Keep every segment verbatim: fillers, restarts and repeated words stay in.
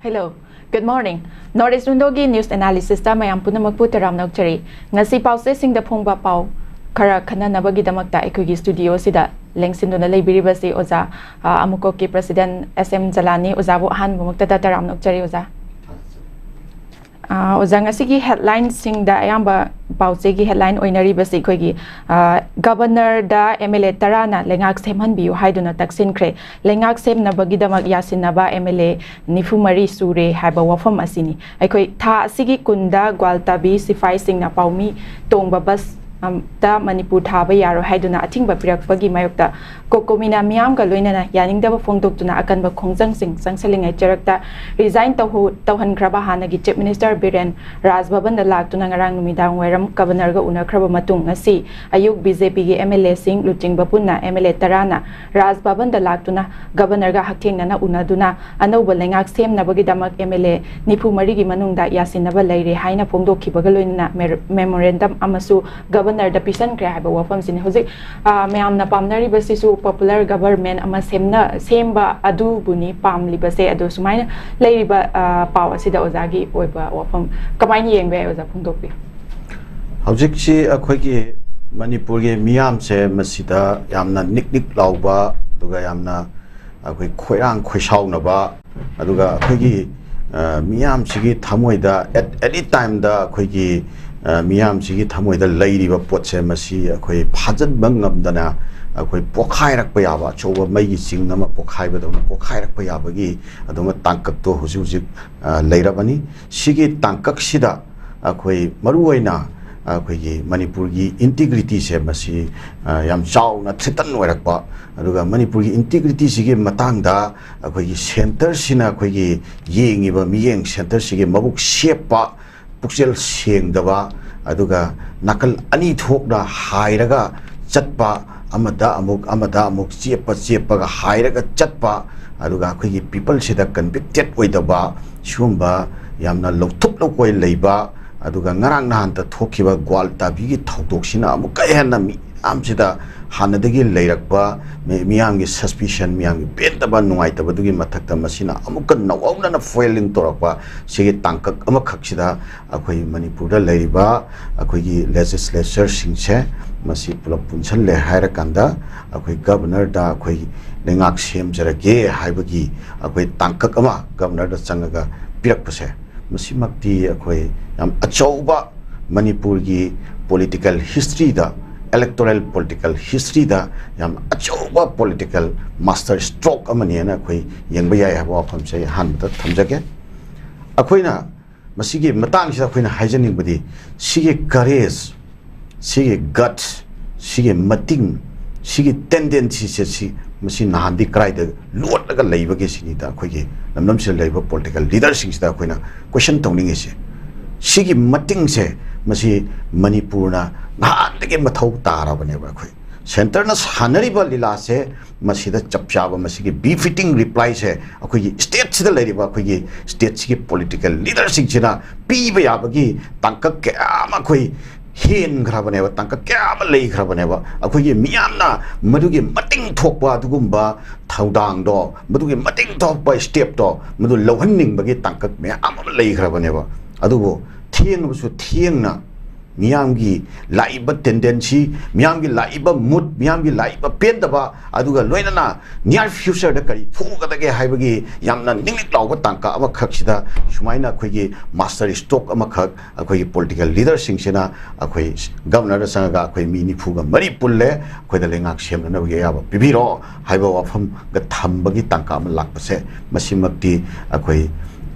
Hello, good morning. North East Window ꯒꯤ news analysis ꯇ ꯃꯌꯥꯝ ꯄꯨꯝꯅꯃꯛꯄꯨ ꯇꯔꯥꯝꯅ ꯑꯣꯛꯆꯔꯤ꯫ ꯉꯁꯤ ꯄꯥꯎꯆꯦꯁꯤꯡꯗ ꯐꯣꯡꯕ ꯄꯥꯎ ꯈꯔ ꯈꯟꯅꯅꯕꯒꯤꯗꯃꯛꯇ ꯑꯩꯈꯣꯏꯒꯤ studio ꯁꯤꯗ ꯂꯦꯡꯁꯤꯟꯗꯨꯅ ꯂꯩꯕꯤꯔꯤꯕꯁꯤ ꯑꯣꯖꯥ, ꯑ, ꯑꯃꯨꯀꯣꯛꯀꯤ president S M ꯖꯂꯥꯅꯤ꯫ ꯑꯣꯖꯥꯕꯨ ꯑꯍꯥꯟꯕꯃꯛꯇꯗ ꯇꯔꯥꯝꯅ ꯑꯣꯛꯆꯔꯤ, ꯑꯣꯖꯥ꯫ ꯑ, ꯑꯣꯖꯥ, ꯉꯁꯤꯒꯤ headline ꯁꯤꯡꯗ ꯑꯌꯥꯝꯕ ꯄꯥꯎꯆꯦꯒꯤ headline ꯑꯣꯏꯅꯔꯤꯕꯁꯤ ꯑꯩꯈꯣꯏꯒꯤ, ꯑ, Governor the M L A ꯇꯔꯥꯅ ꯂꯩꯉꯥꯛ ꯁꯦꯝꯍꯟꯕꯤꯌꯨ ꯍꯥꯏꯗꯨꯅ ꯇꯛꯁꯤꯟꯈ꯭ꯔꯦ꯫ ꯂꯩꯉꯥꯛ ꯁꯦꯝꯅꯕꯒꯤꯗꯃꯛ ꯌꯥꯁꯤꯟꯅꯕ M L A ꯅꯤꯐꯨ ꯃꯔꯤ ꯁꯨꯔꯦ ꯍꯥꯏꯕ ꯋꯥꯐꯝ ꯑꯁꯤꯅꯤ꯫ ꯑꯩꯈꯣꯏ ꯊꯥ ꯑꯁꯤꯒꯤ ꯀꯨꯟꯗ ꯒ꯭ꯋꯥꯜꯇꯥꯕꯤ ꯁꯤꯐꯥꯏꯁꯤꯡꯅ ꯄꯥꯎꯃꯤ ꯇꯣꯡꯕ bus ꯑꯝꯇ ꯃꯅꯤꯄꯨꯔ ꯊꯥꯕ ꯌꯥꯔꯣꯏ ꯍꯥꯏꯗꯨꯅ ꯑꯊꯤꯡꯕ ꯄꯤꯔꯛꯄꯒꯤ ꯃꯥꯌꯣꯛꯇ ꯀꯣꯀꯣꯃꯤꯅ ꯃꯤꯌꯥꯝꯒ ꯂꯣꯏꯅꯅ ꯌꯥꯅꯤꯡꯗꯕ ꯐꯣꯡꯗꯣꯛꯇꯨꯅ ꯑꯀꯟꯕ ꯈꯣꯡꯖꯪꯁꯤꯡ ꯆꯪꯁꯤꯜꯂꯤꯉꯩ ꯆꯔꯛꯇ resign ꯇꯧꯍꯧ-, ꯇꯧꯍꯟꯈ꯭ꯔꯕ ꯍꯥꯟꯅꯒꯤ Chief Minister ꯕꯤꯔꯦꯟ ꯔꯥꯖ ꯚꯕꯟꯗ ꯂꯥꯛꯇꯨꯅ ꯉꯔꯥꯡ ꯅꯨꯃꯤꯗꯥꯡ ꯋꯥꯏꯔꯝ Governor ꯒ ꯎꯅꯈ꯭ꯔꯕ ꯃꯇꯨꯡ, ꯉꯁꯤ ꯑꯌꯨꯛ B J P ꯒꯤ M L A ꯁꯤꯡ ꯂꯨꯆꯤꯡꯕ ꯄꯨꯟꯅ M L A ꯇꯔꯥꯅ ꯔꯥꯖ ꯚꯕꯟꯗ ꯂꯥꯛꯇꯨꯅ Governor ꯒ ꯍꯛꯊꯦꯡꯅꯅ ꯎꯅꯗꯨꯅ ꯑꯅꯧꯕ ꯂꯩꯉꯥꯛ ꯁꯦꯝꯅꯕꯒꯤꯗꯃꯛ M L A ꯅꯤꯐꯨ ꯃꯔꯤꯒꯤ ꯃꯅꯨꯡꯗ ꯌꯥꯁꯤꯟꯅꯕ ꯂꯩꯔꯦ ꯍꯥꯏꯅ ꯐꯣꯡꯗꯣꯛꯈꯤꯕꯒ ꯂꯣꯏꯅꯅ ꯃꯦꯔ-, memorandum ꯑꯃꯁꯨ Governor ꯗ ꯄꯤꯁꯟꯈ꯭ꯔꯦ ꯍꯥꯏꯕ ꯋꯥꯐꯝꯁꯤꯅꯤ꯫ ꯍꯧꯖꯤꯛ, ꯑ, ꯃꯌꯥꯝꯅ ꯄꯥꯝꯅꯔꯤꯕꯁꯤꯁꯨ popular government ꯑꯃ ꯁꯦꯝꯅ-, ꯁꯦꯝꯕ ꯑꯗꯨꯕꯨꯅꯤ ꯄꯥꯝꯂꯤꯕꯁꯦ꯫ ꯑꯗꯣ ꯁꯨꯃꯥꯏꯅ ꯂꯩꯔꯤꯕ, ꯑ, ꯄꯥꯎ ꯑꯁꯤꯗ ꯑꯣꯖꯥꯒꯤ ꯑꯣꯏꯕ ꯋꯥꯐꯝ ꯀꯃꯥꯏꯅ ꯌꯦꯡꯕ ꯌꯥꯏ, ꯑꯣꯖꯥ, ꯐꯣꯡꯗꯣꯛꯄꯤꯌꯨ꯫ ꯍꯧꯖꯤꯛꯁꯤ ꯑꯩꯈꯣꯏꯒꯤ ꯃꯅꯤꯄꯨꯔꯒꯤ ꯃꯤꯌꯥꯝꯁꯦ ꯃꯁꯤꯗ ꯌꯥꯝꯅ ꯅꯤꯛ ꯅꯤꯛ ꯂꯥꯎꯕ, ꯑꯗꯨꯒ ꯌꯥꯝꯅ ꯑꯩꯈꯣꯏ ꯈꯣꯏꯔꯥꯡ ꯈꯣꯏꯁꯥꯎꯅꯕ, ꯑꯗꯨꯒ ꯑꯩꯈꯣꯏꯒꯤ, ꯑ, ꯃꯤꯌꯥꯝꯁꯤꯒꯤ ꯊꯃꯣꯏꯗ at any time ꯗ ꯑꯩꯈꯣꯏꯒꯤ, ꯑ, ꯃꯤꯌꯥꯝꯁꯤꯒꯤ ꯊꯃꯣꯏꯗ ꯂꯩꯔꯤꯕ ꯄꯣꯠꯁꯦ ꯃꯁꯤ ꯑꯩꯈꯣꯏ ꯐꯥꯖꯤꯟꯕ ꯉꯝꯗꯅ ꯑꯩꯈꯣꯏ ꯄꯣꯈꯥꯏꯔꯛꯄ ꯌꯥꯕ, ꯑꯆꯧꯕ ꯃꯩꯒꯤ ꯆꯤꯡ ꯑꯃ ꯄꯣꯈꯥꯏꯕꯗꯧꯅ ꯄꯣꯈꯥꯏꯔꯛꯄ ꯌꯥꯕꯒꯤ ꯑꯗꯨꯒꯨꯝꯕ ꯇꯥꯡꯀꯛꯇꯣ ꯍꯧꯖꯤꯛ ꯍꯧꯖꯤꯛ, ꯑ, ꯂꯩꯔꯕꯅꯤ꯫ ꯁꯤꯒꯤ ꯇꯥꯡꯀꯛꯁꯤꯗ ꯑꯩꯈꯣꯏ ꯃꯔꯨꯑꯣꯏꯅ ꯑꯩꯈꯣꯏꯒꯤ ꯃꯅꯤꯄꯨꯔꯒꯤ integrity ꯁꯦ ꯃꯁꯤ, ꯑ, ꯌꯥꯝ ꯆꯥꯎꯅ threaten ꯑꯣꯏꯔꯛꯄ, ꯑꯗꯨꯒ ꯃꯅꯤꯄꯨꯔꯒꯤ integrity ꯁꯤꯒꯤ ꯃꯇꯥꯡꯗ ꯑꯩꯈꯣꯏꯒꯤ centre ꯁꯤꯅ ꯑꯩꯈꯣꯏꯒꯤ ꯌꯦꯡꯉꯤꯕ ꯃꯤꯠꯌꯦꯡ centre ꯁꯤꯒꯤ ꯃꯕꯨꯛ ꯁꯦꯞꯄ, ꯄꯨꯛꯆꯦꯜ ꯁꯦꯡꯗꯕ, ꯑꯗꯨꯒ ꯅꯥꯀꯜ ꯑꯅꯤ ꯊꯣꯛꯅ ꯍꯥꯏꯔꯒ ꯆꯠꯄ, ꯑꯃꯗ ꯑꯃꯨꯛ, ꯑꯃꯗ ꯑꯃꯨꯛ ꯆꯦꯞꯄ, ꯆꯦꯞꯄꯒ ꯍꯥꯏꯔꯒ ꯆꯠꯄ, ꯑꯗꯨꯒ ꯑꯩꯈꯣꯏꯒꯤ people ꯁꯤꯗ convicted ꯑꯣꯏꯗꯕ, ꯁꯤꯒꯨꯝꯕ ꯌꯥꯝꯅ ꯂꯧꯊꯨꯞ ꯂꯧꯀꯣꯏ ꯂꯩꯕ, ꯑꯗꯨꯒ ꯉꯔꯥꯡ ꯅꯍꯥꯟꯇ ꯊꯣꯛꯈꯤꯕ ꯒ꯭ꯋꯥꯜꯇꯥꯕꯤꯒꯤ ꯊꯧꯗꯣꯛꯁꯤꯅ ꯑꯃꯨꯛꯀ ꯍꯦꯟꯅ ꯃꯤꯌꯥꯝꯁꯤꯗ ꯍꯥꯟꯅꯗꯒꯤ ꯂꯩꯔꯛꯄ ꯃꯤ-, ꯃꯤꯌꯥꯝꯒꯤ suspicion, ꯃꯤꯌꯥꯝꯒꯤ ꯄꯦꯟꯗꯕ, ꯅꯨꯡꯉꯥꯏꯇꯕꯗꯨꯒꯤ ꯃꯊꯛꯇ ꯃꯁꯤꯅ ꯑꯃꯨꯛꯀ ꯅꯧꯍꯧꯅꯅ fueling ꯇꯧꯔꯛꯄ ꯁꯤꯒꯤ ꯇꯥꯡꯀꯛ ꯑꯃꯈꯛꯁꯤꯗ ꯑꯩꯈꯣꯏ ꯃꯅꯤꯄꯨꯔꯗ ꯂꯩꯔꯤꯕ ꯑꯩꯈꯣꯏꯒꯤ legislature ꯁꯤꯡꯁꯦ ꯃꯁꯤ ꯄꯨꯂꯞ ꯄꯨꯟꯁꯜꯂꯦ ꯍꯥꯏꯔꯀꯥꯟꯗ ꯑꯩꯈꯣꯏ governor ꯗ ꯑꯩꯈꯣꯏ ꯂꯩꯉꯥꯛ ꯁꯦꯝꯖꯔꯒꯦ ꯍꯥꯏꯕꯒꯤ ꯑꯩꯈꯣꯏ ꯇꯥꯡꯀꯛ ꯑꯃ governor ꯗ ꯆꯪꯉꯒ ꯄꯤꯔꯛꯄꯁꯦ, ꯃꯁꯤꯃꯛꯇꯤ ꯑꯩꯈꯣꯏ ꯌꯥꯝ ꯑꯆꯧꯕ ꯃꯅꯤꯄꯨꯔꯒꯤ political history ꯗ, electoral political history ꯗ ꯌꯥꯝ ꯑꯆꯧꯕ political master stroke ꯑꯃꯅꯦꯅ ꯑꯩꯈꯣꯏ ꯌꯦꯡꯕ ꯌꯥꯏ ꯍꯥꯏꯕ ꯋꯥꯐꯝꯁꯦ ꯑꯩ ꯑꯍꯥꯟꯕꯗ ꯊꯝꯖꯒꯦ꯫ ꯑꯩꯈꯣꯏꯅ ꯃꯁꯤꯒꯤ ꯃꯇꯥꯡꯁꯤꯗ ꯑꯩꯈꯣꯏꯅ ꯍꯥꯏꯖꯅꯤꯡꯕꯗꯤ, ꯁꯤꯒꯤ courage, ꯁꯤꯒꯤ guts, ꯁꯤꯒꯤ ꯃꯇꯤꯡ, ꯁꯤꯒꯤ tendency ꯁꯦ, ꯁꯤ, ꯃꯁꯤ ꯅꯍꯥꯟꯗꯤ ꯀꯗꯥꯏꯗ ꯂꯣꯠꯂꯒ ꯂꯩꯕꯒꯦ ꯁꯤꯅꯤꯗ ꯑꯩꯈꯣꯏꯒꯤ ꯂꯝꯗꯝꯁꯤꯗ ꯂꯩꯔꯤꯕ political leader ꯁꯤꯡꯁꯤꯗ ꯑꯩꯈꯣꯏꯅ question ꯇꯧꯅꯤꯡꯉꯤꯁꯦ꯫ ꯁꯤꯒꯤ ꯃꯇꯤꯡꯁꯦ, ꯃꯁꯤ ꯃꯅꯤꯄꯨꯔꯅ ꯅꯍꯥꯟꯗꯒꯤ ꯃꯊꯧ ꯇꯥꯔꯕꯅꯦꯕ꯫ ꯑꯩꯈꯣꯏ centre ꯅ ꯁꯥꯟꯅꯔꯤꯕ ꯂꯤꯂꯥꯁꯦ, ꯃꯁꯤꯗ ꯆꯞ ꯆꯥꯕ, ꯃꯁꯤꯒꯤ befitting reply ꯁꯦ ꯑꯩꯈꯣꯏꯒꯤ state ꯁꯤꯗ ꯂꯩꯔꯤꯕ ꯑꯩꯈꯣꯏꯒꯤ state ꯁꯤꯒꯤ political leader ꯁꯤꯡꯁꯤꯅ ꯄꯤꯕ ꯌꯥꯕꯒꯤ ꯇꯥꯡꯀꯛ ꯀꯌꯥ ꯑꯃ ꯑꯩꯈꯣꯏ ꯍꯦꯟꯈ꯭ꯔꯕꯅꯦꯕ, ꯇꯥꯡꯀꯛ ꯀꯌꯥ ꯑꯃ ꯂꯩꯈ꯭ꯔꯕꯅꯦꯕ꯫ ꯑꯩꯈꯣꯏꯒꯤ ꯃꯤꯌꯥꯝꯅ ꯃꯗꯨꯒꯤ ꯃꯇꯤꯡ ꯊꯣꯛꯄ ꯑꯗꯨꯒꯨꯝꯕ ꯊꯧꯗꯥꯡꯗꯣ, ꯃꯗꯨꯒꯤ ꯃꯇꯤꯡ ꯊꯣꯛꯄ step ꯇꯣ, ꯃꯗꯨ ꯂꯧꯍꯟꯅꯤꯡꯕꯒꯤ ꯇꯥꯡꯀꯛ ꯃꯌꯥꯝ ꯑꯃ ꯂꯩꯈ꯭ꯔꯕꯅꯦꯕ꯫ ꯑꯗꯨꯕꯨ ꯊꯦꯡꯉꯕꯁꯨ ꯊꯦꯡꯅ ꯃꯤꯌꯥꯝꯒꯤ ꯂꯥꯛꯏꯕ tendency, ꯃꯤꯌꯥꯝꯒꯤ ꯂꯥꯛꯏꯕ mood, ꯃꯤꯌꯥꯝꯒꯤ ꯂꯥꯛꯏꯕ ꯄꯦꯟꯗꯕ, ꯑꯗꯨꯒ ꯂꯣꯏꯅꯅ near future ꯗ ꯀꯔꯤ ꯊꯣꯛꯀꯗꯒꯦ ꯍꯥꯏꯕꯒꯤ ꯌꯥꯝꯅ ꯅꯤꯡ ꯅꯤꯛ ꯂꯥꯎꯕ ꯇꯥꯡꯀꯛ ꯑꯃꯈꯛꯁꯤꯗ ꯁꯨꯃꯥꯏꯅ ꯑꯩꯈꯣꯏꯒꯤ master stroke ꯑꯃꯈꯛ ꯑꯩꯈꯣꯏꯒꯤ political leader ꯁꯤꯡꯁꯤꯅ ꯑꯩꯈꯣꯏ governor ꯗ ꯆꯪꯉꯒ ꯑꯩꯈꯣꯏ ꯃꯤ ꯅꯤꯐꯨꯒ ꯃꯔꯤ ꯄꯨꯜꯂꯦ, ꯑꯩꯈꯣꯏꯗ ꯂꯩꯉꯥꯛ ꯁꯦꯝꯅꯅꯕꯒꯤ ꯑꯌꯥꯕ ꯄꯤꯕꯤꯔꯣ ꯍꯥꯏꯕ ꯋꯥꯐꯝꯒ ꯊꯝꯕꯒꯤ ꯇꯥꯡꯀꯛ ꯑꯃ ꯂꯥꯛꯄꯁꯦ, ꯃꯁꯤꯃꯛꯇꯤ ꯑꯩꯈꯣꯏ,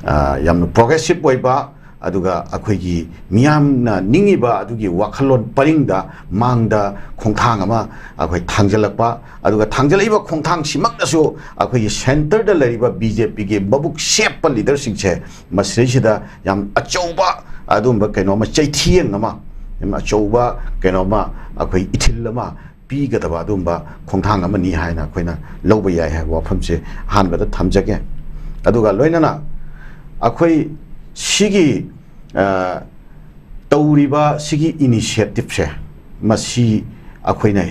ꯑ, ꯌꯥꯝꯅ progressive ꯑꯣꯏꯕ, ꯑꯗꯨꯒ ꯑꯩꯈꯣꯏꯒꯤ ꯃꯤꯌꯥꯝꯅ ꯅꯤꯡꯉꯤꯕ ꯑꯗꯨꯒꯤ ꯋꯥꯈꯜꯂꯣꯟ ꯄꯔꯤꯡꯗ ꯃꯥꯡꯗ ꯈꯣꯡꯊꯥꯡ ꯑꯃ ꯑꯩꯈꯣꯏ ꯊꯥꯡꯖꯜꯂꯛꯄ, ꯑꯗꯨꯒ ꯊꯥꯡꯖꯜꯂꯛꯏꯕ ꯈꯣꯡꯊꯥꯡꯁꯤꯃꯛꯅꯁꯨ ꯑꯩꯈꯣꯏꯒꯤ centre ꯗ ꯂꯩꯔꯤꯕ B J P ꯒꯤ ꯃꯕꯨꯛ ꯁꯦꯞꯄ leader ꯁꯤꯡꯁꯦ ꯃꯁꯤꯗꯩꯁꯤꯗ ꯌꯥꯝ ꯑꯆꯧꯕ ꯑꯗꯨꯒꯨꯝꯕ ꯀꯩꯅꯣꯝꯃ, ꯆꯩꯊꯦꯡ ꯑꯃ, ꯌꯥꯝ ꯑꯆꯧꯕ ꯀꯩꯅꯣꯝꯃ, ꯑꯩꯈꯣꯏ ꯏꯊꯤꯜ ꯑꯃ ꯄꯤꯒꯗꯕ ꯑꯗꯨꯒꯨꯝꯕ ꯈꯣꯡꯊꯥꯡ ꯑꯃꯅꯤ ꯍꯥꯏꯅ ꯑꯩꯈꯣꯏꯅ ꯂꯧꯕ ꯌꯥꯏ ꯍꯥꯏꯕ ꯋꯥꯐꯝꯁꯦ ꯑꯍꯥꯟꯕꯗ ꯊꯝꯖꯒꯦ꯫ ꯑꯗꯨꯒ ꯂꯣꯏꯅꯅ ꯑꯩꯈꯣꯏ ꯁꯤꯒꯤ, ꯑ, ꯇꯧꯔꯤꯕ ꯁꯤꯒꯤ initiative ꯁꯦ, ꯃꯁꯤ ꯑꯩꯈꯣꯏꯅ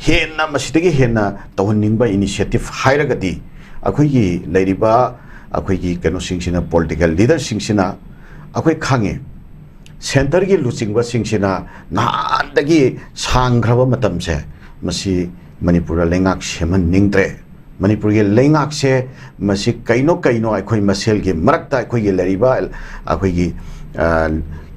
ꯍꯦꯟꯅ, ꯃꯁꯤꯗꯒꯤ ꯍꯦꯟꯅ ꯇꯧꯍꯟꯅꯤꯡꯕ initiative ꯍꯥꯏꯔꯒꯗꯤ, ꯑꯩꯈꯣꯏꯒꯤ ꯂꯩꯔꯤꯕ ꯑꯩꯈꯣꯏꯒꯤ ꯀꯩꯅꯣꯁꯤꯡꯁꯤꯅ, political leaderꯁꯤꯡꯁꯤꯅ, ꯑꯩꯈꯣꯏ ꯈꯪꯉꯦ, centreꯒꯤ ꯂꯨꯆꯤꯡꯕꯁꯤꯡꯁꯤꯅ ꯅꯍꯥꯟꯗꯒꯤ ꯁꯥꯡꯈ꯭ꯔꯕ ꯃꯇꯝꯁꯦ ꯃꯁꯤ ꯃꯅꯤꯄꯨꯔꯗ ꯂꯩꯉꯥꯛ ꯁꯦꯝꯍꯟꯅꯤꯡꯗ꯭ꯔꯦ꯫ ꯃꯅꯤꯄꯨꯔꯒꯤ ꯂꯩꯉꯥꯛꯁꯦ ꯃꯁꯤ ꯀꯩꯅꯣ ꯀꯩꯅꯣ ꯑꯩꯈꯣꯏ ꯃꯁꯦꯜꯒꯤ ꯃꯔꯛꯇ, ꯑꯩꯈꯣꯏꯒꯤ ꯂꯩꯔꯤꯕ ꯑꯩꯈꯣꯏꯒꯤ, ꯑ,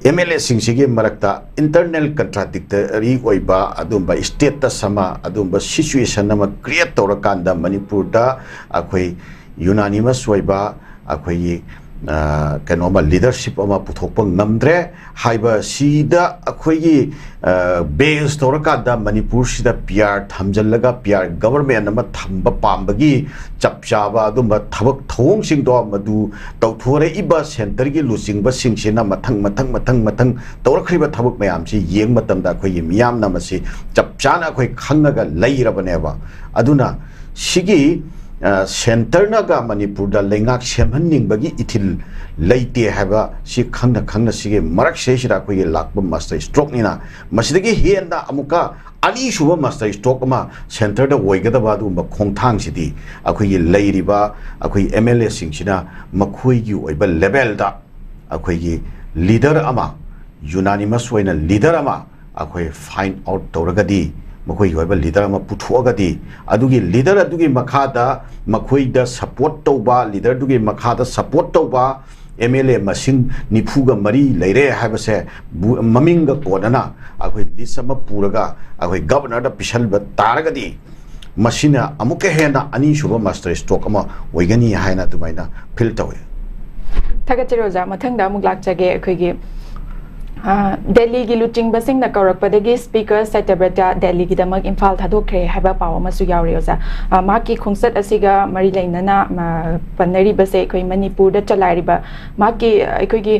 MLAꯁꯤꯡꯁꯤꯒꯤ ꯃꯔꯛꯇ internal contradictory ꯑꯣꯏꯕ ꯑꯗꯨꯝꯕ status ꯑꯃ, ꯑꯗꯨꯝꯕ situation ꯑꯃ create ꯇꯧꯔꯀꯥꯟꯗ ꯃꯅꯤꯄꯨꯔꯗ ꯑꯩꯈꯣꯏ unanimous ꯑꯣꯏꯕ ꯑꯩꯈꯣꯏꯒꯤ, ꯑ, ꯀꯩꯅꯣꯃ leadership ꯑꯃ ꯄꯨꯊꯣꯛꯄ ꯉꯝꯗ꯭ꯔꯦ ꯍꯥꯏꯕꯁꯤꯗ ꯑꯩꯈꯣꯏꯒꯤ, ꯑ, base ꯇꯧꯔꯀꯥꯟꯗ ꯃꯅꯤꯄꯨꯔꯁꯤꯗ PR ꯊꯝꯖꯤꯜꯂꯒ PR government ꯑꯃ ꯊꯝꯕ ꯄꯥꯝꯕꯒꯤ ꯆꯞ ꯆꯥꯕ ꯑꯗꯨꯝꯕ ꯊꯕꯛ ꯊꯧꯑꯣꯡꯁꯤꯡꯗꯣ ꯃꯗꯨ ꯇꯧꯊꯣꯔꯛꯏꯕ centreꯒꯤ ꯂꯨꯆꯤꯡꯕꯁꯤꯡꯁꯤꯅ ꯃꯊꯪ, ꯃꯊꯪ, ꯃꯊꯪ, ꯃꯊꯪ ꯇꯧꯔꯛꯈ꯭ꯔꯤꯕ ꯊꯕꯛ ꯃꯌꯥꯝꯁꯤ ꯌꯦꯡꯕ ꯃꯇꯝꯗ ꯑꯩꯈꯣꯏꯒꯤ ꯃꯤꯌꯥꯝꯅ ꯃꯁꯤ ꯆꯞ ꯆꯥꯅ ꯑꯩꯈꯣꯏ ꯈꯪꯉꯒ ꯂꯩꯔꯕꯅꯦꯕ꯫ ꯑꯗꯨꯅ ꯁꯤꯒꯤ, ꯑ, centreꯅꯒ ꯃꯅꯤꯄꯨꯔꯗ ꯂꯩꯉꯥꯛ ꯁꯦꯝꯍꯟꯅꯤꯡꯕꯒꯤ ꯏꯊꯤꯜ ꯂꯩꯇꯦ ꯍꯥꯏꯕ ꯁꯤ ꯈꯪꯅ ꯈꯪꯅ ꯁꯤꯒꯤ ꯃꯔꯛꯁꯤꯗꯩꯁꯤꯗ ꯑꯩꯈꯣꯏꯒꯤ ꯂꯥꯛꯄ master strokeꯅꯤꯅ, ꯃꯁꯤꯗꯒꯤ ꯍꯦꯟꯅ ꯑꯃꯨꯛꯀ ꯑꯅꯤꯁꯨꯕ master stroke ꯑꯃ centreꯗ ꯑꯣꯏꯒꯗꯕ ꯑꯗꯨꯒꯨꯝꯕ ꯈꯣꯡꯊꯥꯡꯁꯤꯗꯤ ꯑꯩꯈꯣꯏꯒꯤ ꯂꯩꯔꯤꯕ ꯑꯩꯈꯣꯏ MLAꯁꯤꯡꯁꯤꯅ ꯃꯈꯣꯏꯒꯤ ꯑꯣꯏꯕ levelꯗ ꯑꯩꯈꯣꯏꯒꯤ leader ꯑꯃ, unanimous ꯑꯣꯏꯅ leader ꯑꯃ ꯑꯩꯈꯣꯏ find out ꯇꯧꯔꯒꯗꯤ, ꯃꯈꯣꯏꯒꯤ ꯑꯣꯏꯕ leader ꯑꯃ ꯄꯨꯊꯣꯛꯑꯒꯗꯤ, ꯑꯗꯨꯒꯤ leader ꯑꯗꯨꯒꯤ ꯃꯈꯥꯗ ꯃꯈꯣꯏꯗ support ꯇꯧꯕ, leaderꯗꯨꯒꯤ ꯃꯈꯥꯗ support ꯇꯧꯕ MLA ꯃꯁꯤꯡ ꯅꯤꯐꯨꯒ ꯃꯔꯤ ꯂꯩꯔꯦ ꯍꯥꯏꯕꯁꯦ ꯕꯨ-, ꯃꯃꯤꯡꯒ ꯀꯣꯟꯅꯅ ꯑꯩꯈꯣꯏ list ꯑꯃ ꯄꯨꯔꯒ ꯑꯩꯈꯣꯏ governorꯗ ꯄꯤꯁꯟꯕ ꯇꯥꯔꯒꯗꯤ, ꯃꯁꯤꯅ ꯑꯃꯨꯛꯀ ꯍꯦꯟꯅ ꯑꯅꯤꯁꯨꯕ master stroke ꯑꯃ ꯑꯣꯏꯒꯅꯤ ꯍꯥꯏꯅ ꯑꯗꯨꯃꯥꯏꯅ feel ꯇꯧꯏ꯫ ꯊꯥꯒꯠꯆꯔꯤ ꯑꯣꯖꯥ꯫ ꯃꯊꯪꯗ ꯑꯃꯨꯛ ꯂꯥꯛꯆꯒꯦ꯫ ꯑꯩꯈꯣꯏꯒꯤ, ꯑ, ꯗꯦꯜꯂꯤꯒꯤ ꯂꯨꯆꯤꯡꯕꯁꯤꯡꯅ ꯀꯧꯔꯛꯄꯗꯒꯤ Speaker ꯁꯇ꯭ꯌꯕ꯭ꯔꯇ ꯗꯦꯜꯂꯤꯒꯤꯗꯃꯛ ꯏꯝꯐꯥꯜ ꯊꯥꯗꯣꯛꯈ꯭ꯔꯦ ꯍꯥꯏꯕ ꯄꯥꯎ ꯑꯃꯁꯨ ꯌꯥꯎꯔꯤ ꯑꯣꯖꯥ꯫ ꯑ, ꯃꯍꯥꯛꯀꯤ ꯈꯣꯡꯆꯠ ꯑꯁꯤꯒ ꯃꯔꯤ ꯂꯩꯅꯅ, ꯑ, ꯄꯟꯅꯔꯤꯕꯁꯦ ꯑꯩꯈꯣꯏ ꯃꯅꯤꯄꯨꯔꯗ ꯆꯂꯥꯏꯔꯤꯕ ꯃꯍꯥꯛꯀꯤ, ꯑ, ꯑꯩꯈꯣꯏꯒꯤ,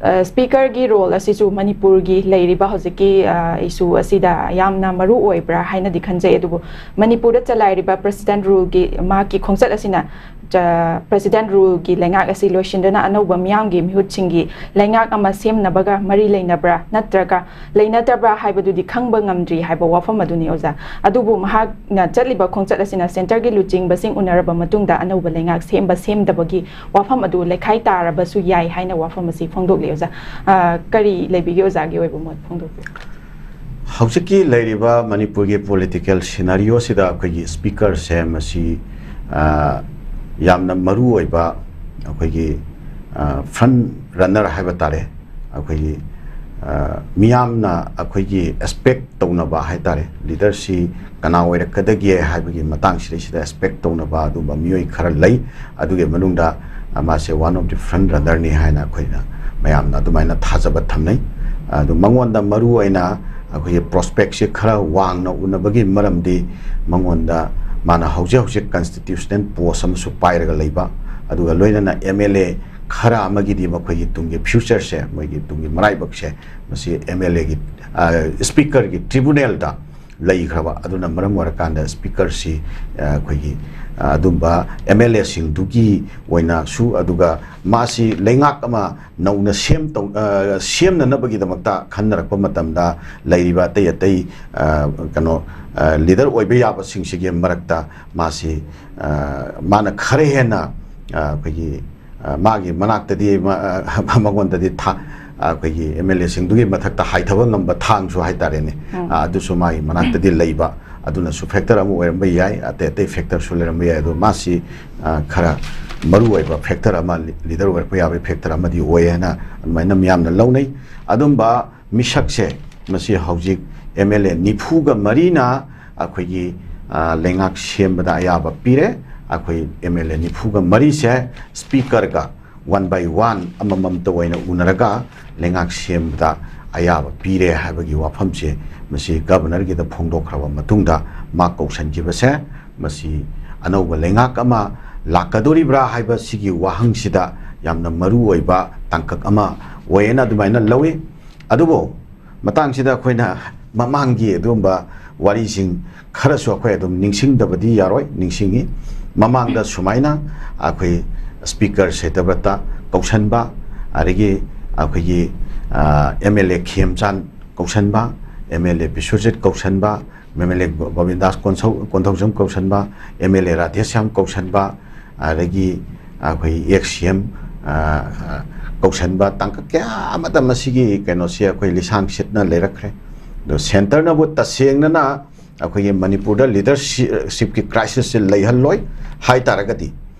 ꯑ, Speakerꯒꯤ role ꯑꯁꯤꯁꯨ ꯃꯅꯤꯄꯨꯔꯒꯤ ꯂꯩꯔꯤꯕ ꯍꯧꯖꯤꯛꯀꯤ, ꯑ, issue ꯑꯁꯤꯗ ꯌꯥꯝꯅ ꯃꯔꯨ ꯑꯣꯏꯕ꯭ꯔꯥ ꯍꯥꯏꯅꯗꯤ ꯈꯟꯖꯩ꯫ ꯑꯗꯨꯕꯨ ꯃꯅꯤꯄꯨꯔꯗ ꯆꯂꯥꯏꯔꯤꯕ President ruleꯒꯤ ꯃꯍꯥꯛꯀꯤ ꯈꯣꯡꯆꯠ ꯑꯁꯤꯅ ꯆ-, ꯄ꯭ꯔꯦꯁꯤꯗꯦꯟꯠ ꯔꯨꯜꯒꯤ ꯂꯩꯉꯥꯛ ꯑꯁꯤ ꯂꯣꯏꯁꯤꯟꯗꯨꯅ ꯑꯅꯧꯕ ꯃꯤꯌꯥꯝꯒꯤ ꯃꯤꯍꯨꯠꯁꯤꯡꯒꯤ ꯂꯩꯉꯥꯛ ꯑꯃ ꯁꯦꯝꯅꯕꯒ ꯃꯔꯤ ꯂꯩꯅꯕ꯭ꯔꯥ ꯅꯠꯇ꯭ꯔꯒ ꯂꯩꯅꯗꯕ꯭ꯔꯥ ꯍꯥꯏꯕꯗꯨꯗꯤ ꯈꯪꯕ ꯉꯝꯗ꯭ꯔꯤ ꯍꯥꯏꯕ ꯋꯥꯐꯝ ꯑꯗꯨꯅꯤ, ꯑꯣꯖꯥ꯫ ꯑꯗꯨꯕꯨ ꯃꯍꯥꯛꯅ ꯆꯠꯂꯤꯕ ꯈꯣꯡꯆꯠ ꯑꯁꯤꯅ centreꯒꯤ ꯂꯨꯆꯤꯡꯕꯁꯤꯡ ꯎꯅꯔꯕ ꯃꯇꯨꯡꯗ ꯑꯅꯧꯕ ꯂꯩꯉꯥꯛ ꯁꯦꯝꯕ ꯁꯦꯝꯗꯕꯒꯤ ꯋꯥꯐꯝ ꯑꯗꯨ ꯂꯩꯈꯥꯏ ꯇꯥꯔꯕꯁꯨ ꯌꯥꯏ ꯍꯥꯏꯅ ꯋꯥꯐꯝ ꯑꯁꯤ ꯐꯣꯡꯗꯣꯛꯂꯤ, ꯑꯣꯖꯥ꯫ ꯑ, ꯀꯔꯤ ꯂꯩꯕꯤꯒꯦ, ꯑꯣꯖꯥꯒꯤ ꯑꯣꯏꯕ ꯃꯣꯠ ꯐꯣꯡꯗꯣꯛꯄꯤꯌꯨ꯫ ꯍꯧꯖꯤꯛꯀꯤ ꯂꯩꯔꯤꯕ ꯃꯅꯤꯄꯨꯔꯒꯤ political scenarioꯁꯤꯗ ꯑꯩꯈꯣꯏꯒꯤ speakerꯁꯦ ꯃꯁꯤ, ꯑ, ꯌꯥꯝꯅ ꯃꯔꯨ ꯑꯣꯏꯕ ꯑꯩꯈꯣꯏꯒꯤ, ꯑ, front runner ꯍꯥꯏꯕ ꯇꯥꯔꯦ꯫ ꯑꯩꯈꯣꯏꯒꯤ, ꯑ, ꯃꯤꯌꯥꯝꯅ ꯑꯩꯈꯣꯏꯒꯤ expect ꯇꯧꯅꯕ ꯍꯥꯏ ꯇꯥꯔꯦ, leaderꯁꯤ ꯀꯅꯥ ꯑꯣꯏꯔꯛꯀꯗꯒꯦ ꯍꯥꯏꯕꯒꯤ ꯃꯇꯥꯡꯁꯤꯗꯩꯁꯤꯗ expect ꯇꯧꯅꯕ ꯑꯗꯨꯝꯕ ꯃꯤꯑꯣꯏ ꯈꯔ ꯂꯩ꯫ ꯑꯗꯨꯒꯤ ꯃꯅꯨꯡꯗ, ꯑ, ꯃꯥꯁꯦ one of the front runnerꯅꯤ ꯍꯥꯏꯅ ꯑꯩꯈꯣꯏꯅ ꯃꯌꯥꯝꯅ ꯑꯗꯨꯃꯥꯏꯅ ꯊꯥꯖꯕ ꯊꯝꯅꯩ꯫ ꯑꯗꯨ ꯃꯉꯣꯟꯗ ꯃꯔꯨ ꯑꯣꯏꯅ ꯑꯩꯈꯣꯏꯒꯤ prospectꯁꯦ ꯈꯔ ꯋꯥꯡꯅ ꯎꯅꯕꯒꯤ ꯃꯔꯝꯗꯤ ꯃꯉꯣꯟꯗ ꯃꯥꯅ ꯍꯧꯖꯤꯛ ꯍꯧꯖꯤꯛ constitutional post ꯑꯃꯁꯨ ꯄꯥꯏꯔꯒ ꯂꯩꯕ, ꯑꯗꯨꯒ ꯂꯣꯏꯅꯅ MLA ꯈꯔ ꯑꯃꯒꯤꯗꯤ ꯃꯈꯣꯏꯒꯤ ꯇꯨꯡꯒꯤ futureꯁꯦ, ꯃꯣꯏꯒꯤ ꯇꯨꯡꯒꯤ ꯃꯔꯥꯏꯕꯛꯁꯦ ꯃꯁꯤ MLAꯒꯤ, ꯑ, speakerꯒꯤ tribunalꯗ ꯂꯩꯈ꯭ꯔꯕ꯫ ꯑꯗꯨꯅ ꯃꯔꯝ ꯑꯣꯏꯔꯀꯥꯟꯗ speakerꯁꯤ, ꯑ, ꯑꯩꯈꯣꯏꯒꯤ, ꯑ, ꯑꯗꯨꯝꯕ MLAꯁꯤꯡꯗꯨꯒꯤ ꯑꯣꯏꯅꯁꯨ, ꯑꯗꯨꯒ ꯃꯥꯁꯤ ꯂꯩꯉꯥꯛ ꯑꯃ ꯅꯧꯅ ꯁꯦꯝ ꯇꯧ-, ꯑ, ꯁꯦꯝꯅꯅꯕꯒꯤꯗꯃꯛꯇ ꯈꯟꯅꯔꯛꯄ ꯃꯇꯝꯗ ꯂꯩꯔꯤꯕ ꯑꯇꯩ ꯑꯇꯩ, ꯑ, ꯀꯩꯅꯣ, ꯑ, leader ꯑꯣꯏꯕ ꯌꯥꯕꯁꯤꯡꯁꯤꯒꯤ ꯃꯔꯛꯇ ꯃꯥꯁꯤ, ꯑ, ꯃꯥꯅ ꯈꯔ ꯍꯦꯟꯅ, ꯑ, ꯑꯩꯈꯣꯏꯒꯤ, ꯑ, ꯃꯥꯒꯤ ꯃꯅꯥꯛꯇꯗꯤ ꯃ-, ꯑ, ꯃꯉꯣꯟꯗꯗꯤ ꯊꯥ-, ꯑ, ꯑꯩꯈꯣꯏꯒꯤ MLAꯁꯤꯡꯗꯨꯒꯤ ꯃꯊꯛꯇ ꯍꯥꯏꯊꯕ ꯉꯝꯕ ꯊꯥꯡꯁꯨ ꯍꯥꯏꯇꯥꯔꯦꯅꯦ꯫ ꯎꯝ꯫ ꯑ, ꯑꯗꯨꯁꯨ ꯃꯥꯒꯤ ꯃꯅꯥꯛꯇꯗꯤ ꯂꯩꯕ, ꯑꯗꯨꯅꯁꯨ factor ꯑꯃ ꯑꯣꯏꯔꯝꯕ ꯌꯥꯏ, ꯑꯇꯩ ꯑꯇꯩ factorꯁꯨ ꯂꯩꯔꯝꯕ ꯌꯥꯏ꯫ ꯑꯗꯣ ꯃꯥꯁꯤ, ꯑ, ꯈꯔ ꯃꯔꯨ ꯑꯣꯏꯕ factor ꯑꯃ, leader ꯑꯣꯏꯔꯛꯄ ꯌꯥꯕꯒꯤ factor ꯑꯃꯗꯤ ꯑꯣꯏ ꯍꯥꯏꯅ ꯑꯗꯨꯃꯥꯏꯅ ꯃꯤꯌꯥꯝꯅ ꯂꯧꯅꯩ꯫ ꯑꯗꯨꯝꯕ ꯃꯤꯁꯛꯁꯦ ꯃꯁꯤ ꯍꯧꯖꯤꯛ MLA ꯅꯤꯐꯨꯒ ꯃꯔꯤꯅ ꯑꯩꯈꯣꯏꯒꯤ, ꯑ, ꯂꯩꯉꯥꯛ ꯁꯦꯝꯕꯗ ꯑꯌꯥꯕ ꯄꯤꯔꯦ꯫ ꯑꯩꯈꯣꯏ MLA ꯅꯤꯐꯨꯒ ꯃꯔꯤꯁꯦ speakerꯒ one by one ꯑꯃꯃꯝꯇ ꯑꯣꯏꯅ ꯎꯅꯔꯒ ꯂꯩꯉꯥꯛ ꯁꯦꯝꯕꯗ ꯑꯌꯥꯕ ꯄꯤꯔꯦ ꯍꯥꯏꯕꯒꯤ ꯋꯥꯐꯝꯁꯦ ꯃꯁꯤ governorꯒꯤꯗ ꯐꯣꯡꯗꯣꯛꯈ꯭ꯔꯕ ꯃꯇꯨꯡꯗ ꯃꯥ ꯀꯧꯁꯟꯈꯤꯕꯁꯦ ꯃꯁꯤ ꯑꯅꯧꯕ ꯂꯩꯉꯥꯛ ꯑꯃ ꯂꯥꯛꯀꯗꯧꯔꯤꯕ꯭ꯔꯥ ꯍꯥꯏꯕ ꯁꯤꯒꯤ ꯋꯥꯍꯪꯁꯤꯗ ꯌꯥꯝꯅ ꯃꯔꯨ ꯑꯣꯏꯕ ꯇꯥꯡꯀꯛ ꯑꯃ ꯑꯣꯏꯌꯦꯅ ꯑꯗꯨꯃꯥꯏꯅ ꯂꯧꯏ꯫ ꯑꯗꯨꯕꯨ ꯃꯇꯥꯡꯁꯤꯗ ꯑꯩꯈꯣꯏꯅ ꯃꯃꯥꯡꯒꯤ ꯑꯗꯨꯒꯨꯝꯕ ꯋꯥꯔꯤꯁꯤꯡ ꯈꯔꯁꯨ ꯑꯩꯈꯣꯏ ꯑꯗꯨꯝ ꯅꯤꯡꯁꯤꯡꯗꯕꯗꯤ ꯌꯥꯔꯣꯏ, ꯅꯤꯡꯁꯤꯡꯉꯤ꯫ ꯃꯃꯥꯡꯗ ꯁꯨꯃꯥꯏꯅ ꯑꯩꯈꯣꯏ ꯁ꯭ꯄꯤꯀꯔ ꯁꯦꯇꯕ꯭ꯔꯇ ꯀꯧꯁꯟꯕ, ꯑꯗꯒꯤ ꯑꯩꯈꯣꯏꯒꯤ ꯑꯦꯝ ꯑꯦꯜ ꯑꯦ ꯈꯦꯝꯆꯥꯟ ꯀꯧꯁꯟꯕ, ꯑꯦꯝ ꯑꯦꯜ ꯑꯦ ꯕꯤꯁ꯭ꯋꯖꯤꯠ ꯀꯧꯁꯟꯕ, M L A Gobindas Konthoujam ꯀꯧꯁꯟꯕ, ꯑꯦꯝ ꯑꯦꯜ ꯑꯦ ꯔꯥꯙꯦꯁ꯭ꯌꯥꯝ ꯀꯧꯁꯟꯕ, ꯑꯗꯒꯤ ꯑꯩꯈꯣꯏ ꯑꯦꯛꯁ ꯁꯤ ꯑꯦꯝ ꯀꯧꯁꯟꯕ, ꯇꯥꯡꯀꯛ ꯀꯌꯥ ꯑꯃꯗ ꯃꯁꯤꯒꯤ ꯀꯩꯅꯣꯁꯤ ꯑꯩꯈꯣꯏ ꯂꯤꯁꯥꯡ ꯁꯤꯠꯅ ꯂꯩꯔꯛꯈ꯭ꯔꯦ꯫ ꯑꯗꯣ ꯁꯦꯟꯇꯔꯅꯕꯨ ꯇꯁꯦꯡꯅꯅ ꯑꯩꯈꯣꯏꯒꯤ ꯃꯅꯤꯄꯨꯔꯗ ꯂꯤꯗꯔꯁꯤꯞꯀꯤ ꯀ꯭ꯔꯥꯏꯁꯤꯁꯁꯦ ꯂꯩꯍꯜꯂꯣꯏ ꯍꯥꯏ ꯇꯥꯔꯒꯗꯤ,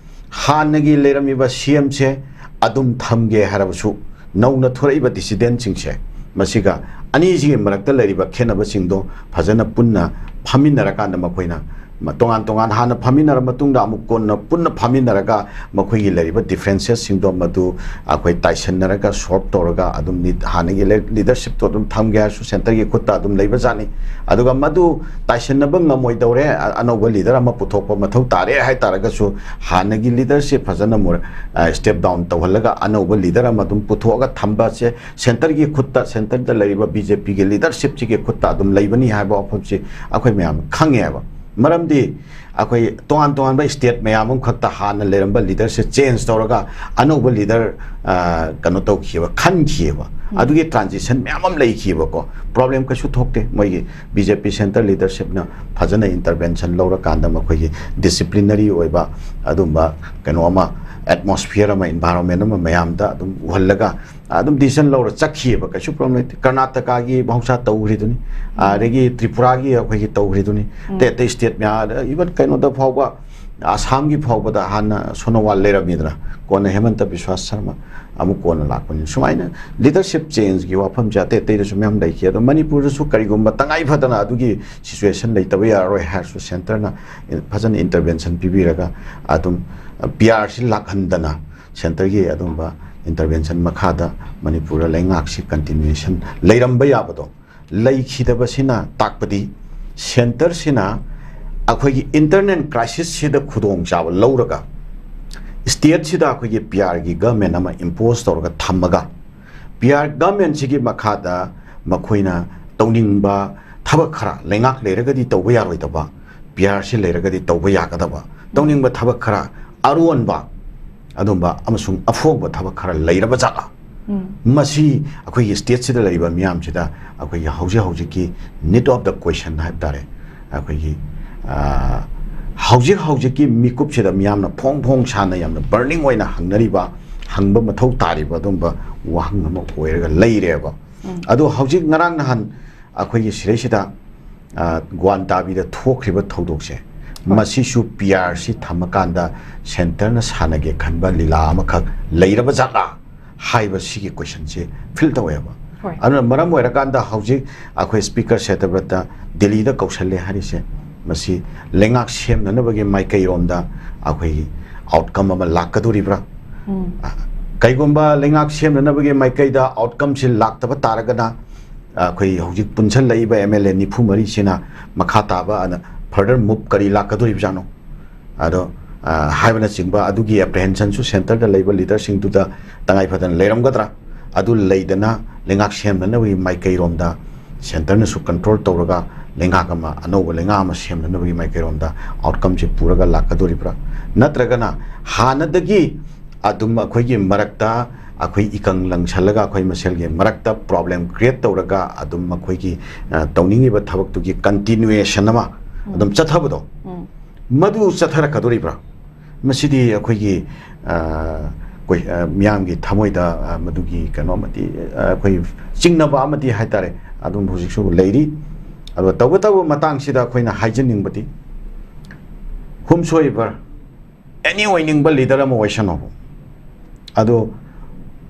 ꯍꯥꯟꯅꯒꯤ ꯂꯩꯔꯝꯃꯤꯕ ꯁꯤ ꯑꯦꯝꯁꯦ ꯑꯗꯨꯝ ꯊꯝꯒꯦ ꯍꯥꯏꯔꯕꯁꯨ, ꯅꯧꯅ ꯊꯣꯔꯛꯏꯕ ꯗꯤꯁꯤꯗꯦꯟꯁꯤꯡꯁꯦ, ꯃꯁꯤꯒ ꯑꯅꯤꯁꯤꯒꯤ ꯃꯔꯛꯇ ꯂꯩꯔꯤꯕ ꯈꯦꯠꯅꯕꯁꯤꯡꯗꯣ ꯐꯖꯅ ꯄꯨꯟꯅ ꯐꯝꯃꯤꯟꯅꯔꯀꯥꯟꯗ, ꯃꯈꯣꯏꯅ ꯃ-, ꯇꯣꯉꯥꯟ ꯇꯣꯉꯥꯟ ꯍꯥꯟꯅ ꯐꯝꯃꯤꯟꯅꯔ ꯃꯇꯨꯡꯗ ꯑꯃꯨꯛ ꯀꯣꯟꯅ ꯄꯨꯟꯅ ꯐꯝꯃꯤꯟꯅꯔꯒ ꯃꯈꯣꯏꯒꯤ ꯂꯩꯔꯤꯕ ꯗꯤꯐ꯭ꯔꯦꯟꯁꯦꯁꯁꯤꯡꯗꯣ ꯃꯗꯨ ꯑꯩꯈꯣꯏ ꯇꯥꯏꯁꯟꯅꯔꯒ ꯁꯣꯜꯕ ꯇꯧꯔꯒ ꯑꯗꯨꯝ ꯂꯤ-, ꯍꯥꯟꯅꯒꯤ ꯂꯦ-, ꯂꯤꯗꯔꯁꯤꯞꯇꯣ ꯑꯗꯨꯝ ꯊꯝꯒꯦ ꯍꯥꯏꯔꯁꯨ ꯁꯦꯟꯇꯔꯒꯤ ꯈꯨꯠꯇ ꯑꯗꯨꯝ ꯂꯩꯕꯖꯥꯠꯅꯤ꯫ ꯑꯗꯨꯒ ꯃꯗꯨ ꯇꯥꯏꯁꯟꯅꯕ ꯉꯝꯃꯣꯏꯗꯧꯔꯦ, ꯑ-, ꯑꯅꯧꯕ ꯂꯤꯗꯔ ꯑꯃ ꯄꯨꯊꯣꯛꯄ ꯃꯊꯧ ꯇꯥꯔꯦ ꯍꯥꯏ ꯇꯥꯔꯒꯁꯨ, ꯍꯥꯟꯅꯒꯤ ꯂꯤꯗꯔꯁꯤꯞ ꯐꯖꯅ ꯃꯨꯔ-, ꯑ, ꯁ꯭ꯇꯦꯞ ꯗꯥꯎꯟ ꯇꯧꯍꯜꯂꯒ ꯑꯅꯧꯕ ꯂꯤꯗꯔ ꯑꯃ ꯑꯗꯨꯝ ꯄꯨꯊꯣꯛꯑꯒ ꯊꯝꯕꯁꯦ ꯁꯦꯟꯇꯔꯒꯤ ꯈꯨꯠꯇ, ꯁꯦꯟꯇꯔꯗ ꯂꯩꯔꯤꯕ ꯕꯤ ꯖꯦ ꯄꯤꯒꯤ ꯂꯤꯗꯔꯁꯤꯞꯁꯤꯒꯤ ꯈꯨꯠꯇ ꯑꯗꯨꯝ ꯂꯩꯕꯅꯤ ꯍꯥꯏꯕ ꯋꯥꯐꯝꯁꯤ ꯑꯩꯈꯣꯏ ꯃꯌꯥꯝ ꯈꯪꯉꯦꯕ꯫ ꯃꯔꯝꯗꯤ ꯑꯩꯈꯣꯏ ꯇꯣꯉꯥꯟ ꯇꯣꯉꯥꯟꯕ ꯁ꯭ꯇꯦꯠ ꯃꯌꯥꯝ ꯑꯃꯈꯛꯇ ꯍꯥꯟꯅ ꯂꯩꯔꯝꯕ ꯂꯤꯗꯔꯁꯦ ꯆꯦꯟꯖ ꯇꯧꯔꯒ ꯑꯅꯧꯕ ꯂꯤꯗꯔ, ꯑ, ꯀꯩꯅꯣ ꯇꯧꯈꯤꯑꯕ, ꯈꯟꯈꯤꯑꯕ꯫ ꯎꯝ꯫ ꯑꯗꯨꯒꯤ ꯇ꯭ꯔꯥꯟꯖꯤꯁꯟ ꯃꯌꯥꯝ ꯑꯃ ꯂꯩꯈꯤꯑꯕꯀꯣ꯫ ꯄ꯭ꯔꯣꯕ꯭ꯂꯦꯝ ꯀꯩꯁꯨ ꯊꯣꯛꯇꯦ꯫ ꯃꯣꯏꯒꯤ ꯕꯤ ꯖꯦ ꯄꯤ ꯁꯦꯟꯇꯔ ꯂꯤꯗꯔꯁꯤꯞꯅ ꯐꯖꯅ ꯏꯟꯇꯔꯚꯦꯟꯁꯟ ꯂꯧꯔꯀꯥꯟꯗ ꯃꯈꯣꯏꯒꯤ ꯗꯤꯁꯤꯄ꯭ꯂꯤꯅꯔꯤ ꯑꯣꯏꯕ ꯑꯗꯨꯝꯕ ꯀꯩꯅꯣ ꯑꯃ, ꯑꯦꯠꯃꯣꯁꯐꯤꯌꯔ ꯑꯃ, ꯏꯟꯚꯥꯏꯔꯣꯟꯃꯦꯟ ꯑꯃ ꯃꯌꯥꯝꯗ ꯑꯗꯨꯝ ꯎꯍꯜꯂꯒ ꯑꯗꯨꯝ ꯗꯤꯁꯤꯖꯟ ꯂꯧꯔ ꯆꯠꯈꯤꯑꯕ, ꯀꯩꯁꯨ ꯄ꯭ꯔꯣꯕ꯭ꯂꯦꯝ ꯂꯩꯇꯦ꯫ ꯀꯔꯅꯥꯇꯀꯥꯒꯤ ꯃꯍꯧꯁꯥ ꯇꯧꯈ꯭ꯔꯤꯗꯨꯅꯤ, ꯑꯗꯒꯤ ꯇ꯭ꯔꯤꯄꯨꯔꯥꯒꯤ ꯑꯩꯈꯣꯏꯒꯤ ꯇꯧꯈ꯭ꯔꯤꯗꯨꯅꯤ, ꯎꯝ꯫ ꯑꯇꯩ ꯑꯇꯩ ꯁ꯭ꯇꯦꯠ ꯃꯌꯥꯝ, ꯏꯚꯟ ꯀꯩꯅꯣꯗ ꯐꯥꯎꯕ, ꯑꯁꯥꯝꯒꯤ ꯐꯥꯎꯕꯗ ꯍꯥꯟꯅ ꯁꯣꯅꯣꯋꯥꯜ ꯂꯩꯔꯝꯃꯤꯗꯅ, ꯀꯣꯟꯅ ꯍꯦꯃꯟꯇ ꯕꯤꯁ꯭ꯋꯥꯁ ꯁꯔꯃ ꯑꯃꯨꯛ ꯀꯣꯟꯅ ꯂꯥꯛꯄꯅꯤ꯫ ꯁꯨꯃꯥꯏꯅ ꯂꯤꯗꯔꯁꯤꯞ ꯆꯦꯟꯖꯀꯤ ꯋꯥꯐꯝꯁꯦ ꯑꯇꯩ ꯑꯇꯩꯗꯁꯨ ꯃꯌꯥꯝ ꯂꯩꯈꯤ꯫ ꯑꯗꯣ ꯃꯅꯤꯄꯨꯔꯗꯁꯨ ꯀꯔꯤꯒꯨꯝꯕ ꯇꯉꯥꯏ ꯐꯗꯅ ꯑꯗꯨꯒꯤ ꯁꯤꯆꯨꯋꯦꯁꯟ ꯂꯩꯇꯕ ꯌꯥꯔꯔꯣꯏ ꯍꯥꯏꯔꯁꯨ, ꯁꯦꯟꯇꯔꯅ ꯐꯖꯅ ꯏꯟꯇꯔꯚꯦꯟꯁꯟ ꯄꯤꯕꯤꯔꯒ ꯑꯗꯨꯝ ꯄꯤ ꯑꯥꯔꯁꯤ ꯂꯥꯛꯍꯟꯗꯅ, ꯁꯦꯟꯇꯔꯒꯤ ꯑꯗꯨꯝꯕ ꯏꯟꯇꯔꯚꯦꯟꯁꯟ ꯃꯈꯥꯗ ꯃꯅꯤꯄꯨꯔꯗ ꯂꯩꯉꯥꯛꯁꯤ ꯀꯟꯇꯤꯅ꯭ꯌꯨꯌꯦꯁꯟ ꯂꯩꯔꯝꯕ ꯌꯥꯕꯗꯣ ꯂꯩꯈꯤꯗꯕꯁꯤꯅ ꯇꯥꯛꯄꯗꯤ, ꯁꯦꯟꯇꯔꯁꯤꯅ ꯑꯩꯈꯣꯏꯒꯤ ꯏꯟꯇꯔꯅꯦꯜ ꯀ꯭ꯔꯥꯏꯁꯤꯁꯁꯤꯗ ꯈꯨꯗꯣꯡꯆꯥꯕ ꯂꯧꯔꯒ, ꯁ꯭ꯇꯦꯠꯁꯤꯗ ꯑꯩꯈꯣꯏꯒꯤ ꯄꯤ ꯑꯥꯔꯒꯤ ꯒꯚꯔꯟꯃꯦꯟ ꯑꯃ ꯏꯝꯄꯣꯖ ꯇꯧꯔꯒ ꯊꯝꯃꯒ, ꯄꯤ ꯑꯥꯔ ꯒꯚꯔꯟꯃꯦꯟꯁꯤꯒꯤ ꯃꯈꯥꯗ ꯃꯈꯣꯏꯅ ꯇꯧꯅꯤꯡꯕ ꯊꯕꯛ ꯈꯔ, ꯂꯩꯉꯥꯛ ꯂꯩꯔꯒꯗꯤ ꯇꯧꯕ ꯌꯥꯔꯣꯏꯗꯕ, ꯄꯤ ꯑꯥꯔꯁꯤ ꯂꯩꯔꯒꯗꯤ ꯇꯧꯕ ꯌꯥꯒꯗꯕ, ꯇꯧꯅꯤꯡꯕ ꯊꯕꯛ ꯈꯔ ꯑꯔꯣꯟꯕ ꯑꯗꯨꯝꯕ ꯑꯃꯁꯨꯡ ꯑꯐꯣꯡꯕ ꯊꯕꯛ ꯈꯔ ꯂꯩꯔꯕ ꯖꯥꯠꯂꯥ? ꯃꯁꯤ ꯑꯩꯈꯣꯏꯒꯤ ꯁ꯭ꯇꯦꯠꯁꯤꯗ ꯂꯩꯔꯤꯕ ꯃꯤꯌꯥꯝꯁꯤꯗ ꯑꯩꯈꯣꯏꯒꯤ ꯍꯧꯖꯤꯛ ꯍꯧꯖꯤꯛꯀꯤ need of the question ꯍꯥꯏꯕ ꯇꯥꯔꯦ, ꯑꯩꯈꯣꯏꯒꯤ ꯍꯧꯖꯤꯛ ꯍꯧꯖꯤꯛꯀꯤ ꯃꯤꯀꯨꯞꯁꯤꯗ ꯃꯤꯌꯥꯝꯅ ꯐꯣꯡ ꯐꯣꯡ ꯁꯥꯅ ꯌꯥꯝꯅ ꯕꯔꯅꯤꯡ ꯑꯣꯏꯅ ꯍꯪꯅꯔꯤꯕ, ꯍꯪꯕ ꯃꯊꯧ ꯇꯥꯔꯤꯕ ꯑꯗꯨꯝꯕ ꯋꯥꯍꯪ ꯑꯃ ꯑꯣꯏꯔꯒ ꯂꯩꯔꯦꯕ꯫ ꯑꯗꯣ ꯍꯧꯖꯤꯛ ꯉꯔꯥꯡ ꯅꯍꯥꯟ ꯑꯩꯈꯣꯏꯒꯤ ꯁꯤꯗꯩꯁꯤꯗ ꯒ꯭ꯋꯥꯟꯇꯥꯕꯤꯗ ꯊꯣꯛꯈ꯭ꯔꯤꯕ ꯊꯧꯗꯣꯛꯁꯦ, ꯃꯁꯤꯁꯨ ꯄꯤ ꯑꯥꯔ ꯁꯤ ꯊꯝꯃꯀꯥꯟꯗ ꯁꯦꯟꯇꯔꯅ ꯁꯥꯟꯅꯒꯦ ꯈꯟꯕ ꯂꯤꯂꯥ ꯑꯃꯈꯛ ꯂꯩꯔꯕ ꯖꯥꯠꯂꯥ ꯍꯥꯏꯕ ꯁꯤꯒꯤ ꯀꯣꯏꯁꯟꯁꯦ ꯐꯤꯜ ꯇꯧꯋꯦꯕ꯫ ꯑꯗꯨꯅ ꯃꯔꯝ ꯑꯣꯏꯔꯀꯥꯟꯗ ꯍꯧꯖꯤꯛ ꯑꯩꯈꯣꯏ ꯁ꯭ꯄꯤꯀꯔ ꯁꯦꯇꯕ꯭ꯔꯇ ꯗꯤꯜꯂꯤꯗ ꯀꯧꯁꯜꯂꯦ ꯍꯥꯏꯔꯤꯁꯦ, ꯃꯁꯤ ꯂꯩꯉꯥꯛ ꯁꯦꯝꯅꯅꯕꯒꯤ ꯃꯥꯏꯀꯩꯔꯣꯝꯗ ꯑꯩꯈꯣꯏꯒꯤ ꯑꯥꯎꯠꯀꯝ ꯑꯃ ꯂꯥꯛꯀꯗꯣꯔꯤꯕ꯭ꯔꯥ? ꯀꯩꯒꯨꯝꯕ ꯂꯩꯉꯥꯛ ꯁꯦꯝꯅꯅꯕꯒꯤ ꯃꯥꯏꯀꯩꯗ ꯑꯥꯎꯠꯀꯝꯁꯤ ꯂꯥꯛꯇꯕ ꯇꯥꯔꯒꯅ, ꯑꯩꯈꯣꯏ ꯍꯧꯖꯤꯛ ꯄꯨꯟꯁꯤꯜꯂꯛꯏꯕ ꯑꯦꯝ ꯑꯦꯜ ꯑꯦ ꯅꯤꯐꯨ ꯃꯔꯤꯁꯤꯅ ꯃꯈꯥ ꯇꯥꯕ ꯑꯅ ꯐꯔꯗꯔ ꯃꯨꯚ ꯀꯔꯤ ꯂꯥꯛꯀꯗꯣꯔꯤꯕꯖꯥꯠꯅꯣ? ꯑꯗꯣ ꯍꯥꯏꯕꯅꯆꯤꯡꯕ ꯑꯗꯨꯒꯤ ꯑꯦꯄ꯭ꯔꯤꯍꯦꯟꯁꯟꯁꯨ ꯁꯦꯟꯇꯔꯗ ꯂꯩꯕ ꯂꯤꯗꯔꯁꯤꯡꯗꯨꯗ ꯇꯉꯥꯏ ꯐꯗꯅ ꯂꯩꯔꯝꯒꯗ꯭ꯔꯥ? ꯑꯗꯨ ꯂꯩꯗꯅ ꯂꯩꯉꯥꯛ ꯁꯦꯝꯅꯅꯕꯒꯤ ꯃꯥꯏꯀꯩꯔꯣꯝꯗ ꯁꯦꯟꯇꯔꯅꯁꯨ ꯀꯟꯇ꯭ꯔꯣꯜ ꯇꯧꯔꯒ ꯂꯩꯉꯥꯛ ꯑꯃ, ꯑꯅꯧꯕ ꯂꯩꯉꯥꯛ ꯑꯃ ꯁꯦꯝꯅꯅꯕꯒꯤ ꯃꯥꯏꯀꯩꯔꯣꯝꯗ ꯑꯥꯎꯠꯀꯝꯁꯤ ꯄꯨꯔꯒ ꯂꯥꯛꯀꯗꯣꯔꯤꯕ꯭ꯔꯥ? ꯅꯠꯇ꯭ꯔꯒꯅ ꯍꯥꯟꯅꯗꯒꯤ ꯑꯗꯨꯝ ꯑꯩꯈꯣꯏꯒꯤ ꯃꯔꯛꯇ ꯑꯩꯈꯣꯏ ꯏꯀꯪ ꯂꯪꯁꯜꯂꯒ ꯑꯩꯈꯣꯏ ꯃꯁꯦꯜꯒꯤ ꯃꯔꯛꯇ ꯄ꯭ꯔꯣꯕ꯭ꯂꯦꯝ ꯀ꯭ꯔꯤꯌꯦꯠ ꯇꯧꯔꯒ ꯑꯗꯨꯝ ꯑꯩꯈꯣꯏꯒꯤ ꯇꯧꯅꯤꯡꯉꯤꯕ ꯊꯕꯛꯇꯨꯒꯤ ꯀꯟꯇꯤꯅ꯭ꯌꯨꯑꯦꯁꯟ ꯑꯃ ꯑꯗꯨꯝ ꯆꯠꯊꯕꯗꯣ, ꯃꯗꯨ ꯆꯠꯊꯔꯛꯀꯗꯣꯔꯤꯕ꯭ꯔꯥ? ꯃꯁꯤꯗꯤ ꯑꯩꯈꯣꯏꯒꯤ ꯃꯤꯌꯥꯝꯒꯤ ꯊꯃꯣꯏꯗ ꯃꯗꯨꯒꯤ ꯀꯩꯅꯣ ꯑꯃꯗꯤ, ꯑꯩꯈꯣꯏ ꯆꯤꯡꯅꯕ ꯑꯃꯗꯤ ꯍꯥꯏꯇꯥꯔꯦ, ꯑꯗꯨꯝ ꯍꯧꯖꯤꯛꯁꯨ ꯂꯩꯔꯤ꯫ ꯑꯗꯣ ꯇꯧꯕꯇꯕꯨ ꯃꯇꯥꯡꯁꯤꯗ ꯑꯩꯈꯣꯏꯅ ꯍꯥꯏꯖꯅꯤꯡꯕꯗꯤ, whomsoever, ꯑꯦꯅꯤ ꯑꯣꯏꯅꯤꯡꯕ ꯂꯤꯗꯔ ꯑꯃ ꯑꯣꯏꯁꯅꯨ, ꯑꯗꯣ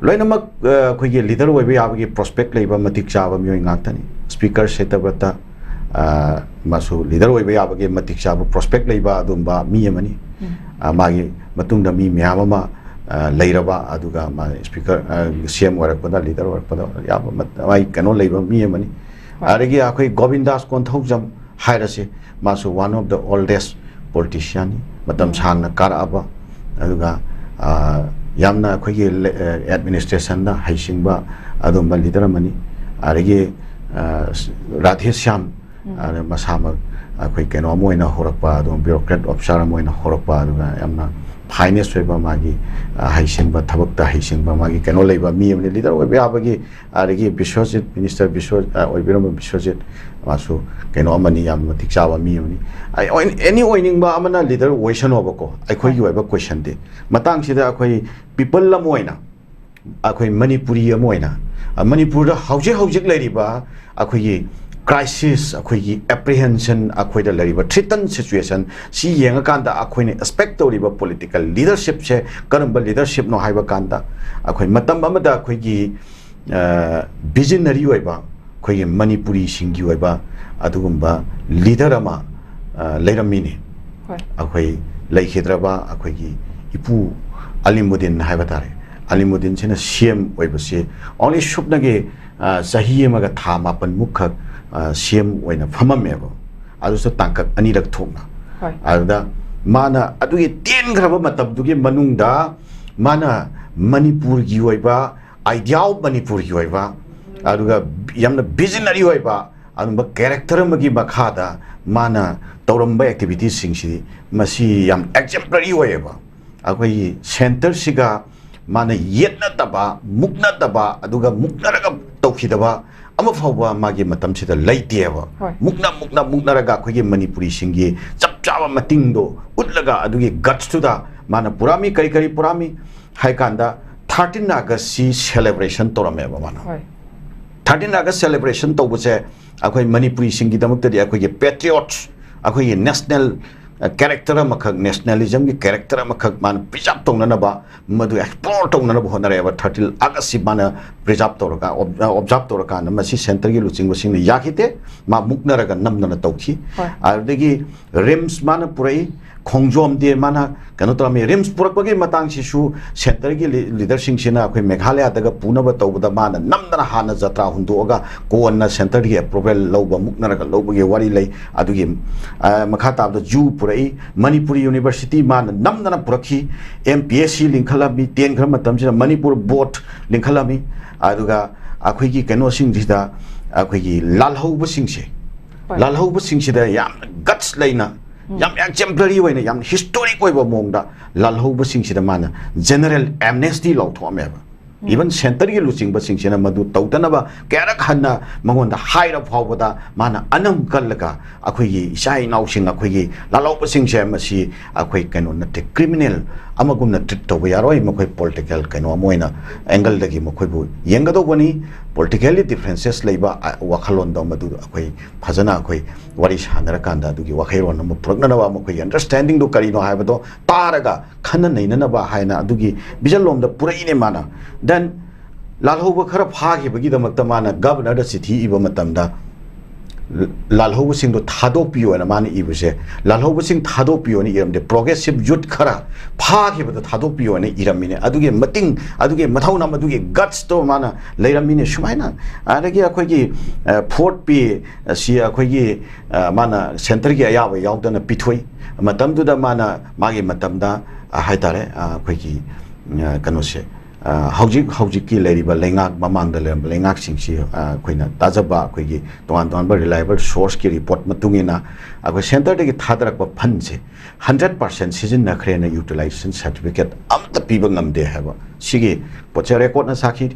ꯂꯣꯏꯅꯃꯛ ꯑꯩꯈꯣꯏꯒꯤ ꯂꯤꯗꯔ ꯑꯣꯏꯕ ꯌꯥꯕꯒꯤ ꯄ꯭ꯔꯣꯁꯄꯦꯛ ꯂꯩꯕ ꯃꯇꯤꯛ ꯆꯥꯕ ꯃꯤꯑꯣꯏ ꯉꯥꯛꯇꯅꯤ꯫ ꯁ꯭ꯄꯤꯀꯔ ꯁꯦꯇꯕ꯭ꯔꯇ ꯃꯥꯁꯨ ꯂꯤꯗꯔ ꯑꯣꯏꯕ ꯌꯥꯕꯒꯤ ꯃꯇꯤꯛ ꯆꯥꯕ ꯄ꯭ꯔꯣꯁꯄꯦꯛ ꯂꯩꯕ ꯑꯗꯨꯝꯕ ꯃꯤ ꯑꯃꯅꯤ꯫ ꯃꯥꯒꯤ ꯃꯇꯨꯡꯗ ꯃꯤ ꯃꯌꯥꯝ ꯑꯃ ꯂꯩꯔꯕ, ꯑꯗꯨꯒ ꯃꯥ ꯁ꯭ꯄꯤꯀꯔ, ꯁꯤ ꯑꯦꯝ ꯑꯣꯏꯔꯛꯄꯗ, ꯂꯤꯗꯔ ꯑꯣꯏꯔꯛꯄꯗ ꯌꯥꯕ ꯃꯥꯒꯤ ꯀꯩꯅꯣ ꯂꯩꯕ ꯃꯤ ꯑꯃꯅꯤ꯫ ꯑꯗꯒꯤ ꯑꯩꯈꯣꯏ ꯒꯣꯕꯤꯟꯗꯥꯁ ꯀꯣꯟꯊꯧꯖꯝ ꯍꯥꯏꯔꯁꯤ, ꯃꯥꯁꯨ one of the oldest politicianꯅꯤ, ꯃꯇꯝ ꯁꯥꯡꯅ ꯀꯥꯔꯛꯑꯕ, ꯑꯗꯨꯒ ꯌꯥꯝꯅ ꯑꯩꯈꯣꯏꯒꯤ ꯑꯦꯗꯃꯤꯅꯤꯁꯇ꯭ꯔꯦꯁꯟꯗ ꯍꯩꯁꯤꯡꯕ ꯑꯗꯨꯝꯕ ꯂꯤꯗꯔ ꯑꯃꯅꯤ꯫ ꯑꯗꯒꯤ ꯔꯥꯙꯦꯁ꯭ꯌꯥꯝ ꯑꯗ ꯃꯁꯥꯃꯛ ꯑꯩꯈꯣꯏ ꯀꯩꯅꯣ ꯑꯃ ꯑꯣꯏꯅ ꯍꯧꯔꯛꯄ, ꯑꯗꯨꯒ bureaucrat officer ꯑꯃ ꯑꯣꯏꯅ ꯍꯧꯔꯛꯄ, ꯑꯗꯨꯒ ꯌꯥꯝꯅ finest ꯑꯣꯏꯕ, ꯃꯥꯒꯤ ꯑ, ꯍꯩꯁꯤꯡꯕ, ꯊꯕꯛꯇ ꯍꯩꯁꯤꯡꯕ, ꯃꯥꯒꯤ ꯀꯩꯅꯣ ꯂꯩꯕ ꯃꯤ ꯑꯃꯅꯤ, leader ꯑꯣꯏꯕ ꯌꯥꯕꯒꯤ꯫ ꯑꯗꯒꯤ ꯕꯤꯁ꯭ꯋꯖꯤꯠ, minister ꯕꯤꯁ꯭ꯋ ꯑ, ꯑꯣꯏꯕꯤꯔꯝꯕ ꯕꯤꯁ꯭ꯋꯖꯤꯠ, ꯃꯥꯁꯨ ꯀꯩꯅꯣ ꯑꯃꯅꯤ, ꯌꯥꯝ ꯃꯇꯤꯛ ꯆꯥꯕ ꯃꯤ ꯑꯃꯅꯤ꯫ ꯑꯩ ꯑꯣꯏ-, any ꯑꯣꯏꯅꯤꯡꯕ ꯑꯃꯅ leader ꯑꯣꯏꯁꯅꯣꯕꯀꯣ, ꯑꯩꯈꯣꯏꯒꯤ ꯑꯣꯏꯕ questionꯗꯤ꯫ ꯃꯇꯥꯡꯁꯤꯗ ꯑꯩꯈꯣꯏ people ꯑꯃ ꯑꯣꯏꯅ, ꯑꯩꯈꯣꯏ ꯃꯅꯤꯄꯨꯔꯤ ꯑꯃ ꯑꯣꯏꯅ, ꯑ, ꯃꯅꯤꯄꯨꯔꯗ ꯍꯧꯖꯤꯛ ꯍꯧꯖꯤꯛ ꯂꯩꯔꯤꯕ ꯑꯩꯈꯣꯏꯒꯤ crisis, ꯑꯩꯈꯣꯏꯒꯤ apprehension, ꯑꯩꯈꯣꯏꯗ ꯂꯩꯔꯤꯕ threaten situation ꯁꯤ ꯌꯦꯡꯉꯀꯥꯟꯗ ꯑꯩꯈꯣꯏꯅ expect ꯇꯧꯔꯤꯕ political leadershipꯁꯦ ꯀꯔꯝꯕ leadershipꯅꯣ ꯍꯥꯏꯕ ꯀꯥꯟꯗ, ꯑꯩꯈꯣꯏ ꯃꯇꯝ ꯑꯃꯗ ꯑꯩꯈꯣꯏꯒꯤ, ꯑ, visionary ꯑꯣꯏꯕ, ꯑꯩꯈꯣꯏꯒꯤ ꯃꯅꯤꯄꯨꯔꯤꯁꯤꯡꯒꯤ ꯑꯣꯏꯕ ꯑꯗꯨꯒꯨꯝꯕ leader ꯑꯃ, ꯑ, ꯂꯩꯔꯝꯃꯤꯅꯤ꯫ ꯍꯣꯏ꯫ ꯑꯩꯈꯣꯏ ꯂꯩꯈꯤꯗ꯭ꯔꯕ ꯑꯩꯈꯣꯏꯒꯤ ꯏꯄꯨ ꯑꯂꯤꯃꯨꯗꯤꯟ ꯍꯥꯏꯕ ꯇꯥꯔꯦ, ꯑꯂꯤꯃꯨꯗꯤꯟꯁꯤꯅ C M ꯑꯣꯏꯕꯁꯤ only ꯁꯨꯞꯅꯒꯤ, ꯑ, ꯆꯍꯤ ꯑꯃꯒ ꯊꯥ ꯃꯥꯄꯟꯃꯨꯛꯈꯛ, ꯑ, C M ꯑꯣꯏꯅ ꯐꯝꯃꯝꯃꯦꯕ, ꯑꯗꯨꯁꯨ ꯇꯥꯡꯀꯛ ꯑꯅꯤꯔꯛ ꯊꯣꯛꯅ꯫ ꯍꯣꯏ꯫ ꯑꯗꯨꯗ ꯃꯥꯅ ꯑꯗꯨꯒꯤ ꯇꯦꯟꯈ꯭ꯔꯕ ꯃꯇꯝꯗꯨꯒꯤ ꯃꯅꯨꯡꯗ ꯃꯥꯅ ꯃꯅꯤꯄꯨꯔꯒꯤ ꯑꯣꯏꯕ idea of ꯃꯅꯤꯄꯨꯔꯒꯤ ꯑꯣꯏꯕ, ꯑꯗꯨꯒ ꯌꯥꯝꯅ visionary ꯑꯣꯏꯕ ꯑꯗꯨꯝꯕ character ꯑꯃꯒꯤ ꯃꯈꯥꯗ ꯃꯥꯅ ꯇꯧꯔꯝꯕ activitiesꯁꯤꯡꯁꯤ, ꯃꯁꯤ ꯌꯥꯝ exemplary ꯑꯣꯏꯌꯦꯕ꯫ ꯑꯩꯈꯣꯏꯒꯤ centreꯁꯤꯒ ꯃꯥꯅ ꯌꯦꯠꯅꯗꯕ, ꯃꯨꯛꯅꯗꯕ, ꯑꯗꯨꯒ ꯃꯨꯛꯅꯔꯒ ꯇꯧꯈꯤꯗꯕ ꯑꯃ ꯐꯥꯎꯕ ꯃꯥꯒꯤ ꯃꯇꯝꯁꯤꯗ ꯂꯩꯇꯦꯕ꯫ ꯍꯣꯏ꯫ ꯃꯨꯛꯅ, ꯃꯨꯛꯅ, ꯃꯨꯛꯅꯔꯒ ꯑꯩꯈꯣꯏꯒꯤ ꯃꯅꯤꯄꯨꯔꯤꯁꯤꯡꯒꯤ ꯆꯞ ꯆꯥꯕ ꯃꯇꯤꯡꯗꯣ ꯎꯠꯂꯒ, ꯑꯗꯨꯒꯤ gutsꯇꯨꯗ ꯃꯥꯅ ꯄꯨꯔꯛꯑꯝꯃꯤ꯫ ꯀꯔꯤ ꯀꯔꯤ ꯄꯨꯔꯛꯑꯝꯃꯤ ꯍꯥꯏ ꯀꯥꯟꯗ, thirteen Augustꯁꯤ celebration ꯇꯧꯔꯝꯃꯦꯕ ꯃꯥꯅ꯫ ꯍꯣꯏ꯫ Thirteen August celebration ꯇꯧꯕꯁꯦ ꯑꯩꯈꯣꯏ ꯃꯅꯤꯄꯨꯔꯤꯁꯤꯡꯒꯤꯗꯃꯛꯇꯗꯤ ꯑꯩꯈꯣꯏꯒꯤ patriots, ꯑꯩꯈꯣꯏꯒꯤ national, ꯑ, character ꯑꯃꯈꯛ, nationalismꯒꯤ character ꯑꯃꯈꯛ ꯃꯥꯅ preserve ꯇꯧꯅꯅꯕ, ꯃꯗꯨ explore ꯇꯧꯅꯅꯕ ꯍꯣꯠꯅꯔꯛꯑꯦꯕ꯫ Thirteen Augustꯁꯤ ꯃꯥꯅ preserve ꯇꯧꯔꯒ, ob-, observe ꯇꯧꯔꯀꯥꯟꯗ ꯃꯁꯤ centreꯒꯤ ꯂꯨꯆꯤꯡꯕꯁꯤꯡꯅ ꯌꯥꯈꯤꯗꯦ, ꯃꯥ ꯃꯨꯛꯅꯔꯒ ꯅꯝꯗꯅ ꯇꯧꯈꯤ꯫ ꯍꯣꯏ꯫ ꯑꯗꯨꯗꯒꯤ RIMS ꯃꯥꯅ ꯄꯨꯔꯛꯏ, ꯈꯣꯡꯖꯣꯝ day ꯃꯥꯅ ꯀꯩꯅꯣ ꯇꯧꯔꯝꯃꯤ꯫ RIMS ꯄꯨꯔꯛꯄꯒꯤ ꯃꯇꯥꯡꯁꯤꯁꯨ centreꯒꯤ ꯂꯤ-, leaderꯁꯤꯡꯁꯤꯅ ꯑꯩꯈꯣꯏ ꯃꯦꯘꯥꯂꯌꯥꯗꯒ ꯄꯨꯅꯕ ꯇꯧꯕꯗ ꯃꯥꯅ ꯅꯝꯗꯅ ꯍꯥꯟꯅ ꯖꯇ꯭ꯔꯥ ꯍꯨꯟꯗꯣꯛꯑꯒ ꯀꯣꯟꯅ centreꯒꯤ approval ꯂꯧꯕ, ꯃꯨꯛꯅꯔꯒ ꯂꯧꯕꯒꯤ ꯋꯥꯔꯤ ꯂꯩ꯫ ꯑꯗꯨꯒꯤ, ꯑ, ꯃꯈꯥ ꯇꯥꯕꯗ zoo ꯄꯨꯔꯛꯏ, ꯃꯅꯤꯄꯨꯔꯤ university ꯃꯥꯅ ꯅꯝꯗꯅ ꯄꯨꯔꯛꯈꯤ, MPSC ꯂꯤꯡꯈꯠꯂꯝꯃꯤ, ꯇꯦꯟꯈ꯭ꯔ ꯃꯇꯝꯁꯤꯗ ꯃꯅꯤꯄꯨꯔ board ꯂꯤꯡꯈꯠꯂꯝꯃꯤ꯫ ꯑꯗꯨꯒ ꯑꯩꯈꯣꯏꯒꯤ ꯀꯩꯅꯣꯁꯤꯡꯁꯤꯗ, ꯑꯩꯈꯣꯏꯒꯤ ꯂꯥꯜꯍꯧꯕꯁꯤꯡꯁꯦ, ꯂꯥꯜꯍꯧꯕꯁꯤꯡꯁꯤꯗ ꯌꯥꯝꯅ ꯒꯠꯁ ꯂꯩꯅ, ꯌꯥꯝ ꯑꯦꯛꯖꯦꯝꯄ꯭ꯂꯔꯤ ꯑꯣꯏꯅ, ꯌꯥꯝ ꯍꯤꯁꯇꯣꯔꯤꯛ ꯑꯣꯏꯕ ꯃꯑꯣꯡꯗ ꯂꯥꯜꯍꯧꯕꯁꯤꯡꯁꯤꯗ ꯃꯥꯅ ꯖꯦꯅꯔꯦꯜ ꯑꯦꯝꯅꯦꯁꯇꯤ ꯂꯥꯎꯊꯣꯛꯑꯝꯃꯦꯕ꯫ ꯏꯚꯟ ꯁꯦꯟꯇꯔꯒꯤ ꯂꯨꯆꯤꯡꯕꯁꯤꯡꯁꯤꯅ ꯃꯗꯨ ꯇꯧꯗꯅꯕ ꯀꯌꯥꯔꯛ ꯍꯟꯅ ꯃꯉꯣꯟꯗ ꯍꯥꯏꯔ ꯐꯥꯎꯕꯗ ꯃꯥꯅ ꯑꯅꯝ ꯀꯜꯂꯒ ꯑꯩꯈꯣꯏꯒꯤ ꯏꯆꯥ ꯏꯅꯥꯎꯁꯤꯡ, ꯑꯩꯈꯣꯏꯒꯤ ꯂꯥꯜꯍꯧꯕꯁꯤꯡꯁꯦ ꯃꯁꯤ ꯑꯩꯈꯣꯏ ꯀꯩꯅꯣ ꯅꯠꯇꯦ, ꯀ꯭ꯔꯤꯃꯤꯅꯦꯜ ꯑꯃꯒꯨꯝꯅ ꯇ꯭ꯔꯤꯠ ꯇꯧꯕ ꯌꯥꯔꯣꯏ, ꯃꯈꯣꯏ ꯄꯣꯂꯤꯇꯤꯀꯦꯜ ꯀꯩꯅꯣ ꯑꯃ ꯑꯣꯏꯅ ꯑꯦꯡꯒꯜꯗꯒꯤ ꯃꯈꯣꯏꯕꯨ ꯌꯦꯡꯒꯗꯧꯕꯅꯤ, ꯄꯣꯂꯤꯇꯤꯀꯦꯜꯂꯤ ꯗꯤꯐ꯭ꯔꯦꯟꯁꯦꯁ ꯂꯩꯕ, ꯑ, ꯋꯥꯈꯜꯂꯣꯟꯗꯣ ꯃꯗꯨ ꯑꯩꯈꯣꯏ ꯐꯖꯅ ꯑꯩꯈꯣꯏ ꯋꯥꯔꯤ ꯁꯥꯟꯅꯔꯀꯥꯟꯗ ꯑꯗꯨꯒꯤ ꯋꯥꯈꯜꯂꯣꯟ ꯑꯃ ꯄꯨꯔꯛꯅꯅꯕ, ꯃꯈꯣꯏꯒꯤ ꯑꯟꯗꯔꯁ꯭ꯇꯦꯟꯗꯤꯡꯗꯨ ꯀꯔꯤꯅꯣ ꯍꯥꯏꯕꯗꯣ ꯇꯥꯔꯒ ꯈꯟꯅ ꯅꯩꯅꯅꯕ ꯍꯥꯏꯅ ꯑꯗꯨꯒꯤ ꯚꯤꯖꯟ ꯂꯣꯝꯗ ꯄꯨꯔꯛꯏꯅꯦ ꯃꯥꯅ꯫ ꯗꯦꯟ ꯂꯥꯜꯍꯧꯕ ꯈꯔ ꯐꯥꯈꯤꯕꯒꯤꯗꯃꯛꯇ ꯃꯥꯅ ꯒꯕꯔꯅꯔꯗ ꯆꯤꯊꯤ ꯏꯕ ꯃꯇꯝꯗ ꯂꯥꯜꯍꯧꯕꯁꯤꯡꯗꯣ ꯊꯥꯗꯣꯛꯄꯤꯌꯣꯅ ꯃꯥꯅ ꯏꯕꯁꯦ, ꯂꯥꯜꯍꯧꯕꯁꯤꯡ ꯊꯥꯗꯣꯛꯄꯤꯌꯣꯅ ꯏꯔꯝꯗꯦ, ꯄ꯭ꯔꯣꯒ꯭ꯔꯦꯁꯤꯞ ꯌꯨꯠ ꯈꯔ ꯐꯥꯈꯤꯕꯗꯣ ꯊꯥꯗꯣꯛꯄꯤꯌꯣꯅ ꯏꯔꯝꯃꯤꯅꯦ꯫ ꯑꯗꯨꯒꯤ ꯃꯇꯤꯡ, ꯑꯗꯨꯒꯤ ꯃꯊꯧꯅ, ꯃꯗꯨꯒꯤ ꯒꯠꯁꯇꯣ ꯃꯥꯅ ꯂꯩꯔꯝꯃꯤꯅꯦ꯫ ꯁꯨꯃꯥꯏꯅ ꯑꯗꯒꯤ ꯑꯩꯈꯣꯏꯒꯤ ꯐꯣꯔꯠ ꯄꯦ ꯑꯁꯤ ꯑꯩꯈꯣꯏꯒꯤ, ꯑ, ꯃꯥꯅ ꯁꯦꯟꯇꯔꯒꯤ ꯑꯌꯥꯕ ꯌꯥꯎꯗꯅ ꯄꯤꯊꯣꯛꯏ꯫ ꯃꯇꯝꯗꯨꯗ ꯃꯥꯅ ꯃꯥꯒꯤ ꯃꯇꯝꯗ, ꯑ, ꯍꯥꯏꯇꯥꯔꯦ, ꯑ, ꯑꯩꯈꯣꯏꯒꯤ, ꯑ, ꯀꯩꯅꯣꯁꯦ, ꯑ, ꯍꯧꯖꯤꯛ ꯍꯧꯖꯤꯛꯀꯤ ꯂꯩꯔꯤꯕ ꯂꯩꯉꯥꯛ, ꯃꯃꯥꯡꯗ ꯂꯩꯔꯝꯕ ꯂꯩꯉꯥꯛꯁꯤꯡꯁꯤ, ꯑ, ꯑꯩꯈꯣꯏꯅ ꯇꯥꯖꯕ ꯑꯩꯈꯣꯏꯒꯤ ꯇꯣꯉꯥꯟ ꯇꯣꯉꯥꯟꯕ ꯔꯤꯂꯥꯏꯕꯜ ꯁꯣꯔꯁꯀꯤ ꯔꯤꯄꯣꯔꯠ ꯃꯇꯨꯡ ꯏꯟꯅ ꯑꯩꯈꯣꯏ ꯁꯦꯟꯇꯔꯗꯒꯤ ꯊꯥꯗꯔꯛꯄ ꯐꯟꯁꯦ ꯍꯟꯗ꯭ꯔꯦꯠ ꯄꯥꯔꯁꯦꯟ ꯁꯤꯖꯤꯟꯅꯈ꯭ꯔꯦꯅ ꯌꯨꯇꯤꯂꯥꯏꯖꯦꯁꯟ ꯁꯥꯔꯇꯤꯐꯤꯀꯦꯠ ꯑꯃꯠꯇ ꯄꯤꯕ ꯉꯝꯗꯦ ꯍꯥꯏꯕ ꯁꯤꯒꯤ ꯄꯣꯠꯁꯦ ꯔꯦꯀꯣꯔꯠꯅ ꯁꯥꯈꯤ꯫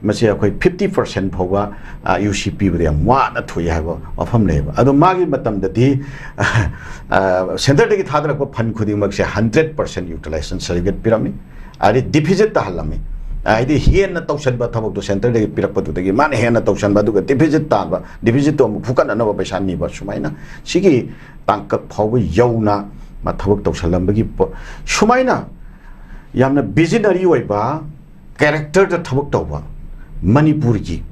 ꯃꯁꯤ ꯑꯩꯈꯣꯏ ꯐꯤꯐꯇꯤ ꯄꯥꯔꯁꯦꯟ ꯐꯥꯎꯕ, ꯑ, ꯌꯨ ꯁꯤ ꯄꯤꯕꯗ ꯌꯥꯝ ꯋꯥꯅ ꯊꯣꯛꯏ ꯍꯥꯏꯕ ꯋꯥꯐꯝ ꯂꯩꯌꯦꯕ꯫ ꯑꯗꯣ ꯃꯥꯒꯤ ꯃꯇꯝꯗꯗꯤ, ꯑ, ꯁꯦꯟꯇꯔꯗꯒꯤ ꯊꯥꯗꯔꯛꯄ ꯐꯟ ꯈꯨꯗꯤꯡꯃꯛꯁꯦ ꯍꯟꯗ꯭ꯔꯦꯠ ꯄꯥꯔꯁꯦꯟ ꯌꯨꯇꯤꯂꯥꯏꯖꯦꯁꯟ ꯁꯥꯔꯇꯤꯐꯤꯀꯦꯠ ꯄꯤꯔꯝꯃꯤ꯫ ꯍꯥꯏꯗꯤ ꯗꯤꯐꯤꯖꯤꯠ ꯇꯥꯍꯜꯂꯝꯃꯤ꯫ ꯍꯥꯏꯗꯤ ꯍꯦꯟꯅ ꯇꯧꯁꯟꯕ ꯊꯕꯛꯇꯣ ꯁꯦꯟꯇꯔꯗꯒꯤ ꯄꯤꯔꯛꯄꯗꯨꯗꯒꯤ ꯃꯥꯅ ꯍꯦꯟꯅ ꯇꯧꯁꯟꯕ, ꯑꯗꯨꯒ ꯗꯤꯐꯤꯖꯤꯠ ꯇꯥꯍꯟꯕ, ꯗꯤꯐꯤꯖꯤꯠꯇꯣ ꯑꯃꯨꯛ ꯐꯨꯀꯠꯅꯅꯕ ꯄꯩꯁꯥ ꯅꯤꯕ, ꯁꯨꯃꯥꯏꯅ ꯁꯤꯒꯤ ꯇꯥꯡꯀꯛ ꯐꯥꯎꯕ ꯌꯧꯅ ꯃꯥ ꯊꯕꯛ ꯇꯧꯁꯜꯂꯝꯕꯒꯤ ꯄꯣ-, ꯁꯨꯃꯥꯏꯅ ꯌꯥꯝꯅ ꯚꯤꯖꯅꯔꯤ ꯑꯣꯏꯕ ꯀꯦꯔꯦꯛꯇꯔꯗ ꯊꯕꯛ ꯇꯧꯕ, ꯃꯅꯤꯄꯨꯔꯒꯤ,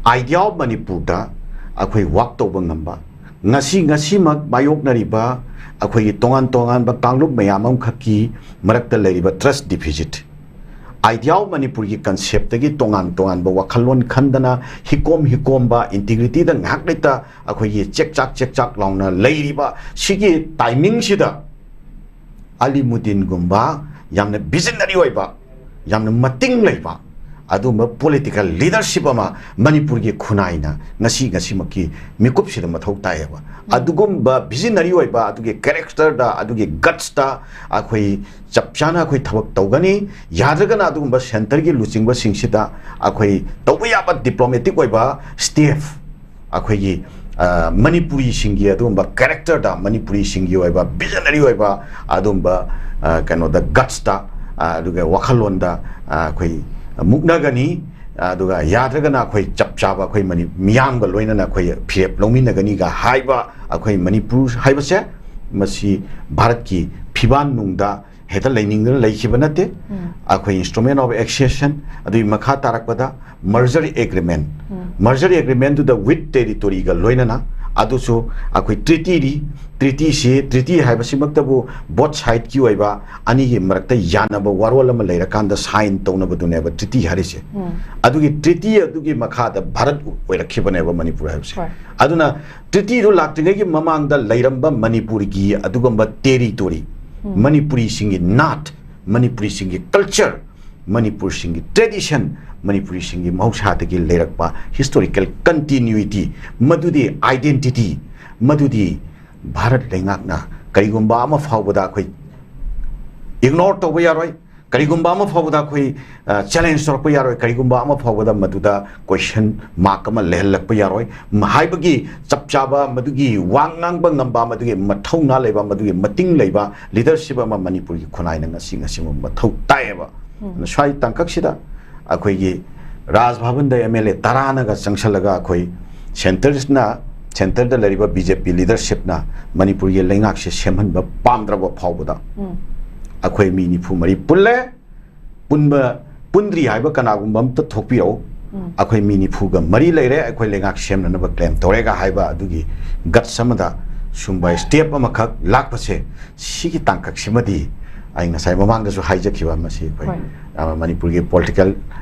Idea of ꯃꯅꯤꯄꯨꯔꯗ ꯑꯩꯈꯣꯏ ꯋꯥꯛ ꯇꯧꯕ ꯉꯝꯕ, ꯉꯁꯤ, ꯉꯁꯤꯃꯛ ꯃꯥꯌꯣꯛꯅꯔꯤꯕ ꯑꯩꯈꯣꯏꯒꯤ ꯇꯣꯉꯥꯟ ꯇꯣꯉꯥꯟꯕ ꯀꯥꯡꯂꯨꯞ ꯃꯌꯥꯝ ꯑꯃꯈꯛꯀꯤ ꯃꯔꯛꯇ ꯂꯩꯔꯤꯕ ꯇ꯭ꯔꯁ ꯗꯤꯐꯤꯖꯤꯠ, Idea of ꯃꯅꯤꯄꯨꯔꯒꯤ ꯀꯟꯁꯦꯞꯇꯒꯤ ꯇꯣꯉꯥꯟ ꯇꯣꯉꯥꯟꯕ ꯋꯥꯈꯜꯂꯣꯟ ꯈꯟꯗꯅ ꯍꯤꯀꯣꯝ ꯍꯤꯀꯣꯝꯕ, ꯏꯟꯇꯤꯒ꯭ꯔꯤꯇꯤꯗ ꯉꯥꯏꯍꯥꯛ ꯂꯩꯇ ꯑꯩꯈꯣꯏꯒꯤ ꯆꯦꯛ ꯆꯥꯛ ꯆꯦꯛ ꯆꯥꯛ ꯂꯥꯎꯅ ꯂꯩꯔꯤꯕ ꯁꯤꯒꯤ ꯇꯥꯏꯃꯤꯡꯁꯤꯗ ꯑꯂꯤꯃꯨꯗꯤꯟꯒꯨꯝꯕ ꯌꯥꯝꯅ ꯚꯤꯖꯅꯔꯤ ꯑꯣꯏꯕ, ꯌꯥꯝꯅ ꯃꯇꯤꯡ ꯂꯩꯕ, ꯑꯗꯨꯒꯨꯝꯕ ꯄꯣꯂꯤꯇꯤꯀꯦꯜ ꯂꯤꯗꯔꯁꯤꯞ ꯑꯃ ꯃꯅꯤꯄꯨꯔꯒꯤ ꯈꯨꯟꯅꯥꯏꯅ ꯉꯁꯤ, ꯉꯁꯤꯃꯛꯀꯤ ꯃꯤꯀꯨꯞꯁꯤꯗ ꯃꯊꯧ ꯇꯥꯏꯌꯦꯕ꯫ ꯑꯗꯨꯒꯨꯝꯕ ꯚꯤꯖꯅꯔꯤ ꯑꯣꯏꯕ, ꯑꯗꯨꯒꯤ ꯀꯦꯔꯦꯛꯇꯔꯗ, ꯑꯗꯨꯒꯤ ꯒꯠꯁꯇ ꯑꯩꯈꯣꯏ ꯆꯞ ꯆꯥꯅ ꯑꯩꯈꯣꯏ ꯊꯕꯛ ꯇꯧꯒꯅꯤ꯫ ꯌꯥꯗ꯭ꯔꯒꯅ ꯑꯗꯨꯒꯨꯝꯕ ꯁꯦꯟꯇꯔꯒꯤ ꯂꯨꯆꯤꯡꯕꯁꯤꯡꯁꯤꯗ ꯑꯩꯈꯣꯏ ꯇꯧꯕ ꯌꯥꯕ ꯗꯤꯄ꯭ꯂꯣꯃꯦꯇꯤꯛ ꯑꯣꯏꯕ ꯁ꯭ꯇꯦꯞ, ꯑꯩꯈꯣꯏꯒꯤ, ꯑ, ꯃꯅꯤꯄꯨꯔꯤꯁꯤꯡꯒꯤ ꯑꯗꯨꯒꯨꯝꯕ ꯀꯦꯔꯦꯛꯇꯔꯗ, ꯃꯅꯤꯄꯨꯔꯤꯁꯤꯡꯒꯤ ꯑꯣꯏꯕ ꯚꯤꯖꯅꯔꯤ ꯑꯣꯏꯕ ꯑꯗꯨꯒꯨꯝꯕ, ꯑ, ꯀꯩꯅꯣꯗ, ꯒꯠꯁꯇ, ꯑ, ꯑꯗꯨꯒ ꯋꯥꯈꯜꯂꯣꯟꯗ, ꯑ, ꯑꯩꯈꯣꯏ ꯃꯨꯛꯅꯒꯅꯤ꯫ ꯑꯗꯨꯒ ꯌꯥꯗ꯭ꯔꯒꯅ ꯑꯩꯈꯣꯏ ꯆꯞ ꯆꯥꯕ ꯑꯩꯈꯣꯏ ꯃꯅꯤ-, ꯃꯤꯌꯥꯝꯒ ꯂꯣꯏꯅꯅ ꯑꯩꯈꯣꯏ ꯐꯤꯔꯦꯞ ꯂꯧꯃꯤꯟꯅꯒꯅꯤꯒ ꯍꯥꯏꯕ ꯑꯩꯈꯣꯏ ꯃꯅꯤꯄꯨꯔ ꯍꯥꯏꯕꯁꯦ, ꯃꯁꯤ ꯚꯥꯔꯠꯀꯤ ꯐꯤꯕꯥꯟ ꯅꯨꯡꯗ ꯍꯦꯛꯇ ꯂꯩꯅꯤꯡꯗꯅ ꯂꯩꯈꯤꯕ ꯅꯠꯇꯦ꯫ ꯑꯩꯈꯣꯏ instrument of accession, ꯑꯗꯨꯒꯤ ꯃꯈꯥ ꯇꯥꯔꯛꯄꯗ merger agreement, merger agreement ꯗꯨꯗ with territory ꯒ ꯂꯣꯏꯅꯅ ꯑꯗꯨꯁꯨ ꯑꯩꯈꯣꯏ treaty ꯅꯤ꯫ Treaty ꯁꯤ, treaty ꯍꯥꯏꯕꯁꯤꯃꯛꯇꯕꯨ both side ꯀꯤ ꯑꯣꯏꯕ, ꯑꯅꯤꯒꯤ ꯃꯔꯛꯇ ꯌꯥꯅꯕ ꯋꯥꯔꯣꯜ ꯑꯃ ꯂꯩꯔꯀꯥꯟꯗ sign ꯇꯧꯅꯕꯗꯨꯅꯦꯕ treaty ꯍꯥꯏꯔꯤꯁꯦ꯫ ꯑꯗꯨꯒꯤ treaty ꯑꯗꯨꯒꯤ ꯃꯈꯥꯗ ꯚꯥꯔꯠ ꯑꯣꯏꯔꯛꯈꯤꯕꯅꯦꯕ ꯃꯅꯤꯄꯨꯔ ꯍꯥꯏꯕꯁꯦ꯫ ꯍꯣꯏ꯫ ꯑꯗꯨꯅ treaty ꯗꯨ ꯂꯥꯛꯇ꯭ꯔꯤꯉꯩꯒꯤ ꯃꯃꯥꯡꯗ ꯂꯩꯔꯝꯕ ꯃꯅꯤꯄꯨꯔꯒꯤ ꯑꯗꯨꯒꯨꯝꯕ territory, ꯃꯅꯤꯄꯨꯔꯤꯁꯤꯡꯒꯤ ꯅꯥꯠ, ꯃꯅꯤꯄꯨꯔꯤꯁꯤꯡꯒꯤ culture, ꯃꯅꯤꯄꯨꯔꯁꯤꯡꯒꯤ tradition, ꯃꯅꯤꯄꯨꯔꯤꯁꯤꯡꯒꯤ ꯃꯍꯧꯁꯥꯗꯒꯤ ꯂꯩꯔꯛꯄ historical continuity, ꯃꯗꯨꯗꯤ identity, ꯃꯗꯨꯗꯤ ꯚꯥꯔꯠ ꯂꯩꯉꯥꯛꯅ ꯀꯔꯤꯒꯨꯝꯕ ꯑꯃ ꯐꯥꯎꯕꯗ ꯑꯩꯈꯣꯏ ignore ꯇꯧꯕ ꯌꯥꯔꯣꯏ꯫ ꯀꯔꯤꯒꯨꯝꯕ ꯑꯃ ꯐꯥꯎꯕꯗ ꯑꯩꯈꯣꯏ, ꯑ, challenge ꯇꯧꯔꯛꯄ ꯌꯥꯔꯣꯏ꯫ ꯀꯔꯤꯒꯨꯝꯕ ꯑꯃ ꯐꯥꯎꯕꯗ ꯃꯗꯨꯗ question mark ꯑꯃ ꯂꯩꯍꯜꯂꯛꯄ ꯌꯥꯔꯣꯏ꯫ ꯃ-, ꯍꯥꯏꯕꯒꯤ ꯆꯞ ꯆꯥꯕ, ꯃꯗꯨꯒꯤ ꯋꯥ ꯉꯥꯡꯕ ꯉꯝꯕ, ꯃꯗꯨꯒꯤ ꯃꯊꯧꯅꯥ ꯂꯩꯕ, ꯃꯗꯨꯒꯤ ꯃꯇꯤꯡ ꯂꯩꯕ leadership ꯑꯃ ꯃꯅꯤꯄꯨꯔꯒꯤ ꯈꯨꯟꯅꯥꯏꯅ ꯉꯁꯤ, ꯉꯁꯤꯃꯛ ꯃꯊꯧ ꯇꯥꯏꯌꯦꯕ꯫ ꯑꯗꯨꯅ ꯁ꯭ꯋꯥꯏ ꯇꯥꯡꯀꯛꯁꯤꯗ ꯑꯩꯈꯣꯏꯒꯤ ꯔꯥꯖ ꯚꯕꯟꯗ M L A ꯇꯔꯥꯅꯒ ꯆꯪꯁꯜꯂꯒ ꯑꯩꯈꯣꯏ centre ꯅ, centre ꯗ ꯂꯩꯔꯤꯕ B J P leadership ꯅ ꯃꯅꯤꯄꯨꯔꯒꯤ ꯂꯩꯉꯥꯛꯁꯦ ꯁꯦꯝꯍꯟꯕ ꯄꯥꯝꯗ꯭ꯔꯕ ꯐꯥꯎꯕꯗ ꯑꯩꯈꯣꯏ ꯃꯤ ꯅꯤꯐꯨ ꯃꯔꯤ ꯄꯨꯜꯂꯦ꯫ ꯄꯨꯟꯕ, ꯄꯨꯟꯗ꯭ꯔꯤ ꯍꯥꯏꯕ ꯀꯅꯥꯒꯨꯝꯕ ꯑꯝꯇ ꯊꯣꯛꯄꯤꯔꯛꯎ꯫ ꯑꯩꯈꯣꯏ ꯃꯤ ꯅꯤꯐꯨꯒ ꯃꯔꯤ ꯂꯩꯔꯦ, ꯑꯩꯈꯣꯏ ꯂꯩꯉꯥꯛ ꯁꯦꯝꯅꯅꯕ claim ꯇꯧꯔꯦꯒ ꯍꯥꯏꯕ ꯑꯗꯨꯒꯤ guts ꯑꯃꯗ ꯁꯨꯝꯕ step ꯑꯃꯈꯛ ꯂꯥꯛꯄꯁꯦ, ꯁꯤꯒꯤ ꯇꯥꯡꯀꯛꯁꯤꯃꯗꯤ ꯑꯩ ꯉꯁꯥꯏ ꯃꯃꯥꯡꯗꯁꯨ ꯍꯥꯏꯖꯈꯤꯕ, ꯃꯁꯤ ꯑꯩꯈꯣꯏ, ꯍꯣꯏ꯫ ꯑ, ꯃꯅꯤꯄꯨꯔꯒꯤ political,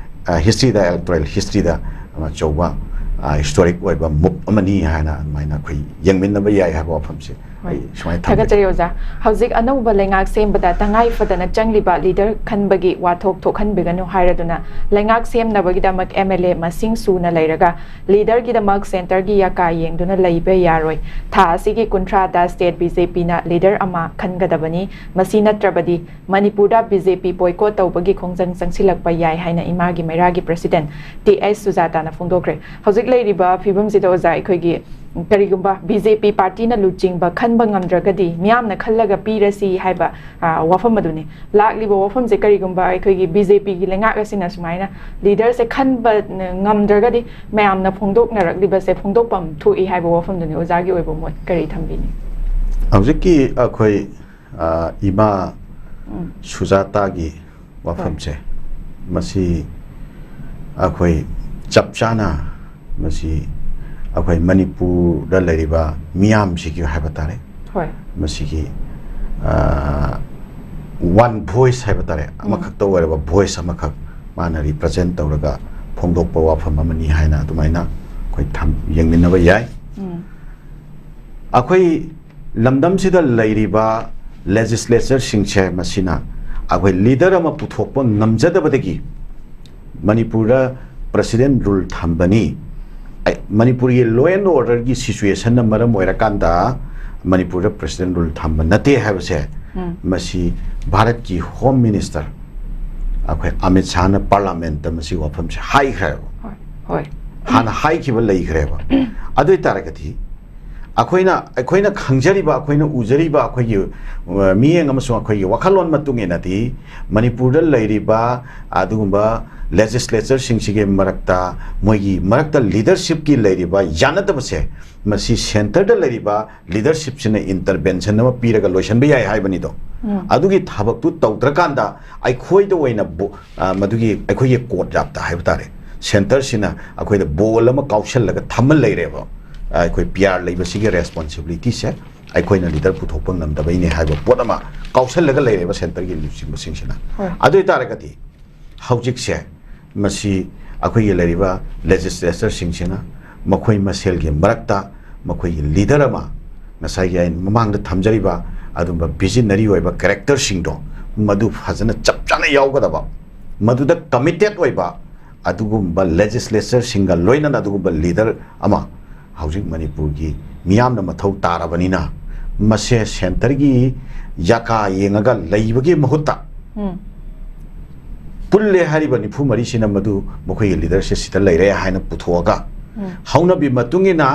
ꯑ, history ꯗ, electoral history ꯗ ꯑꯃ ꯑꯆꯧꯕ ꯍꯤꯁꯇꯣꯔꯤꯛ ꯑꯣꯏꯕ ꯃꯨꯞ ꯑꯃꯅꯤ ꯍꯥꯏꯅ ꯑꯗꯨꯃꯥꯏꯅ ꯑꯩꯈꯣꯏ ꯌꯦꯡꯃꯤꯟꯅꯕ ꯌꯥꯏ ꯍꯥꯏꯕ ꯋꯥꯐꯝꯁꯦ ꯍꯣꯏ꯫ ꯑꯩ ꯁꯨꯃꯥꯏꯅ ꯊꯝꯖꯒꯦ꯫ ꯊꯥꯒꯠꯆꯔꯤ ꯑꯣꯖꯥ꯫ ꯍꯧꯖꯤꯛ ꯑꯅꯧꯕ ꯂꯩꯉꯥꯛ ꯁꯦꯝꯕꯗ ꯇꯉꯥꯏ ꯐꯗꯅ ꯆꯪꯂꯤꯕ ꯂꯤꯗꯔ ꯈꯟꯕꯒꯤ ꯋꯥꯊꯣꯛ ꯊꯣꯛꯍꯟꯕꯤꯒꯅꯨ ꯍꯥꯏꯔꯗꯨꯅ ꯂꯩꯉꯥꯛ ꯁꯦꯝꯅꯕꯒꯤꯗꯃꯛ ꯑꯦꯝ ꯑꯦꯜ ꯑꯦ ꯃꯁꯤꯡ ꯁꯨꯅ ꯂꯩꯔꯒ ꯂꯤꯗꯔꯒꯤꯗꯃꯛ ꯁꯦꯟꯇꯔꯒꯤ ꯌꯥꯀꯥ ꯌꯦꯡꯗꯨꯅ ꯂꯩꯕ ꯌꯥꯔꯣꯏ꯫ ꯊꯥ ꯑꯁꯤꯒꯤ ꯀꯨꯟꯊ꯭ꯔꯥꯗ ꯁ꯭ꯇꯦꯠ ꯕꯤ ꯖꯦ ꯄꯤꯅ ꯂꯤꯗꯔ ꯑꯃ ꯈꯟꯒꯗꯕꯅꯤ꯫ ꯃꯁꯤ ꯅꯠꯇ꯭ꯔꯕꯗꯤ ꯃꯅꯤꯄꯨꯔꯗ ꯕꯤ ꯖꯦ ꯄꯤ ꯕꯣꯏꯀꯣꯠ ꯇꯧꯕꯒꯤ ꯈꯣꯡꯖꯪ ꯆꯪꯁꯤꯜꯂꯛꯄ ꯌꯥꯏ ꯍꯥꯏꯅ ꯏꯃꯥꯒꯤ ꯃꯩꯔꯥꯒꯤ ꯄ꯭ꯔꯁꯤꯗꯦꯟꯠ ꯇꯤ ꯑꯩꯆ ꯁꯨꯖꯥꯇꯥꯅ ꯐꯣꯡꯗꯣꯛꯈ꯭ꯔꯦ꯫ ꯍꯧꯖꯤꯛ ꯂꯩꯔꯤꯕ ꯐꯤꯕꯝꯁꯤꯗ ꯑꯣꯖꯥ, ꯑꯩꯈꯣꯏꯒꯤ ꯀꯔꯤꯒꯨꯝꯕ ꯕꯤ ꯖꯦ ꯄꯤ ꯄꯥꯔꯇꯤꯅ ꯂꯨꯆꯤꯡꯕ ꯈꯟꯕ ꯉꯝꯗ꯭ꯔꯒꯗꯤ ꯃꯤꯌꯥꯝꯅ ꯈꯜꯂꯒ ꯄꯤꯔꯁꯤ ꯍꯥꯏꯕ, ꯑ, ꯋꯥꯐꯝ ꯑꯗꯨꯅꯤ꯫ ꯂꯥꯛꯂꯤꯕ ꯋꯥꯐꯝꯁꯦ ꯀꯔꯤꯒꯨꯝꯕ ꯑꯩꯈꯣꯏꯒꯤ ꯕꯤ ꯖꯦ ꯄꯤꯒꯤ ꯂꯩꯉꯥꯛ ꯑꯁꯤꯅ ꯁꯨꯃꯥꯏꯅ ꯂꯤꯗꯔꯁꯦ ꯈꯟꯕ ꯉꯝꯗ꯭ꯔꯒꯗꯤ ꯃꯌꯥꯝꯅ ꯐꯣꯡꯗꯣꯛꯅꯔꯛꯂꯤꯕꯁꯦ ꯐꯣꯡꯗꯣꯛꯐꯝ ꯊꯣꯛꯏ ꯍꯥꯏꯕ ꯋꯥꯐꯝꯗꯨꯅꯤ꯫ ꯑꯣꯖꯥꯒꯤ ꯑꯣꯏꯕ ꯃꯣꯠ ꯀꯔꯤ ꯊꯝꯕꯤꯅꯤ? ꯍꯧꯖꯤꯛꯀꯤ ꯑꯩꯈꯣꯏ, ꯑ, ꯏꯃꯥ ꯎꯝ꯫ ꯁꯨꯖꯥꯇꯥꯒꯤ ꯋꯥꯐꯝꯁꯦ, ꯃꯁꯤ ꯑꯩꯈꯣꯏ ꯆꯞ ꯆꯥꯅ ꯃꯁꯤ ꯑꯩꯈꯣꯏ ꯃꯅꯤꯄꯨꯔꯗ ꯂꯩꯔꯤꯕ ꯃꯤꯌꯥꯝꯁꯤꯒꯤ ꯍꯥꯏꯕ ꯇꯥꯔꯦ, ꯍꯣꯏ꯫ ꯃꯁꯤꯒꯤ, ꯑ, ꯋꯥꯟ ꯚꯣꯏꯁ ꯍꯥꯏꯕ ꯇꯥꯔꯦ, ꯑꯃꯈꯛꯇ ꯑꯣꯏꯔꯕ ꯚꯣꯏꯁ ꯑꯃꯈꯛ ꯃꯥꯅ ꯔꯤꯄ꯭ꯔꯖꯦꯟ ꯇꯧꯔꯒ ꯐꯣꯡꯗꯣꯛꯄ ꯋꯥꯐꯝ ꯑꯃꯅꯤ ꯍꯥꯏꯅ ꯑꯗꯨꯃꯥꯏꯅ ꯑꯩꯈꯣꯏ ꯊꯝ-, ꯌꯦꯡꯃꯤꯟꯅꯕ ꯌꯥꯏ꯫ ꯎꯝ꯫ ꯑꯩꯈꯣꯏ ꯂꯝꯗꯝꯁꯤꯗ ꯂꯩꯔꯤꯕ ꯂꯦꯖꯤꯁꯂꯦꯆꯔꯁꯤꯡꯁꯦ ꯃꯁꯤꯅ ꯑꯩꯈꯣꯏ ꯂꯤꯗꯔ ꯑꯃ ꯄꯨꯊꯣꯛꯄ ꯉꯝꯖꯗꯕꯗꯒꯤ ꯃꯅꯤꯄꯨꯔꯗ ꯄ꯭ꯔꯁꯤꯗꯦꯟ ꯔꯨꯜ ꯊꯝꯕꯅꯤ꯫ ꯑꯩ, ꯃꯅꯤꯄꯨꯔꯒꯤ law and order ꯒꯤ situation ꯅ ꯃꯔꯝ ꯑꯣꯏꯔꯀꯥꯟꯗ ꯃꯅꯤꯄꯨꯔꯗ ꯄ꯭ꯔꯁꯤꯗꯦꯟ ꯔꯨꯜ ꯊꯝꯕ ꯅꯠꯇꯦ ꯍꯥꯏꯕꯁꯦ, ꯎꯝ꯫ ꯃꯁꯤ ꯚꯥꯔꯠꯀꯤ ꯍꯣꯝ ꯃꯤꯅꯤꯁꯇꯔ ꯑꯩꯈꯣꯏ ꯑꯃꯤꯠ ꯁꯥꯍꯅ ꯄꯥꯔꯂꯥꯃꯦꯟꯠꯇ ꯃꯁꯤ ꯋꯥꯐꯝꯁꯦ ꯍꯥꯏꯈ꯭ꯔꯦꯕ꯫ ꯍꯣꯏ, ꯍꯣꯏ꯫ ꯍꯥꯟꯅ ꯍꯥꯏꯈꯤꯕ ꯂꯩꯈ꯭ꯔꯦꯕ꯫ ꯑꯗꯨ ꯑꯣꯏ ꯇꯥꯔꯒꯗꯤ ꯑꯩꯈꯣꯏꯅ, ꯑꯩꯈꯣꯏꯅ ꯈꯪꯖꯔꯤꯕ, ꯑꯩꯈꯣꯏꯅ ꯎꯖꯔꯤꯕ, ꯑꯩꯈꯣꯏꯒꯤ, ꯑ, ꯃꯤꯠꯌꯦꯡ ꯑꯃꯁꯨꯡ ꯑꯩꯈꯣꯏꯒꯤ ꯋꯥꯈꯜꯂꯣꯟ ꯃꯇꯨꯡ ꯏꯟꯅꯗꯤ ꯃꯅꯤꯄꯨꯔꯗ ꯂꯩꯔꯤꯕ ꯑꯗꯨꯒꯨꯝꯕ ꯂꯦꯖꯤꯁꯂꯦꯆꯔꯁꯤꯡꯁꯤꯒꯤ ꯃꯔꯛꯇ, ꯃꯣꯏꯒꯤ ꯃꯔꯛꯇ ꯂꯤꯗꯔꯁꯤꯞꯀꯤ ꯂꯩꯔꯤꯕ ꯌꯥꯅꯗꯕꯁꯦ, ꯃꯁꯤ ꯁꯦꯟꯇꯔꯗ ꯂꯩꯔꯤꯕ ꯂꯤꯗꯔꯁꯤꯞꯁꯤꯅ ꯏꯟꯇꯔꯚꯦꯟꯁꯟ ꯑꯃ ꯄꯤꯔꯒ ꯂꯣꯏꯁꯤꯟꯕ ꯌꯥꯏ ꯍꯥꯏꯕꯅꯤꯗꯣ꯫ ꯎꯝ꯫ ꯑꯗꯨꯒꯤ ꯊꯕꯛꯇꯨ ꯇꯧꯗ꯭ꯔꯀꯥꯟꯗ ꯑꯩꯈꯣꯏꯗ ꯑꯣꯏꯅ ꯕꯣ-, ꯑ, ꯃꯗꯨꯒꯤ ꯑꯩꯈꯣꯏꯒꯤ ꯀꯣꯔꯠꯌꯥꯔꯗ ꯍꯥꯏꯕ ꯇꯥꯔꯦ, ꯁꯦꯟꯇꯔꯁꯤꯅ ꯑꯩꯈꯣꯏꯗ ꯕꯣꯜ ꯑꯃ ꯀꯥꯎꯁꯜꯂꯒ ꯊꯝꯃ ꯂꯩꯔꯦꯕ꯫ ꯑ, ꯑꯩꯈꯣꯏ ꯄꯤ ꯑꯥꯔ ꯂꯩꯕꯁꯤꯒꯤ ꯔꯦꯁꯄꯣꯟꯁꯤꯕꯤꯂꯤꯇꯤꯁꯦ ꯑꯩꯈꯣꯏꯅ ꯂꯤꯗꯔ ꯄꯨꯊꯣꯛꯄ ꯉꯝꯗꯕꯩꯅꯦ ꯍꯥꯏꯕ ꯄꯣꯠ ꯑꯃ ꯀꯥꯎꯁꯜꯂꯒ ꯂꯩꯔꯦꯕ ꯁꯦꯟꯇꯔꯒꯤ ꯂꯨꯆꯤꯡꯕꯁꯤꯡꯁꯤꯅ꯫ ꯍꯣꯏ꯫ ꯑꯗꯨ ꯑꯣꯏ ꯇꯥꯔꯒꯗꯤ ꯍꯧꯖꯤꯛꯁꯦ ꯃꯁꯤ ꯑꯩꯈꯣꯏꯒꯤ ꯂꯩꯔꯤꯕ ꯂꯦꯖꯤꯁꯂꯦꯆꯔꯁꯤꯡꯁꯤꯅ ꯃꯈꯣꯏ ꯃꯁꯦꯜꯒꯤ ꯃꯔꯛꯇ ꯃꯈꯣꯏꯒꯤ ꯂꯤꯗꯔ ꯑꯃ, ꯉꯁꯥꯏꯒꯤ ꯑꯩꯅ ꯃꯃꯥꯡꯗ ꯊꯝꯖꯔꯤꯕ ꯑꯗꯨꯝꯕ ꯚꯤꯖꯟꯅꯔꯤ ꯑꯣꯏꯕ ꯀꯦꯔꯦꯛꯇꯔꯁꯤꯡꯗꯣ ꯃꯗꯨ ꯐꯖꯅ ꯆꯞ ꯆꯥꯅ ꯌꯥꯎꯒꯗꯕ, ꯃꯗꯨꯗ ꯀꯃꯤꯇꯦꯠ ꯑꯣꯏꯕ ꯑꯗꯨꯒꯨꯝꯕ ꯂꯦꯖꯤꯁꯂꯦꯆꯔꯁꯤꯡꯒ ꯂꯣꯏꯅꯅ ꯑꯗꯨꯒꯨꯝꯕ ꯂꯤꯗꯔ ꯑꯃ ꯍꯧꯖꯤꯛ ꯃꯅꯤꯄꯨꯔꯒꯤ ꯃꯤꯌꯥꯝꯅ ꯃꯊꯧ ꯇꯥꯔꯕꯅꯤꯅ, ꯃꯁꯦ ꯁꯦꯟꯇꯔꯒꯤ ꯌꯥꯀꯥ ꯌꯦꯡꯉꯒ ꯂꯩꯕꯒꯤ ꯃꯍꯨꯠꯇ, ꯎꯝ ꯄꯨꯜꯂꯦ ꯍꯥꯏꯔꯤꯕ ꯅꯤꯐꯨ ꯃꯔꯤꯁꯤꯅ ꯃꯗꯨ ꯃꯈꯣꯏꯒꯤ ꯂꯤꯗꯔꯁꯦ ꯁꯤꯗ ꯂꯩꯔꯦ ꯍꯥꯏꯅ ꯄꯨꯊꯣꯛꯑꯒ, ꯎꯝ ꯍꯧꯅꯕꯤ ꯃꯇꯨꯡ ꯏꯟꯅ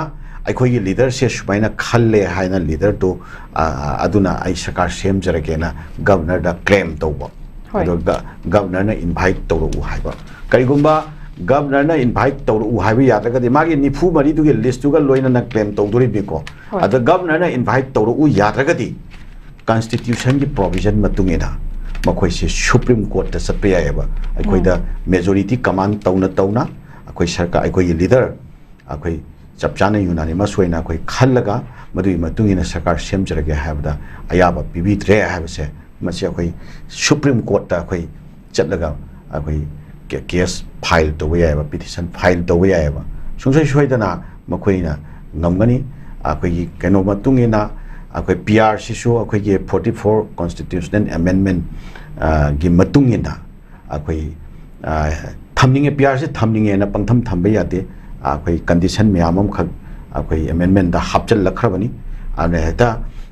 ꯑꯩꯈꯣꯏꯒꯤ ꯂꯤꯗꯔꯁꯦ ꯁꯨꯃꯥꯏꯅ ꯈꯜꯂꯦ ꯍꯥꯏꯅ ꯂꯤꯗꯔꯗꯨ, ꯑ, ꯑꯗꯨꯅ ꯑꯩ ꯁꯔꯀꯥꯔ ꯁꯦꯝꯖꯔꯒꯦꯅ ꯒꯕꯅꯔꯗ ꯀ꯭ꯂꯦꯝ ꯇꯧꯕ, ꯍꯣꯏ꯫ ꯑꯗꯨꯒ ꯒꯕꯅꯔꯅ ꯏꯟꯚꯥꯏꯠ ꯇꯧꯔꯛꯎ ꯍꯥꯏꯕ꯫ ꯀꯔꯤꯒꯨꯝꯕ ꯒꯕꯅꯔꯅ ꯏꯟꯚꯥꯏꯠ ꯇꯧꯔꯛꯎ ꯍꯥꯏꯕ ꯌꯥꯗ꯭ꯔꯒꯗꯤ, ꯃꯥꯒꯤ ꯅꯤꯐꯨ ꯃꯔꯤꯗꯨꯒꯤ ꯂꯤꯁꯇꯨꯒ ꯂꯣꯏꯅꯅ ꯀ꯭ꯂꯦꯝ ꯇꯧꯗꯣꯔꯤꯕꯅꯤꯀꯣ꯫ ꯍꯣꯏ꯫ ꯑꯗ ꯒꯕꯅꯔꯅ ꯏꯟꯚꯥꯏꯠ ꯇꯧꯔꯛꯎ ꯌꯥꯗ꯭ꯔꯒꯗꯤ, ꯀꯟꯁꯇꯤꯇ꯭ꯌꯨꯁꯟꯒꯤ ꯄ꯭ꯔꯣꯚꯤꯖꯟ ꯃꯇꯨꯡ ꯏꯟꯅ ꯃꯈꯣꯏꯁꯦ ꯁꯨꯄ꯭ꯔꯤꯝ ꯀꯣꯔꯠꯇ ꯆꯠꯄ ꯌꯥꯏꯑꯕ꯫ ꯑꯩꯈꯣꯏꯗ ꯃꯦꯖꯣꯔꯤꯇꯤ ꯀꯃꯥꯟ ꯇꯧꯅ ꯇꯧꯅ ꯑꯩꯈꯣꯏ ꯁꯔꯀꯥꯔ, ꯑꯩꯈꯣꯏꯒꯤ ꯂꯤꯗꯔ, ꯑꯩꯈꯣꯏ ꯆꯞ ꯆꯥꯅ ꯌꯨꯅꯥꯅꯤꯃꯁ ꯑꯣꯏꯅ ꯑꯩꯈꯣꯏ ꯈꯜꯂꯒ ꯃꯗꯨꯒꯤ ꯃꯇꯨꯡ ꯏꯟꯅ ꯁꯔꯀꯥꯔ ꯁꯦꯝꯖꯔꯒꯦ ꯍꯥꯏꯕꯗ ꯑꯌꯥꯕ ꯄꯤꯕꯤꯗ꯭ꯔꯦ ꯍꯥꯏꯕꯁꯦ, ꯃꯁꯤ ꯑꯩꯈꯣꯏ ꯁꯨꯄ꯭ꯔꯤꯝ ꯀꯣꯔꯠꯇ ꯑꯩꯈꯣꯏ ꯆꯠꯂꯒ ꯑꯩꯈꯣꯏ ꯀꯦ-, ꯀꯦꯁ ꯐꯥꯏꯜ ꯇꯧꯕ ꯌꯥꯏꯑꯕ, ꯄꯤꯇꯤꯁꯟ ꯐꯥꯏꯜ ꯇꯧꯕ ꯌꯥꯏꯑꯕ꯫ ꯁꯨꯡꯁꯣꯏ ꯁꯣꯏꯗꯅ ꯃꯈꯣꯏꯅ ꯉꯝꯒꯅꯤ꯫ ꯑꯩꯈꯣꯏꯒꯤ ꯀꯩꯅꯣ ꯃꯇꯨꯡ ꯏꯟꯅ ꯑꯩꯈꯣꯏ ꯄꯤ ꯑꯥꯔ ꯁꯤꯁꯨ ꯑꯩꯈꯣꯏꯒꯤ forty four constitutional amendment, ꯑ, ꯒꯤ ꯃꯇꯨꯡ ꯏꯟꯅ ꯑꯩꯈꯣꯏ, ꯑ, ꯊꯝꯅꯤꯡꯉꯦ, ꯄꯤ ꯑꯥꯔ ꯁꯤ ꯊꯝꯅꯤꯡꯉꯦꯅ ꯄꯪꯊꯝ ꯊꯝꯕ ꯌꯥꯗꯦ꯫ ꯑꯩꯈꯣꯏ ꯀꯟꯗꯤꯁꯟ ꯃꯌꯥꯝ ꯑꯃꯈꯛ ꯑꯩꯈꯣꯏ ꯑꯦꯃꯦꯟꯃꯦꯟꯗ ꯍꯥꯞꯆꯤꯜꯂꯛꯈ꯭ꯔꯕꯅꯤ꯫ ꯑꯗꯨꯅ ꯍꯦꯛꯇ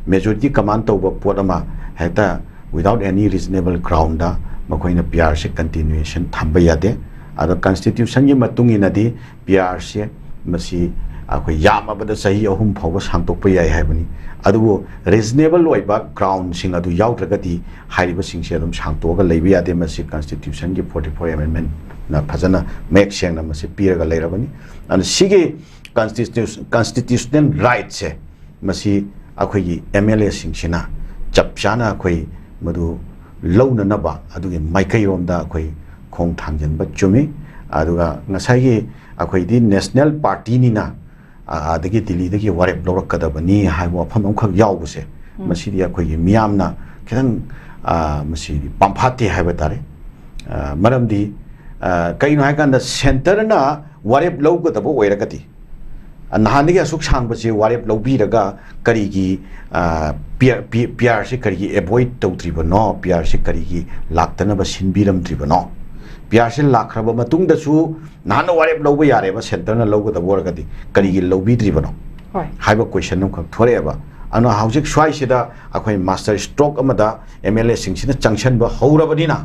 ꯃꯦꯖꯣꯔꯤꯇꯤ ꯀꯃꯥꯟ ꯇꯧꯕ ꯄꯣꯠ ꯑꯃ ꯍꯦꯛꯇ without any reasonable ground ꯗ ꯃꯈꯣꯏꯅ ꯄꯤ ꯑꯥꯔ ꯁꯤ ꯀꯟꯇꯤꯅ꯭ꯌꯨꯑꯦꯁꯟ ꯊꯝꯕ ꯌꯥꯗꯦ꯫ ꯑꯗꯣ ꯀꯟꯁꯇꯤꯇ꯭ꯌꯨꯁꯟꯒꯤ ꯃꯇꯨꯡ ꯏꯟꯅꯗꯤ ꯄꯤ ꯑꯥꯔ ꯁꯤ ꯃꯁꯤ ꯑꯩꯈꯣꯏ ꯌꯥꯝꯃꯕꯗ ꯆꯍꯤ ꯑꯍꯨꯝ ꯐꯥꯎꯕ ꯁꯥꯡꯗꯣꯛꯄ ꯌꯥꯏ ꯍꯥꯏꯕꯅꯤ꯫ ꯑꯗꯨꯕꯨ ꯔꯤꯖꯅꯦꯕꯜ ꯑꯣꯏꯕ ꯒ꯭ꯔꯥꯎꯟꯁꯤꯡ ꯑꯗꯨ ꯌꯥꯎꯗ꯭ꯔꯒꯗꯤ ꯍꯥꯏꯔꯤꯕꯁꯤꯡꯁꯦ ꯑꯗꯨꯝ ꯁꯥꯡꯇꯣꯛꯑꯒ ꯂꯩꯕ ꯌꯥꯗꯦ꯫ ꯃꯁꯤ ꯀꯟꯁꯇꯤꯇ꯭ꯌꯨꯁꯟꯒꯤ forty four amendment ꯅ ꯐꯖꯅ ꯃꯌꯦꯛ ꯁꯦꯡꯅ ꯃꯁꯤ ꯄꯤꯔꯒ ꯂꯩꯔꯕꯅꯤ꯫ ꯑꯗꯨꯅ ꯁꯤꯒꯤ ꯀꯟꯁꯇꯤꯇ꯭ꯌꯨꯁ-, ꯀꯟꯁꯇꯤꯇ꯭ꯌꯨꯁꯅꯦꯜ ꯔꯥꯏꯠꯁꯦ ꯃꯁꯤ ꯑꯩꯈꯣꯏꯒꯤ ꯑꯦꯝ ꯑꯦꯜ ꯑꯦꯁꯤꯡꯁꯤꯅ ꯆꯞ ꯆꯥꯅ ꯑꯩꯈꯣꯏ ꯃꯗꯨ ꯂꯧꯅꯅꯕ ꯑꯗꯨꯒꯤ ꯃꯥꯏꯀꯩꯔꯣꯝꯗ ꯑꯩꯈꯣꯏ ꯈꯣꯡ ꯊꯥꯡꯖꯤꯟꯕ ꯆꯨꯝꯃꯤ꯫ ꯑꯗꯨꯒ ꯉꯁꯥꯏꯒꯤ ꯑꯩꯈꯣꯏꯗꯤ ꯅꯦꯁꯅꯦꯜ ꯄꯥꯔꯇꯤꯅꯤꯅ, ꯑ-, ꯑꯗꯒꯤ ꯗꯤꯜꯂꯤꯗꯒꯤ ꯋꯥꯔꯦꯞ ꯂꯧꯔꯛꯀꯗꯕꯅꯤ ꯍꯥꯏꯕ ꯋꯥꯐꯝ ꯑꯃꯈꯛ ꯌꯥꯎꯕꯁꯦ, ꯃꯁꯤꯗꯤ ꯑꯩꯈꯣꯏꯒꯤ ꯃꯤꯌꯥꯝꯅ ꯈꯤꯇꯪ, ꯑ, ꯃꯁꯤꯗꯤ ꯄꯥꯝꯐꯥꯠꯇꯦ ꯍꯥꯏꯕ ꯇꯥꯔꯦ꯫ ꯑ, ꯃꯔꯝꯗꯤ ꯑ, ꯀꯩꯅꯣ ꯍꯥꯏꯀꯥꯟꯗ centreꯅ ꯋꯥꯔꯦꯞ ꯂꯧꯒꯗꯕ ꯑꯣꯏꯔꯒꯗꯤ, ꯑ, ꯅꯍꯥꯟꯗꯒꯤ ꯑꯁꯨꯛ ꯁꯥꯡꯕꯁꯦ ꯋꯥꯔꯦꯞ ꯂꯧꯕꯤꯔꯒ ꯀꯔꯤꯒꯤ, ꯑ, PR, ꯄꯤ-, PRꯁꯦ ꯀꯔꯤꯒꯤ avoid ꯇꯧꯗ꯭ꯔꯤꯕꯅꯣ? PRꯁꯦ ꯀꯔꯤꯒꯤ ꯂꯥꯛꯇꯅꯕ ꯁꯤꯟꯕꯤꯔꯝꯗ꯭ꯔꯤꯕꯅꯣ? PRꯁꯦ ꯂꯥꯛꯈ꯭ꯔꯕ ꯃꯇꯨꯡꯗꯁꯨ ꯅꯍꯥꯟꯅ ꯋꯥꯔꯦꯞ ꯂꯧꯕ ꯌꯥꯔꯦꯕ, centreꯅ ꯂꯧꯒꯗꯕ ꯑꯣꯏꯔꯒꯗꯤ ꯀꯔꯤꯒꯤ ꯂꯧꯕꯤꯗ꯭ꯔꯤꯕꯅꯣ? ꯍꯣꯏ꯫ ꯍꯥꯏꯕ question ꯑꯃꯈꯛ ꯊꯣꯔꯛꯑꯦꯕ꯫ ꯑꯗꯨꯅ ꯍꯧꯖꯤꯛ ꯁ꯭ꯋꯥꯏꯁꯤꯗ ꯑꯩꯈꯣꯏ master stroke ꯑꯃꯗ MLAꯁꯤꯡꯁꯤꯅ ꯆꯪꯁꯟꯕ ꯍꯧꯔꯕꯅꯤꯅ,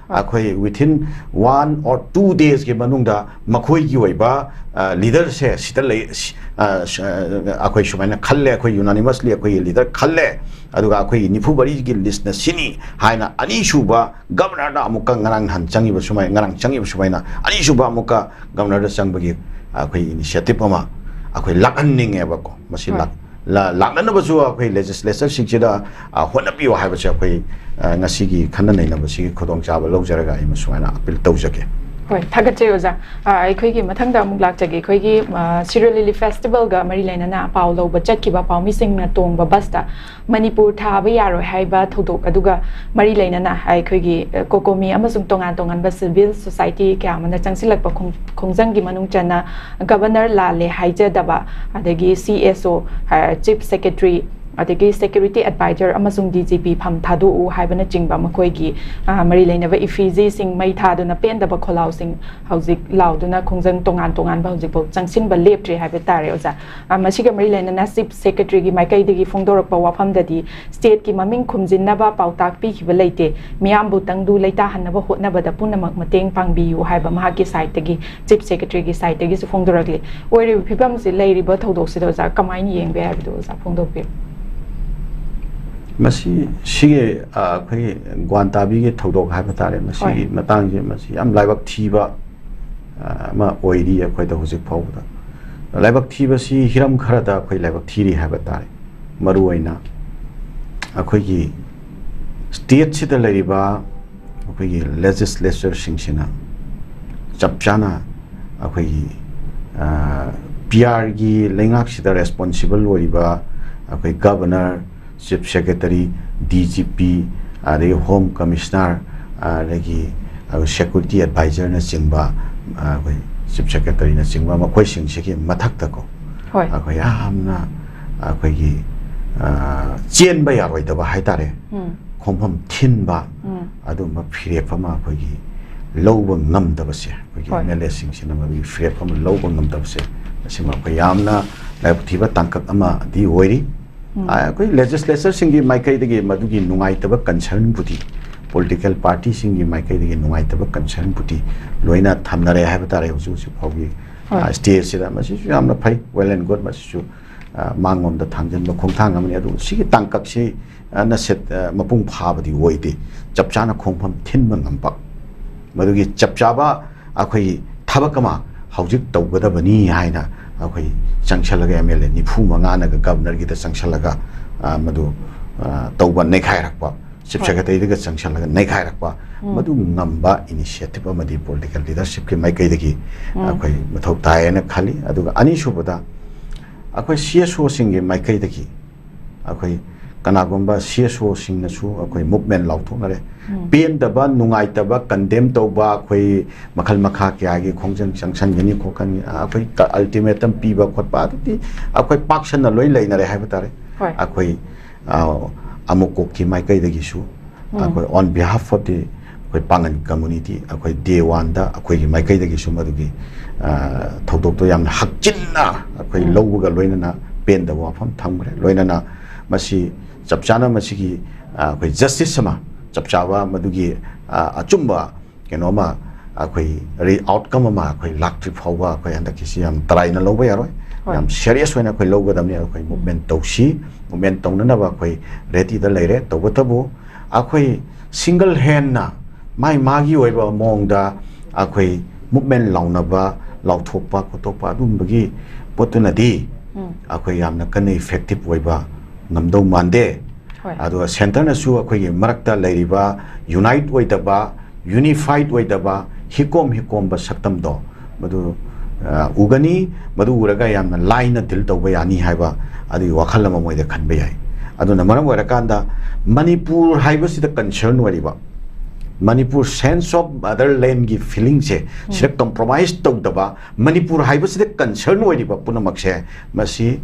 ꯍꯣꯏ꯫ ꯑꯩꯈꯣꯏ within one or two daysꯀꯤ ꯃꯅꯨꯡꯗ ꯃꯈꯣꯏꯒꯤ ꯑꯣꯏꯕ, ꯑ, leaderꯁꯦ ꯁꯤꯗ ꯂꯩ, ꯁꯤ-, ꯑ, ꯁ-, ꯑ, ꯑꯩꯈꯣꯏ ꯁꯨꯃꯥꯏꯅ ꯈꯜꯂꯦ, ꯑꯩꯈꯣꯏ unanimously ꯑꯩꯈꯣꯏꯒꯤ leader ꯈꯜꯂꯦ, ꯑꯗꯨꯒ ꯑꯩꯈꯣꯏꯒꯤ ꯅꯤꯐꯨ ꯃꯔꯤꯒꯤ listꯅ ꯁꯤꯅꯤ ꯍꯥꯏꯅ ꯑꯅꯤꯁꯨꯕ governorꯗ ꯑꯃꯨꯛꯀ ꯉꯔꯥꯡ ꯅꯍꯥꯟ ꯆꯪꯉꯤꯕ ꯁꯨꯃꯥꯏ-, ꯉꯔꯥꯡ ꯆꯪꯉꯤꯕ ꯁꯨꯃꯥꯏꯅ ꯑꯅꯤꯁꯨꯕ ꯑꯃꯨꯛꯀ governorꯗ ꯆꯪꯕꯒꯤ ꯑꯩꯈꯣꯏ initiative ꯑꯃ ꯑꯩꯈꯣꯏ ꯂꯥꯛꯍꯟꯅꯤꯡꯉꯦꯕꯀꯣ꯫ ꯃꯁꯤ ꯍꯣꯏ꯫ ꯂꯥꯛ-, ꯂꯥ-, ꯂꯥꯛꯅꯅꯕꯁꯨ ꯑꯩꯈꯣꯏ legislatorꯁꯤꯡꯁꯤꯗ, ꯑ, ꯍꯣꯠꯅꯕꯤꯌꯨ ꯍꯥꯏꯕꯁꯦ ꯑꯩꯈꯣꯏ, ꯑ, ꯉꯁꯤꯒꯤ ꯈꯟꯅ ꯅꯩꯅꯕꯁꯤꯒꯤ ꯈꯨꯗꯣꯡꯆꯥꯕ ꯂꯧꯖꯔꯒ ꯑꯩ ꯃꯁꯨꯃꯥꯏꯅ appeal ꯇꯧꯖꯒꯦ꯫ ꯍꯣꯏ, ꯊꯥꯒꯠꯆꯩ ꯑꯣꯖꯥ꯫ ꯑ, ꯑꯩꯈꯣꯏꯒꯤ ꯃꯊꯪꯗ ꯑꯃꯨꯛ ꯂꯥꯛꯆꯒꯦ꯫ ꯑꯩꯈꯣꯏꯒꯤ, ꯑ, Shirui Lily Festivalꯒ ꯃꯔꯤ ꯂꯩꯅꯅ ꯄꯥꯎ ꯂꯧꯕ ꯆꯠꯈꯤꯕ ꯄꯥꯎꯃꯤꯁꯤꯡꯅ ꯇꯣꯡꯕ busꯇ ꯃꯅꯤꯄꯨꯔ ꯊꯥꯕ ꯌꯥꯔꯣꯏ ꯍꯥꯏꯕ ꯊꯧꯗꯣꯛ ꯑꯗꯨꯒ ꯃꯔꯤ ꯂꯩꯅꯅ ꯑꯩꯈꯣꯏꯒꯤ, ꯑ, COCOMI ꯑꯃꯁꯨꯡ ꯇꯣꯉꯥꯟ ꯇꯣꯉꯥꯟꯕ civil society ꯀꯌꯥ ꯑꯃꯅ ꯆꯪꯁꯤꯜꯂꯛꯄ ꯈꯣꯡ-, ꯈꯣꯡꯖꯪꯒꯤ ꯃꯅꯨꯡ ꯆꯟꯅ governor ꯂꯥꯜꯂꯦ ꯍꯥꯏꯖꯗꯕ, ꯑꯗꯒꯤ CSO, ꯑ, chief secretary, ꯑꯗꯒꯤ security advisor ꯑꯃꯁꯨꯡ DGP ꯐꯝ ꯊꯥꯗꯣꯛꯎ ꯍꯥꯏꯕꯅꯆꯤꯡꯕ ꯃꯈꯣꯏꯒꯤ, ꯑ, ꯃꯔꯤ ꯂꯩꯅꯕ effigyꯁꯤꯡ ꯃꯩ ꯊꯥꯗꯨꯅ ꯄꯦꯟꯗꯕ ꯈꯣꯜꯂꯥꯎꯁꯤꯡ ꯍꯧꯖꯤꯛ ꯂꯥꯎꯗꯨꯅ ꯈꯣꯡꯖꯪ ꯇꯣꯉꯥꯟ ꯇꯣꯉꯥꯟꯕ ꯍꯧꯖꯤꯛꯐꯥꯎ ꯆꯪꯁꯤꯟꯕ ꯂꯦꯞꯇ꯭ꯔꯤ ꯍꯥꯏꯕ ꯇꯥꯔꯦ ꯑꯣꯖꯥ꯫ ꯑ, ꯃꯁꯤꯒ ꯃꯔꯤ ꯂꯩꯅꯅ chief secretaryꯒꯤ ꯃꯥꯏꯀꯩꯗꯒꯤ ꯐꯣꯡꯗꯣꯔꯛꯄ ꯋꯥꯐꯝꯗꯗꯤ stateꯀꯤ ꯃꯃꯤꯡ ꯈꯨꯝꯖꯤꯟꯅꯕ ꯄꯥꯎꯇꯥꯛ ꯄꯤꯈꯤꯕ ꯂꯩꯇꯦ꯫ ꯃꯤꯌꯥꯝꯕꯨ ꯇꯪꯗꯨ ꯂꯩꯇꯥꯍꯟꯅꯕ ꯍꯣꯠꯅꯕꯗ ꯄꯨꯝꯅꯃꯛ ꯃꯇꯦꯡ ꯄꯥꯡꯕꯤꯌꯨ ꯍꯥꯏꯕ ꯃꯍꯥꯛꯀꯤ sideꯇꯒꯤ, chief secretaryꯒꯤ sideꯇꯒꯤꯁꯨ ꯐꯣꯡꯗꯣꯔꯛꯂꯤ꯫ ꯑꯣꯏꯔꯤꯕ ꯐꯤꯕꯝꯁꯤ, ꯂꯩꯔꯤꯕ ꯊꯧꯗꯣꯛꯁꯤꯗ ꯑꯣꯖꯥ ꯀꯃꯥꯏꯅ ꯌꯦꯡꯕ ꯌꯥꯏ ꯍꯥꯏꯕꯗꯨ ꯑꯣꯖꯥ ꯐꯣꯡꯗꯣꯛꯄꯤꯌꯨ꯫ ꯃꯁꯤ, ꯁꯤꯒꯤ, ꯑ, ꯑꯩꯈꯣꯏꯒꯤ ꯒ꯭ꯋꯥꯟꯇꯥꯕꯤꯒꯤ ꯊꯧꯗꯣꯛ ꯍꯥꯏꯕ ꯇꯥꯔꯦ, ꯃꯁꯤꯒꯤ ꯍꯣꯏ꯫ ꯃꯇꯥꯡꯁꯦ, ꯃꯁꯤ ꯌꯥꯝ ꯂꯥꯏꯕꯛ ꯊꯤꯕ, ꯑ, ꯑꯃ ꯑꯣꯏꯔꯤ ꯑꯩꯈꯣꯏꯗ ꯍꯧꯖꯤꯛ ꯐꯥꯎꯕꯗ꯫ ꯂꯥꯏꯕꯛ ꯊꯤꯕꯁꯤ ꯍꯤꯔꯝ ꯈꯔꯗ ꯑꯩꯈꯣꯏ ꯂꯥꯏꯕꯛ ꯊꯤꯔꯤ ꯍꯥꯏꯕ ꯇꯥꯔꯦ꯫ ꯃꯔꯨꯑꯣꯏꯅ ꯑꯩꯈꯣꯏꯒꯤ stateꯁꯤꯗ ꯂꯩꯔꯤꯕ ꯑꯩꯈꯣꯏꯒꯤ legislatorꯁꯤꯡꯁꯤꯅ ꯆꯞ ꯆꯥꯅ ꯑꯩꯈꯣꯏꯒꯤ, ꯑ, PRꯒꯤ ꯂꯩꯉꯥꯛꯁꯤꯗ responsible ꯑꯣꯏꯔꯤꯕ ꯑꯩꯈꯣꯏ governor, chief secretary, DGP, ꯑꯗꯒꯤ home commissioner, ꯑꯗꯒꯤ ꯑꯩꯈꯣꯏ security advisorꯅꯆꯤꯡꯕ, ꯑꯩꯈꯣꯏ chief secretaryꯅꯆꯤꯡꯕ, ꯃꯈꯣꯏꯁꯤꯡꯁꯤꯒꯤ ꯃꯊꯛꯇꯀꯣ, ꯍꯣꯏ꯫ ꯑꯩꯈꯣꯏ ꯌꯥꯝꯅ ꯑꯩꯈꯣꯏꯒꯤ, ꯑ, ꯆꯦꯟꯕ ꯌꯥꯔꯣꯏꯗꯕ ꯍꯥꯏꯇꯥꯔꯦ, ꯎꯝ꯫ ꯈꯣꯡꯐꯝ ꯊꯤꯟꯕ, ꯎꯝ꯫ ꯑꯗꯨꯝꯕ ꯐꯤꯔꯦꯞ ꯑꯃ ꯑꯩꯈꯣꯏꯒꯤ ꯂꯧꯕ ꯉꯝꯗꯕꯁꯦ, ꯑꯩꯈꯣꯏꯒꯤ ꯍꯣꯏ꯫ MLAꯁꯤꯡꯁꯤꯅ ꯃꯗꯨꯒꯤ ꯐꯤꯔꯦꯞ ꯑꯃ ꯂꯧꯕ ꯉꯝꯗꯕꯁꯦ, ꯃꯁꯤꯃ ꯑꯩꯈꯣꯏ ꯌꯥꯝꯅ ꯂꯥꯏꯕꯛ ꯊꯤꯕ ꯇꯥꯡꯀꯛ ꯑꯃꯗꯤ ꯑꯣꯏꯔꯤ꯫ ꯎꯝ꯫ ꯑ, ꯑꯩꯈꯣꯏ legislatureꯁꯤꯡꯒꯤ ꯃꯥꯏꯀꯩꯗꯒꯤ ꯃꯗꯨꯒꯤ ꯅꯨꯡꯉꯥꯏꯇꯕ concernꯕꯨꯗꯤ, political partyꯁꯤꯡꯒꯤ ꯃꯥꯏꯀꯩꯗꯒꯤ ꯅꯨꯡꯉꯥꯏꯇꯕ concernꯕꯨꯗꯤ ꯂꯣꯏꯅ ꯊꯝꯅꯔꯦ ꯍꯥꯏꯕ ꯇꯥꯔꯦ ꯍꯧꯖꯤꯛ ꯍꯧꯖꯤꯛ ꯐꯥꯎꯒꯤ, ꯍꯣꯏ꯫ ꯑ, stageꯁꯤꯗ꯫ ꯃꯁꯤꯁꯨ ꯌꯥꯝꯅ ꯐꯩ, well and good꯫ ꯃꯁꯤꯁꯨ, ꯑ, ꯃꯥꯡꯂꯣꯝꯗ ꯊꯥꯡꯖꯤꯟꯕ ꯈꯣꯡꯊꯥꯡ ꯑꯃꯅꯤ꯫ ꯑꯗꯨ ꯁꯤꯒꯤ ꯇꯥꯡꯀꯛꯁꯤ, ꯑ, ꯅ ꯁꯦꯠ-, ꯑ, ꯃꯄꯨꯡ ꯐꯥꯕꯗꯤ ꯑꯣꯏꯗꯦ꯫ ꯆꯞ ꯆꯥꯅ ꯈꯣꯡꯐꯝ ꯊꯤꯟꯕ ꯉꯝꯕ, ꯃꯗꯨꯒꯤ ꯆꯞ ꯆꯥꯕ ꯑꯩꯈꯣꯏꯒꯤ ꯊꯕꯛ ꯑꯃ ꯍꯧꯖꯤꯛ ꯇꯧꯒꯗꯕꯅꯤ ꯍꯥꯏꯅ ꯑꯩꯈꯣꯏ ꯆꯪꯁꯜꯂꯒ, MLA ꯅꯤꯐꯨ ꯃꯉꯥꯅꯒ governorꯒꯤꯗ ꯆꯪꯁꯜꯂꯒ, ꯑ, ꯃꯗꯨ, ꯑ, ꯇꯧꯕ, ꯅꯩꯈꯥꯏꯔꯛꯄ, chief ꯍꯣꯏ꯫ secretaryꯗꯒ ꯆꯪꯁꯜꯂꯒ ꯅꯩꯈꯥꯏꯔꯛꯄ, ꯎꯝ꯫ ꯃꯗꯨ ꯉꯝꯕ initiative ꯑꯃꯗꯤ political leadershipꯀꯤ ꯃꯥꯏꯀꯩꯗꯒꯤ ꯎꯝ꯫ ꯑꯩꯈꯣꯏ ꯃꯊꯧ ꯇꯥꯏꯌꯦꯅ ꯈꯜꯂꯤ꯫ ꯑꯗꯨꯒ ꯑꯅꯤꯁꯨꯕꯗ, ꯑꯩꯈꯣꯏ CSOꯁꯤꯡꯒꯤ ꯃꯥꯏꯀꯩꯗꯒꯤ ꯑꯩꯈꯣꯏ ꯀꯅꯥꯒꯨꯝꯕ CSOꯁꯤꯡꯅꯁꯨ ꯑꯩꯈꯣꯏ movement ꯂꯥꯎꯊꯣꯛꯅꯔꯦ꯫ ꯎꯝ꯫ ꯄꯦꯟꯗꯕ, ꯅꯨꯡꯉꯥꯏꯇꯕ, condemn ꯇꯧꯕ, ꯑꯩꯈꯣꯏ ꯃꯈꯜ ꯃꯈꯥ ꯀꯌꯥꯒꯤ ꯈꯣꯡꯖꯪ ꯆꯪꯁꯟꯒꯅꯤ ꯈꯣꯠꯀꯅꯤ, ꯑꯩꯈꯣꯏ ꯀ-, ultimatum ꯄꯤꯕ ꯈꯣꯠꯄ, ꯑꯗꯨꯗꯤ ꯑꯩꯈꯣꯏ ꯄꯥꯛ ꯁꯟꯅ ꯂꯣꯏ ꯂꯩꯅꯔꯦ ꯍꯥꯏꯕ ꯇꯥꯔꯦ꯫ ꯍꯣꯏ꯫ ꯑꯩꯈꯣꯏ, ꯑ, ꯑꯃꯨꯛꯀꯣꯛꯀꯤ ꯃꯥꯏꯀꯩꯗꯒꯤꯁꯨ ꯎꯝ꯫ ꯑꯩꯈꯣꯏ on behalf of the ꯑꯩꯈꯣꯏ ꯄꯥꯡꯒꯟ community, ꯑꯩꯈꯣꯏ day oneꯗ ꯑꯩꯈꯣꯏꯒꯤ ꯃꯥꯏꯀꯩꯗꯒꯤꯁꯨ ꯃꯗꯨꯒꯤ, ꯑ, ꯊꯧꯗꯣꯛꯇꯣ ꯌꯥꯝꯅ ꯍꯛꯆꯤꯟꯅ ꯑꯩꯈꯣꯏ ꯎꯝ꯫ ꯂꯧꯕꯒ ꯂꯣꯏꯅꯅ ꯄꯦꯟꯗꯕ ꯋꯥꯐꯝ ꯊꯝꯈ꯭ꯔꯦ꯫ ꯂꯣꯏꯅꯅ ꯃꯁꯤ ꯆꯞ ꯆꯥꯅ ꯃꯁꯤꯒꯤ, ꯑ, ꯑꯩꯈꯣꯏ justice ꯑꯃ, ꯆꯞ ꯆꯥꯕ ꯃꯗꯨꯒꯤ, ꯑ, ꯑꯆꯨꯝꯕ ꯀꯩꯅꯣ ꯑꯃ, ꯑꯩꯈꯣꯏ ꯔꯤ-, outcome ꯑꯃ ꯑꯩꯈꯣꯏ ꯂꯥꯛꯇ꯭ꯔꯤ ꯐꯥꯎꯕ ꯑꯩꯈꯣꯏ ꯍꯟꯗꯛꯀꯤꯁꯤ ꯌꯥꯝ ꯇꯔꯥꯏꯅ ꯂꯧꯕ ꯌꯥꯔꯣꯏ꯫ ꯍꯣꯏ꯫ ꯌꯥꯝ serious ꯑꯣꯏꯅ ꯑꯩꯈꯣꯏ ꯂꯧꯒꯗꯕꯅꯤ꯫ ꯑꯩꯈꯣꯏ movement ꯇꯧꯁꯤ, movement ꯇꯧꯅꯅꯕ ꯑꯩꯈꯣꯏ readyꯗ ꯂꯩꯔꯦ꯫ ꯇꯧꯕꯇꯕꯨ ꯑꯩꯈꯣꯏ single handꯅ ꯃꯥꯏ ꯃꯥꯒꯤ ꯑꯣꯏꯕ ꯃꯑꯣꯡꯗ ꯑꯩꯈꯣꯏ movement ꯂꯥꯎꯅꯕ, ꯂꯥꯎꯊꯣꯛꯄ ꯈꯣꯠꯇꯣꯛꯄ ꯑꯗꯨꯝꯕꯒꯤ ꯄꯣꯠꯇꯨꯅꯗꯤ ꯎꯝ꯫ ꯑꯩꯈꯣꯏ ꯌꯥꯝꯅ ꯀꯟꯅ effective ꯑꯣꯏꯕ ꯉꯝꯗꯧ ꯃꯥꯟꯗꯦ꯫ ꯍꯣꯏ꯫ ꯑꯗꯨꯒ centreꯅꯁꯨ ꯑꯩꯈꯣꯏꯒꯤ ꯃꯔꯛꯇ ꯂꯩꯔꯤꯕ unite ꯑꯣꯏꯗꯕ, unified ꯑꯣꯏꯗꯕ, ꯍꯤꯀꯣꯝ ꯍꯤꯀꯣꯝꯕ ꯁꯛꯇꯝꯗꯣ ꯃꯗꯨ, ꯑ, ꯎꯒꯅꯤ꯫ ꯃꯗꯨ ꯎꯔꯒ ꯌꯥꯝꯅ ꯂꯥꯏꯅ deal ꯇꯧꯕ ꯌꯥꯅꯤ ꯍꯥꯏꯕ ꯑꯗꯨꯒꯤ ꯋꯥꯈꯜ ꯑꯃ ꯃꯣꯏꯗ ꯈꯟꯕ ꯌꯥꯏ꯫ ꯑꯗꯨꯅ ꯃꯔꯝ ꯑꯣꯏꯔꯀꯥꯟꯗ ꯃꯅꯤꯄꯨꯔ ꯍꯥꯏꯕꯁꯤꯗ concern ꯑꯣꯏꯔꯤꯕ ꯃꯅꯤꯄꯨꯔ, sense of motherland ꯒꯤ feeling ꯁꯦ ꯁꯤꯗ compromise ꯇꯧꯗꯕ, ꯃꯅꯤꯄꯨꯔ ꯍꯥꯏꯕꯁꯤꯗ concern ꯑꯣꯏꯔꯤꯕ ꯄꯨꯝꯅꯃꯛꯁꯦ, ꯃꯁꯤ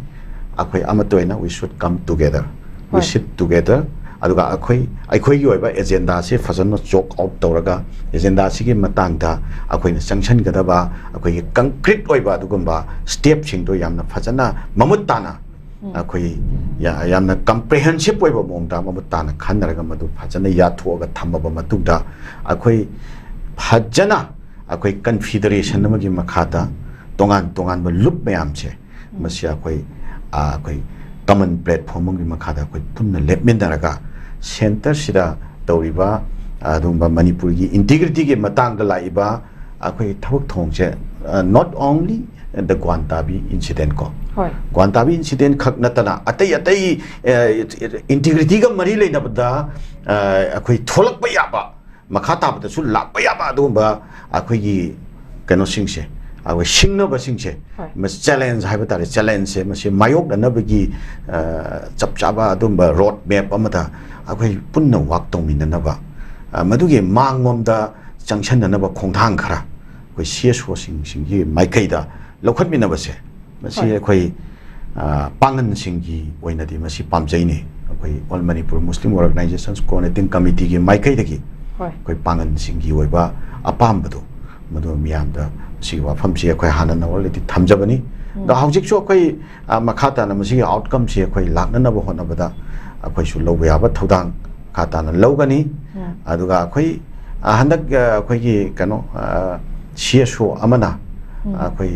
ꯑꯩꯈꯣꯏ ꯑꯃꯠꯇ ꯑꯣꯏꯅ we should come together, we ꯍꯣꯏ꯫ sit together, ꯑꯗꯨꯒ ꯑꯩꯈꯣꯏ, ꯑꯩꯈꯣꯏꯒꯤ ꯑꯣꯏꯕ agenda ꯁꯦ ꯐꯖꯅ chalk out ꯇꯧꯔꯒ, agenda ꯁꯤꯒꯤ ꯃꯇꯥꯡꯗ ꯑꯩꯈꯣꯏꯅ ꯆꯪꯁꯤꯟꯒꯗꯕ ꯑꯩꯈꯣꯏꯒꯤ concrete ꯑꯣꯏꯕ ꯑꯗꯨꯒꯨꯝꯕ step ꯁꯤꯡꯗꯣ ꯌꯥꯝꯅ ꯐꯖꯅ ꯃꯃꯨꯠ ꯇꯥꯅ ꯑꯩꯈꯣꯏ ꯌꯥ-, ꯌꯥꯝꯅ comprehensive ꯑꯣꯏꯕ ꯃꯑꯣꯡꯗ ꯃꯃꯨꯠ ꯇꯥꯅ ꯈꯟꯅꯔꯒ, ꯃꯗꯨ ꯐꯖꯅ ꯌꯥꯊꯣꯛꯑꯒ ꯊꯝꯃꯕ ꯃꯇꯨꯡꯗ, ꯑꯩꯈꯣꯏ ꯐꯖꯅ ꯑꯩꯈꯣꯏ confederation ꯑꯃꯒꯤ ꯃꯈꯥꯗ ꯇꯣꯉꯥꯟ ꯇꯣꯉꯥꯟꯕ ꯂꯨꯞ ꯃꯌꯥꯝꯁꯦ, ꯃꯁꯤ ꯑꯩꯈꯣꯏ, ꯑ, ꯑꯩꯈꯣꯏ common platform ꯑꯃꯒꯤ ꯃꯈꯥꯗ ꯑꯩꯈꯣꯏ ꯄꯨꯟꯅ ꯂꯦꯞꯃꯤꯟꯅꯔꯒ, centre ꯁꯤꯗ ꯇꯧꯔꯤꯕ ꯑꯗꯨꯒꯨꯝꯕ ꯃꯅꯤꯄꯨꯔꯒꯤ integrity ꯒꯤ ꯃꯇꯥꯡꯗ ꯂꯥꯛꯏꯕ ꯑꯩꯈꯣꯏ ꯊꯕꯛ ꯊꯧꯑꯣꯡꯁꯦ, ꯑ, not only the ꯒ꯭ꯋꯥꯟꯇꯥꯕꯤ incident ꯀꯣ, ꯍꯣꯏ꯫ ꯒ꯭ꯋꯥꯟꯇꯥꯕꯤ incident ꯈꯛ ꯅꯠꯇꯅ ꯑꯇꯩ ꯑꯇꯩ, ꯑ, integrity ꯒ ꯃꯔꯤ ꯂꯩꯅꯕꯗ, ꯑ, ꯑꯩꯈꯣꯏ ꯊꯣꯛꯂꯛꯄ ꯌꯥꯕ, ꯃꯈꯥ ꯇꯥꯕꯗꯁꯨ ꯂꯥꯛꯄ ꯌꯥꯕ ꯑꯗꯨꯒꯨꯝꯕ ꯑꯩꯈꯣꯏꯒꯤ ꯀꯩꯅꯣꯁꯤꯡꯁꯦ, ꯑꯩꯈꯣꯏ ꯁꯤꯡꯅꯕꯁꯤꯡꯁꯦ, ꯍꯣꯏ꯫ ꯃꯁꯤ challenge ꯍꯥꯏꯕ ꯇꯥꯔꯦ, challenge ꯁꯦ ꯃꯁꯤ ꯃꯥꯌꯣꯛꯅꯅꯕꯒꯤ, ꯑ, ꯆꯞ ꯆꯥꯕ ꯑꯗꯨꯝꯕ road map ꯑꯃꯗ ꯑꯩꯈꯣꯏ ꯄꯨꯟꯅ work ꯇꯧꯃꯤꯟꯅꯅꯕ, ꯑ, ꯃꯗꯨꯒꯤ ꯃꯥꯡꯂꯣꯝꯗ ꯆꯪꯁꯤꯟꯅꯅꯕ ꯈꯣꯡꯊꯥꯡ ꯈꯔ ꯑꯩꯈꯣꯏ C S O ꯁꯤꯡ, ꯁꯤꯡꯒꯤ ꯃꯥꯏꯀꯩꯗ ꯂꯧꯈꯠꯃꯤꯟꯅꯕꯁꯦ, ꯃꯁꯤ ꯍꯣꯏ꯫ ꯑꯩꯈꯣꯏ, ꯑ, ꯄꯥꯡꯒꯟꯁꯤꯡꯒꯤ ꯑꯣꯏꯅꯗꯤ ꯃꯁꯤ ꯄꯥꯝꯖꯩꯅꯦ꯫ ꯑꯩꯈꯣꯏ All Manipur Muslim Organizations Coordinating Committee ꯒꯤ ꯃꯥꯏꯀꯩꯗꯒꯤ ꯍꯣꯏ꯫ ꯑꯩꯈꯣꯏ ꯄꯥꯡꯒꯟꯁꯤꯡꯒꯤ ꯑꯣꯏꯕ ꯑꯄꯥꯝꯕꯗꯣ, ꯃꯗꯨ ꯃꯤꯌꯥꯝꯗ ꯁꯤꯒꯤ ꯋꯥꯐꯝꯁꯤ ꯑꯩꯈꯣꯏ ꯍꯥꯟꯅ already ꯊꯝꯖꯕꯅꯤ꯫ ꯑꯗꯣ ꯍꯧꯖꯤꯛꯁꯨ ꯑꯩꯈꯣꯏ, ꯑ, ꯃꯈꯥ ꯇꯥꯅ ꯃꯁꯤꯒꯤ outcome ꯁꯤ ꯑꯩꯈꯣꯏ ꯂꯥꯛꯅꯅꯕ ꯍꯣꯠꯅꯕꯗ ꯑꯩꯈꯣꯏꯁꯨ ꯂꯧꯕ ꯌꯥꯕ ꯊꯧꯗꯥꯡ ꯃꯈꯥ ꯇꯥꯅ ꯂꯧꯒꯅꯤ꯫ ꯎꯝ꯫ ꯑꯗꯨꯒ ꯑꯩꯈꯣꯏ, ꯑ, ꯍꯟꯗꯛ, ꯑ, ꯑꯩꯈꯣꯏꯒꯤ ꯀꯩꯅꯣ, ꯑ, C S O ꯑꯃꯅ, ꯎꯝ꯫ ꯑ, ꯑꯩꯈꯣꯏ,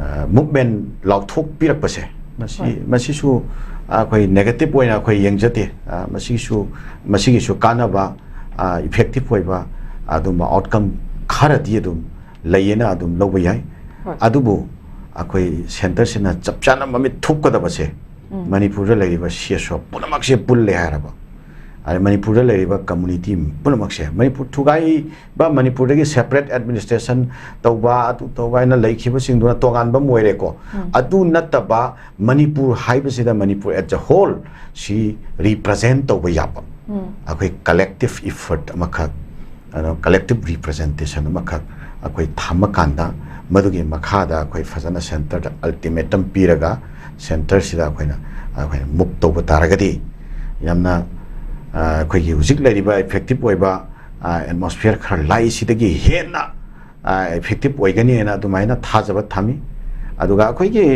ꯑ, movement ꯂꯥꯎꯊꯣꯛꯄꯤꯔꯛꯄꯁꯦ, ꯃꯁꯤ, ꯍꯣꯏ꯫ ꯃꯁꯤꯁꯨ ꯑꯩꯈꯣꯏ negative ꯑꯣꯏꯅ ꯑꯩꯈꯣꯏ ꯌꯦꯡꯖꯗꯦ꯫ ꯑ, ꯃꯁꯤꯁꯨ, ꯃꯁꯤꯒꯤꯁꯨ ꯀꯥꯟꯅꯕ, ꯑ, effective ꯑꯣꯏꯕ ꯑꯗꯨꯝꯕ outcome ꯈꯔꯗꯤ ꯑꯗꯨꯝ ꯂꯩꯌꯦꯅ ꯑꯗꯨꯝ ꯂꯧꯕ ꯌꯥꯏ꯫ ꯍꯣꯏ꯫ ꯑꯗꯨꯕꯨ ꯑꯩꯈꯣꯏ centre ꯁꯤꯅ ꯆꯞ ꯆꯥꯅ ꯃꯃꯤꯠ ꯊꯨꯞꯀꯗꯕꯁꯦ ꯎꯝ꯫ ꯃꯅꯤꯄꯨꯔꯗ ꯂꯩꯔꯤꯕ C S O ꯄꯨꯝꯅꯃꯛꯁꯦ ꯄꯨꯜꯂꯦ ꯍꯥꯏꯔꯕ, ꯑꯗꯩ ꯃꯅꯤꯄꯨꯔꯗ ꯂꯩꯔꯤꯕ community ꯄꯨꯝꯅꯃꯛꯁꯦ, ꯃꯅꯤꯄꯨꯔ ꯊꯨꯒꯥꯏꯕ, ꯃꯅꯤꯄꯨꯔꯗꯒꯤ separate administration ꯇꯧꯕ, ꯑꯗꯨ ꯇꯧꯕ ꯍꯥꯏꯅ ꯂꯩꯈꯤꯕꯁꯤꯡꯗꯨꯅ ꯇꯣꯉꯥꯟꯕ ꯑꯃ ꯑꯣꯏꯔꯦꯀꯣ꯫ ꯎꯝ꯫ ꯑꯗꯨ ꯅꯠꯇꯕ ꯃꯅꯤꯄꯨꯔ ꯍꯥꯏꯕꯁꯤꯗ ꯃꯅꯤꯄꯨꯔ as a whole ꯁꯤ represent ꯇꯧꯕ ꯌꯥꯕ, ꯎꯝ꯫ ꯑꯩꯈꯣꯏ collective effort ꯑꯃꯈꯛ ꯑꯗꯣ collective representation ꯑꯃꯈꯛ ꯑꯩꯈꯣꯏ ꯊꯝꯃꯀꯥꯟꯗ, ꯃꯗꯨꯒꯤ ꯃꯈꯥꯗ ꯑꯩꯈꯣꯏ ꯐꯖꯅ centreꯗ ultimatum ꯄꯤꯔꯒ, centreꯁꯤꯗ ꯑꯩꯈꯣꯏꯅ, ꯑꯩꯈꯣꯏꯅ move ꯇꯧꯕ ꯇꯥꯔꯒꯗꯤ, ꯌꯥꯝꯅ, ꯑ, ꯑꯩꯈꯣꯏꯒꯤ ꯍꯧꯖꯤꯛ ꯂꯩꯔꯤꯕ effective ꯑꯣꯏꯕ, ꯑ, atmosphere ꯈꯔ ꯂꯥꯛꯏꯁꯤꯗꯒꯤ ꯍꯦꯟꯅ, ꯑ, effective ꯑꯣꯏꯒꯅꯤꯅ ꯑꯗꯨꯃꯥꯏꯅ ꯊꯥꯖꯕ ꯊꯝꯃꯤ꯫ ꯑꯗꯨꯒ ꯑꯩꯈꯣꯏꯒꯤ,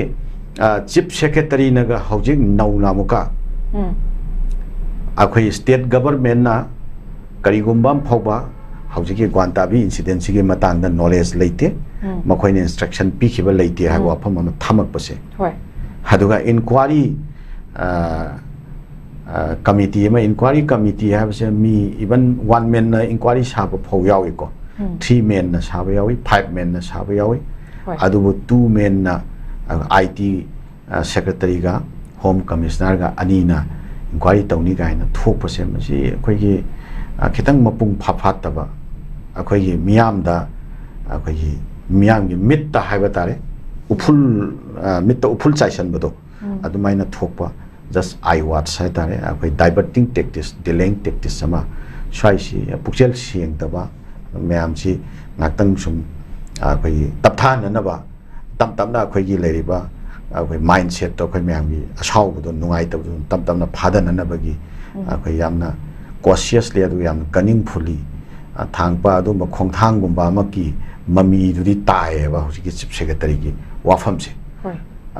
ꯑ, Chief Secretaryꯅꯒ ꯍꯧꯖꯤꯛ ꯅꯧꯅ ꯑꯃꯨꯛꯀ, ꯎꯝ꯫ ꯑꯩꯈꯣꯏ state governmentꯅ ꯀꯔꯤꯒꯨꯝꯕ ꯑꯃ ꯐꯥꯎꯕ ꯍꯧꯖꯤꯛꯀꯤ ꯒ꯭ꯋꯥꯟꯇꯥꯕꯤ incidentsꯤꯒꯤ ꯃꯇꯥꯡꯗ knowledge ꯂꯩꯇꯦ, ꯎꯝ꯫ ꯃꯈꯣꯏꯅ instruction ꯄꯤꯈꯤꯕ ꯂꯩꯇꯦ ꯍꯥꯏꯕ ꯎꯝ꯫ ꯋꯥꯐꯝ ꯑꯃ ꯊꯝꯃꯛꯄꯁꯦ꯫ ꯍꯣꯏ꯫ ꯑꯗꯨꯒ inquiry, ꯑ, ꯑ, committee ꯑꯃ, inquiry committee ꯍꯥꯏꯕꯁꯦ ꯃꯤ even one manꯅ inquiry ꯁꯥꯕ ꯐꯥꯎ ꯌꯥꯎꯏꯀꯣ꯫ ꯎꯝ꯫ Three manꯅ ꯁꯥꯕ ꯌꯥꯎꯏ, five manꯅ ꯁꯥꯕ ꯌꯥꯎꯏ꯫ ꯍꯣꯏ꯫ ꯑꯗꯨꯕꯨ two manꯅ, ꯑ, I T, ꯑ, Secretaryꯒ Home Commissionerꯒ ꯑꯅꯤꯅ inquiry ꯇꯧꯅꯤ ꯀꯥꯏꯅ ꯊꯣꯛꯄꯁꯦ, ꯃꯁꯤ ꯑꯩꯈꯣꯏꯒꯤ, ꯑ, ꯈꯤꯇꯪ ꯃꯄꯨꯡ ꯐꯥ ꯐꯥꯠꯇꯕ, ꯑꯩꯈꯣꯏꯒꯤ ꯃꯤꯌꯥꯝꯗ, ꯑꯩꯈꯣꯏꯒꯤ ꯃꯤꯌꯥꯝꯒꯤ ꯃꯤꯠꯇ ꯍꯥꯏꯕ ꯇꯥꯔꯦ, ꯎꯐꯨꯜ, ꯑ, ꯃꯤꯠꯇ ꯎꯐꯨꯜ ꯆꯥꯏꯁꯟꯕꯗꯣ, ꯎꯝ꯫ ꯑꯗꯨꯃꯥꯏꯅ ꯊꯣꯛꯄ, just eye wash ꯍꯥꯏ ꯇꯥꯔꯦ, ꯑꯩꯈꯣꯏ diverting tactics, delaying tactics ꯑꯃ, ꯁ꯭ꯋꯥꯏꯁꯤ ꯄꯨꯛꯆꯦꯜ ꯁꯦꯡꯗꯕ ꯃꯌꯥꯝꯁꯤ ꯉꯥꯛꯇꯪ ꯁꯨꯝ ꯑꯩꯈꯣꯏꯒꯤ ꯇꯞꯊꯥꯅꯅꯕ, ꯇꯞ ꯇꯞꯅ ꯑꯩꯈꯣꯏꯒꯤ ꯂꯩꯔꯤꯕ ꯑꯩꯈꯣꯏ mindsetꯇꯣ, ꯑꯩꯈꯣꯏ ꯃꯌꯥꯝꯒꯤ ꯑꯁꯥꯎꯕꯗꯣ, ꯅꯨꯡꯉꯥꯏꯇꯕꯗꯣ ꯇꯞ ꯇꯞꯅ ꯐꯥꯗꯅꯅꯕꯒꯤ ꯎꯝ꯫ ꯑꯩꯈꯣꯏ ꯌꯥꯝꯅ cautiously ꯑꯗꯨꯒ ꯌꯥꯝꯅ cunningfully, ꯑ, ꯊꯥꯡꯄ ꯑꯗꯨꯝꯕ ꯈꯣꯡꯊꯥꯡꯒꯨꯝꯕ ꯑꯃꯒꯤ ꯃꯃꯤꯗꯨꯗꯤ ꯇꯥꯏꯌꯦꯕ ꯍꯧꯖꯤꯛꯀꯤ Chief Secretaryꯒꯤ ꯋꯥꯐꯝꯁꯦ꯫ ꯍꯣꯏ꯫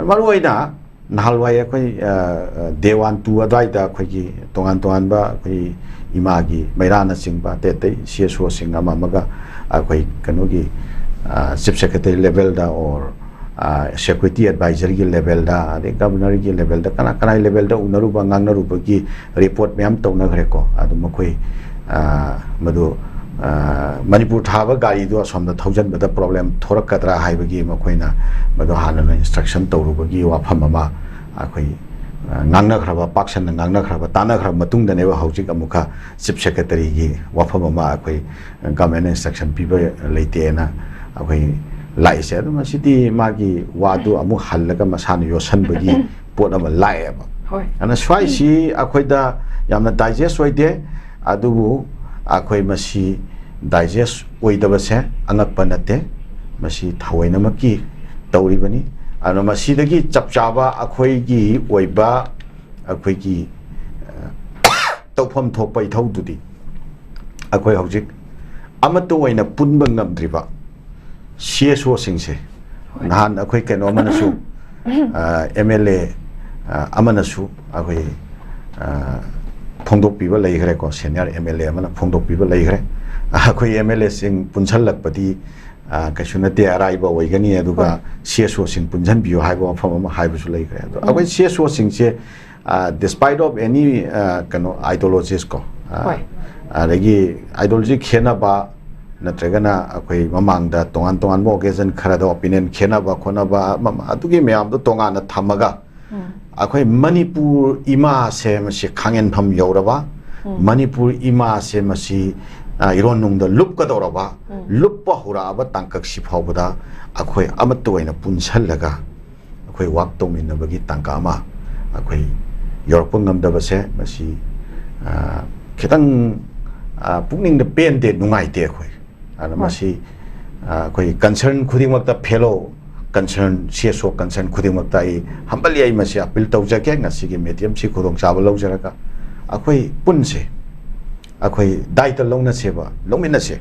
ꯃꯔꯨ ꯑꯣꯏꯅ ꯅꯍꯥꯟꯋꯥꯏ ꯑꯩꯈꯣꯏ, ꯑ, ꯑ, day one, two ꯑꯗꯨꯋꯥꯏꯗ ꯑꯩꯈꯣꯏꯒꯤ ꯇꯣꯉꯥꯟ ꯇꯣꯉꯥꯟꯕ ꯑꯩꯈꯣꯏ ꯏꯃꯥꯒꯤ ꯃꯩꯔꯥꯅꯆꯤꯡꯕ ꯑꯇꯩ ꯑꯇꯩ C S Oꯁꯤꯡ ꯑꯃ ꯑꯃꯒ ꯑꯩꯈꯣꯏ ꯀꯩꯅꯣꯒꯤ, ꯑ, Chief Secretary levelꯗ or, ꯑ, security advisorꯒꯤ levelꯗ, ꯑꯗꯩ governorꯒꯤ levelꯗ, ꯀꯅꯥ ꯀꯅꯥꯒꯤ levelꯗ ꯎꯅꯔꯨꯕ, ꯉꯥꯡꯅꯔꯨꯕꯒꯤ report ꯃꯌꯥꯝ ꯇꯧꯅꯈ꯭ꯔꯦꯀꯣ꯫ ꯑꯗꯨ ꯃꯈꯣꯏ, ꯑ, ꯃꯗꯨ, ꯑ, ꯃꯅꯤꯄꯨꯔ ꯊꯥꯕ ꯒꯥꯔꯤꯗꯣ ꯑꯁꯣꯝꯗ ꯊꯧꯖꯤꯟꯕꯗ problem ꯊꯣꯔꯛꯀꯗ꯭ꯔꯥ ꯍꯥꯏꯕꯒꯤ ꯃꯈꯣꯏꯅ ꯃꯗꯨ ꯍꯥꯟꯅꯅ instruction ꯇꯧꯔꯨꯕꯒꯤ ꯋꯥꯐꯝ ꯑꯃ ꯑꯩꯈꯣꯏ, ꯑ, ꯉꯥꯡꯅꯈ꯭ꯔꯕ, ꯄꯥꯛ ꯁꯟꯅ ꯉꯥꯡꯅꯈ꯭ꯔꯕ, ꯇꯥꯟꯅꯈ꯭ꯔꯕ ꯃꯇꯨꯡꯗꯅꯦꯕ ꯍꯧꯖꯤꯛ ꯑꯃꯨꯛꯀ Chief Secretaryꯒꯤ ꯋꯥꯐꯝ ꯑꯃ ꯑꯩꯈꯣꯏ governmentꯅ instruction ꯄꯤꯕ ꯂꯩꯇꯦꯅ ꯑꯩꯈꯣꯏ ꯂꯥꯛꯏꯁꯦ꯫ ꯑꯗꯨ ꯃꯁꯤꯗꯤ ꯃꯥꯒꯤ ꯋꯥꯗꯨ ꯑꯃꯨꯛ ꯍꯜꯂꯒ ꯃꯁꯥꯅ ꯌꯣꯠꯁꯟꯕꯒꯤ ꯄꯣꯠ ꯑꯃ ꯂꯥꯛꯑꯦꯕ꯫ ꯍꯣꯏ꯫ ꯑꯗꯨꯅ ꯁ꯭ꯋꯥꯏꯁꯤ ꯑꯩꯈꯣꯏꯗ ꯌꯥꯝꯅ digest ꯑꯣꯏꯗꯦ, ꯑꯗꯨꯕꯨ ꯑꯩꯈꯣꯏ ꯃꯁꯤ, ꯗꯥꯏꯖꯦꯁ ꯑꯣꯏꯗꯕꯁꯦ ꯑꯉꯛꯄ ꯅꯠꯇꯦ, ꯃꯁꯤ ꯊꯑꯣꯏꯅꯃꯛꯀꯤ ꯇꯧꯔꯤꯕꯅꯤ꯫ ꯑꯗꯨꯅ ꯃꯁꯤꯗꯒꯤ ꯆꯞ ꯆꯥꯕ ꯑꯩꯈꯣꯏꯒꯤ ꯑꯣꯏꯕ, ꯑꯩꯈꯣꯏꯒꯤ, ꯑ, ꯇꯧꯐꯝ ꯊꯣꯛꯄ ꯏꯊꯧꯗꯨꯗꯤ ꯑꯩꯈꯣꯏ ꯍꯧꯖꯤꯛ ꯑꯃꯠꯇ ꯑꯣꯏꯅ ꯄꯨꯟꯕ ꯉꯝꯗ꯭ꯔꯤꯕ ꯁꯤ ꯑꯦꯁ ꯑꯣꯁꯤꯡꯁꯦ, ꯅꯍꯥꯟ ꯑꯩꯈꯣꯏ ꯀꯩꯅꯣ ꯑꯃꯅꯁꯨ, ꯑꯦꯝ ꯑꯦꯜ ꯑꯦ ꯑꯃꯅꯁꯨ ꯑꯩꯈꯣꯏ, ꯑ, ꯐꯣꯡꯗꯣꯛꯄꯤꯕ ꯂꯩꯈ꯭ꯔꯦꯀꯣ, ꯁꯦꯅꯤꯌꯔ ꯑꯦꯝ ꯑꯦꯜ ꯑꯦ ꯑꯃꯅ ꯐꯣꯡꯗꯣꯛꯄꯤꯕ ꯂꯩꯈ꯭ꯔꯦ꯫ ꯑꯩꯈꯣꯏ ꯑꯦꯝ ꯑꯦꯜ ꯑꯦꯁꯤꯡ ꯄꯨꯟꯁꯤꯜꯂꯛꯄꯗꯤ, ꯑ, ꯀꯩꯁꯨ ꯅꯠꯇꯦ, ꯑꯔꯥꯏꯕ ꯑꯣꯏꯒꯅꯤ, ꯑꯗꯨꯒ ꯍꯣꯏ꯫ ꯁꯤ ꯑꯦꯁ ꯑꯣꯁꯤꯡ ꯄꯨꯟꯁꯤꯟꯕꯤꯌꯨ ꯍꯥꯏꯕ ꯋꯥꯐꯝ ꯑꯃ ꯍꯥꯏꯕꯁꯨ ꯂꯩꯈ꯭ꯔꯦ꯫ ꯑꯗꯣ ꯎꯝ꯫ ꯑꯩꯈꯣꯏ ꯁꯤ ꯑꯦꯁ ꯑꯣꯁꯤꯡꯁꯦ, ꯑ, despite of any, ꯑ, ꯀꯩꯅꯣ, ideologies ꯀꯣ, ꯑ, ꯍꯣꯏ꯫ ꯑꯗꯒꯤ ideology ꯈꯦꯠꯅꯕ, ꯅꯠꯇ꯭ꯔꯒꯅ ꯑꯩꯈꯣꯏ ꯃꯃꯥꯡꯗ ꯇꯣꯉꯥꯟ ꯇꯣꯉꯥꯟꯕ occasion ꯈꯔꯗ opinion ꯈꯦꯠꯅꯕ ꯈꯣꯠꯅꯕ, ꯑꯃ ꯑꯃ, ꯑꯗꯨꯒꯤ ꯃꯌꯥꯝꯗꯣ ꯇꯣꯉꯥꯟꯅ ꯊꯝꯃꯒ, ꯎꯝ꯫ ꯑꯩꯈꯣꯏ ꯃꯅꯤꯄꯨꯔ ꯏꯃꯥꯁꯦ ꯃꯁꯤ ꯈꯥꯡꯉꯦꯟꯐꯝ ꯌꯧꯔꯕ, ꯎꯝ꯫ ꯃꯅꯤꯄꯨꯔ ꯏꯃꯥꯁꯦ ꯃꯁꯤ, ꯑ, ꯏꯔꯣꯟꯅꯨꯡꯗ ꯂꯨꯞꯀꯗꯧꯔꯕ, ꯎꯝ꯫ ꯂꯨꯞꯄ ꯍꯧꯔꯛꯑꯕ ꯇꯥꯡꯀꯛꯁꯤ ꯐꯥꯎꯕꯗ ꯑꯩꯈꯣꯏ ꯑꯃꯠꯇ ꯑꯣꯏꯅ ꯄꯨꯟꯁꯜꯂꯒ ꯑꯩꯈꯣꯏ work ꯇꯧꯃꯤꯟꯅꯕꯒꯤ ꯇꯥꯡꯀꯛ ꯑꯃ ꯑꯩꯈꯣꯏ ꯌꯧꯔꯛꯄ ꯉꯝꯗꯕꯁꯦ, ꯃꯁꯤ, ꯑ, ꯈꯤꯇꯪ, ꯑ, ꯄꯨꯛꯅꯤꯡꯗ ꯄꯦꯟꯗꯦ, ꯅꯨꯡꯉꯥꯏꯇꯦ ꯑꯩꯈꯣꯏ꯫ ꯑꯗꯨꯅ ꯍꯣꯏ꯫ ꯃꯁꯤ, ꯑ, ꯑꯩꯈꯣꯏ concern ꯈꯨꯗꯤꯡꯃꯛꯇ, fellow concern, C S O concern ꯈꯨꯗꯤꯡꯃꯛꯇ ꯑꯩ humbly ꯑꯩ ꯃꯁꯤ appeal ꯇꯧꯖꯒꯦ, ꯉꯁꯤꯒꯤ medium ꯁꯤ ꯈꯨꯗꯣꯡꯆꯥꯕ ꯂꯧꯖꯔꯒ ꯑꯩꯈꯣꯏ ꯄꯨꯟꯁꯦ, ꯑꯩꯈꯣꯏ ꯗꯥꯏꯇ ꯂꯧꯅꯁꯦꯕ, ꯂꯧꯃꯤꯟꯅꯁꯦ꯫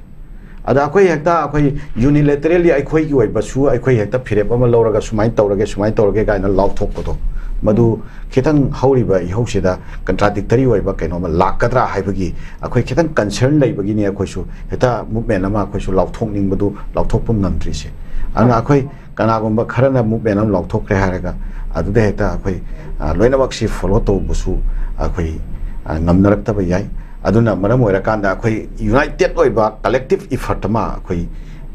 ꯑꯗ ꯑꯩꯈꯣꯏ ꯍꯦꯛꯇ ꯑꯩꯈꯣꯏ unilaterally ꯑꯩꯈꯣꯏꯒꯤ ꯑꯣꯏꯕꯁꯨ ꯑꯩꯈꯣꯏ ꯍꯦꯛꯇ ꯐꯤꯔꯦꯞ ꯑꯃ ꯂꯧꯔꯒ ꯁꯨꯃꯥꯏꯅ ꯇꯧꯔꯒꯦ, ꯁꯨꯃꯥꯏꯅ ꯇꯧꯔꯒꯦ ꯀꯥꯏꯅ ꯂꯥꯎꯊꯣꯛꯄꯗꯣ, ꯃꯗꯨ ꯎꯝ꯫ ꯈꯤꯇꯪ ꯍꯧꯔꯤꯕ ꯏꯍꯧꯁꯤꯗ contradictory ꯑꯣꯏꯕ ꯀꯩꯅꯣꯝꯃ ꯂꯥꯛꯀꯗ꯭ꯔꯥ ꯍꯥꯏꯕꯒꯤ ꯑꯩꯈꯣꯏ ꯈꯤꯇꯪ concern ꯂꯩꯕꯒꯤꯅꯤ ꯑꯩꯈꯣꯏꯁꯨ ꯍꯦꯛꯇ movement ꯑꯃ ꯑꯩꯈꯣꯏꯁꯨ ꯂꯥꯎꯊꯣꯛꯅꯤꯡꯕꯗꯨ ꯂꯥꯎꯊꯣꯛꯄ ꯉꯝꯗ꯭ꯔꯤꯁꯦ꯫ ꯑꯗꯨꯅ ꯍꯣꯏ꯫ ꯑꯩꯈꯣꯏ ꯀꯅꯥꯒꯨꯝꯕ ꯈꯔꯅ movement ꯑꯃ ꯂꯥꯎꯊꯣꯛꯈ꯭ꯔꯦ ꯍꯥꯏꯔꯒ ꯑꯗꯨꯗ ꯍꯦꯛꯇ ꯑꯩꯈꯣꯏ, ꯑ, ꯂꯣꯏꯅꯃꯛꯁꯤ follow ꯇꯧꯕꯁꯨ ꯑꯩꯈꯣꯏ, ꯑ, ꯉꯝꯅꯔꯛꯇꯕ ꯌꯥꯏ꯫ ꯑꯗꯨꯅ ꯃꯔꯝ ꯑꯣꯏꯔꯀꯥꯟꯗ ꯑꯩꯈꯣꯏ united ꯑꯣꯏꯕ collective effort ꯑꯃ ꯑꯩꯈꯣꯏ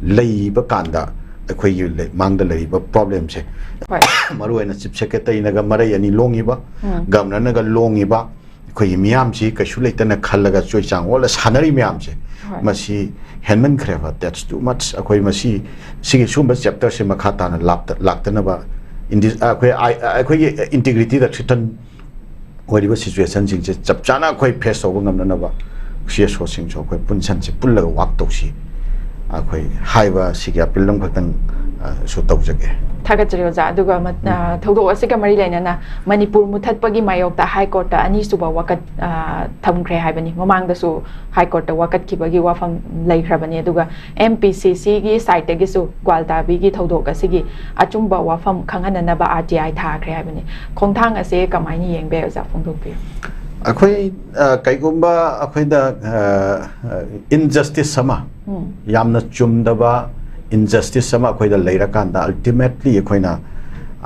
ꯂꯩꯕ ꯀꯥꯟꯗ ꯑꯩꯈꯣꯏꯒꯤ ꯂꯩ-, ꯃꯥꯡꯗ ꯂꯩꯔꯤꯕ problemꯁꯦ, ꯍꯣꯏ꯫ ꯃꯔꯨꯑꯣꯏꯅ Chief Secretaryꯅꯒ ꯃꯔꯩ ꯑꯅꯤ ꯂꯣꯡꯉꯤꯕ, ꯎꯝ꯫ Governorꯅꯒ ꯂꯣꯡꯉꯤꯕ, ꯑꯩꯈꯣꯏꯒꯤ ꯃꯤꯌꯥꯝꯁꯤ ꯀꯩꯁꯨ ꯂꯩꯇꯅ ꯈꯜꯂꯒ ꯆꯣꯏꯆꯥꯡ ꯑꯣꯜꯂ ꯁꯥꯟꯅꯔꯤ ꯃꯌꯥꯝꯁꯦ, ꯍꯣꯏ꯫ ꯃꯁꯤ ꯍꯦꯟꯃꯟꯈ꯭ꯔꯦꯕ꯫ That's too much꯫ ꯑꯩꯈꯣꯏ ꯃꯁꯤ, ꯁꯤꯒꯤ ꯁꯨꯝꯕ chapterꯁꯦ ꯃꯈꯥ ꯇꯥꯅ ꯂꯥꯞꯇ-, ꯂꯥꯛꯇꯅꯕ, ꯏꯟꯗꯤ-, ꯑꯩꯈꯣꯏ, ꯑꯩꯈꯣꯏꯒꯤ integrityꯗ threaten ꯑꯣꯏꯔꯤꯕ situationꯁꯤꯡꯁꯦ ꯆꯞ ꯆꯥꯅ ꯑꯩꯈꯣꯏ face ꯇꯧꯕ ꯉꯝꯅꯅꯕ ꯁꯤ ꯑꯦꯁ ꯑꯣꯁꯤꯡꯁꯨ ꯑꯩꯈꯣꯏ ꯄꯨꯟꯁꯟꯁꯤ ꯄꯨꯜꯂꯒ ꯋꯥꯛ ꯇꯧꯁꯤ꯫ ꯑꯩꯈꯣꯏ ꯍꯥꯏꯕ ꯁꯤꯒꯤ ꯑꯄꯤꯜ ꯑꯃꯈꯛꯇꯪ, ꯑ, ꯁꯨ ꯇꯧꯖꯒꯦ꯫ ꯊꯥꯒꯠꯆꯔꯤ ꯑꯣꯖꯥ꯫ ꯑꯗꯨꯒ ꯃ-, ꯑ, ꯊꯧꯗꯣꯛ ꯑꯁꯤꯒ ꯃꯔꯤ ꯂꯩꯅꯅ ꯃꯅꯤꯄꯨꯔ ꯃꯨꯊꯠꯄꯒꯤ ꯃꯥꯌꯣꯛꯇ ꯍꯥꯏ ꯀꯣꯔꯠꯇ ꯑꯅꯤꯁꯨꯕ ꯋꯥꯀꯠ, ꯑ, ꯊꯝꯈ꯭ꯔꯦ ꯍꯥꯏꯕꯅꯤ꯫ ꯃꯃꯥꯡꯗꯁꯨ ꯍꯥꯏ ꯀꯣꯔꯠꯇ ꯋꯥꯀꯠꯈꯤꯕꯒꯤ ꯋꯥꯐꯝ ꯂꯩꯈ꯭ꯔꯕꯅꯤ꯫ ꯑꯗꯨꯒ ꯑꯦꯝ ꯄꯤ ꯁꯤ ꯁꯤꯒꯤ ꯁꯥꯏꯠꯇꯒꯤꯁꯨ ꯒ꯭ꯋꯥꯜꯇꯥꯕꯤꯒꯤ ꯊꯧꯗꯣꯛ ꯑꯁꯤꯒꯤ ꯑꯆꯨꯝꯕ ꯋꯥꯐꯝ ꯈꯪꯍꯟꯅꯅꯕ ꯑꯥꯔ ꯇꯤ ꯑꯥꯏ ꯊꯥꯈ꯭ꯔꯦ ꯍꯥꯏꯕꯅꯤ꯫ ꯈꯣꯡꯊꯥꯡ ꯑꯁꯦ ꯀꯃꯥꯏꯅ ꯌꯦꯡꯕ ꯌꯥꯏ ꯑꯣꯖꯥ? ꯐꯣꯡꯗꯣꯛꯄꯤꯌꯨ꯫ ꯑꯩꯈꯣꯏ, ꯑ, ꯀꯩꯒꯨꯝꯕ ꯑꯩꯈꯣꯏꯗ, ꯑ, ꯑ, injustice ꯑꯃ, ꯎꯝ꯫ ꯌꯥꯝꯅ ꯆꯨꯝꯗꯕ injustice ꯑꯃ ꯑꯩꯈꯣꯏꯗ ꯂꯩꯔꯀꯥꯟꯗ, ultimately ꯑꯩꯈꯣꯏꯅ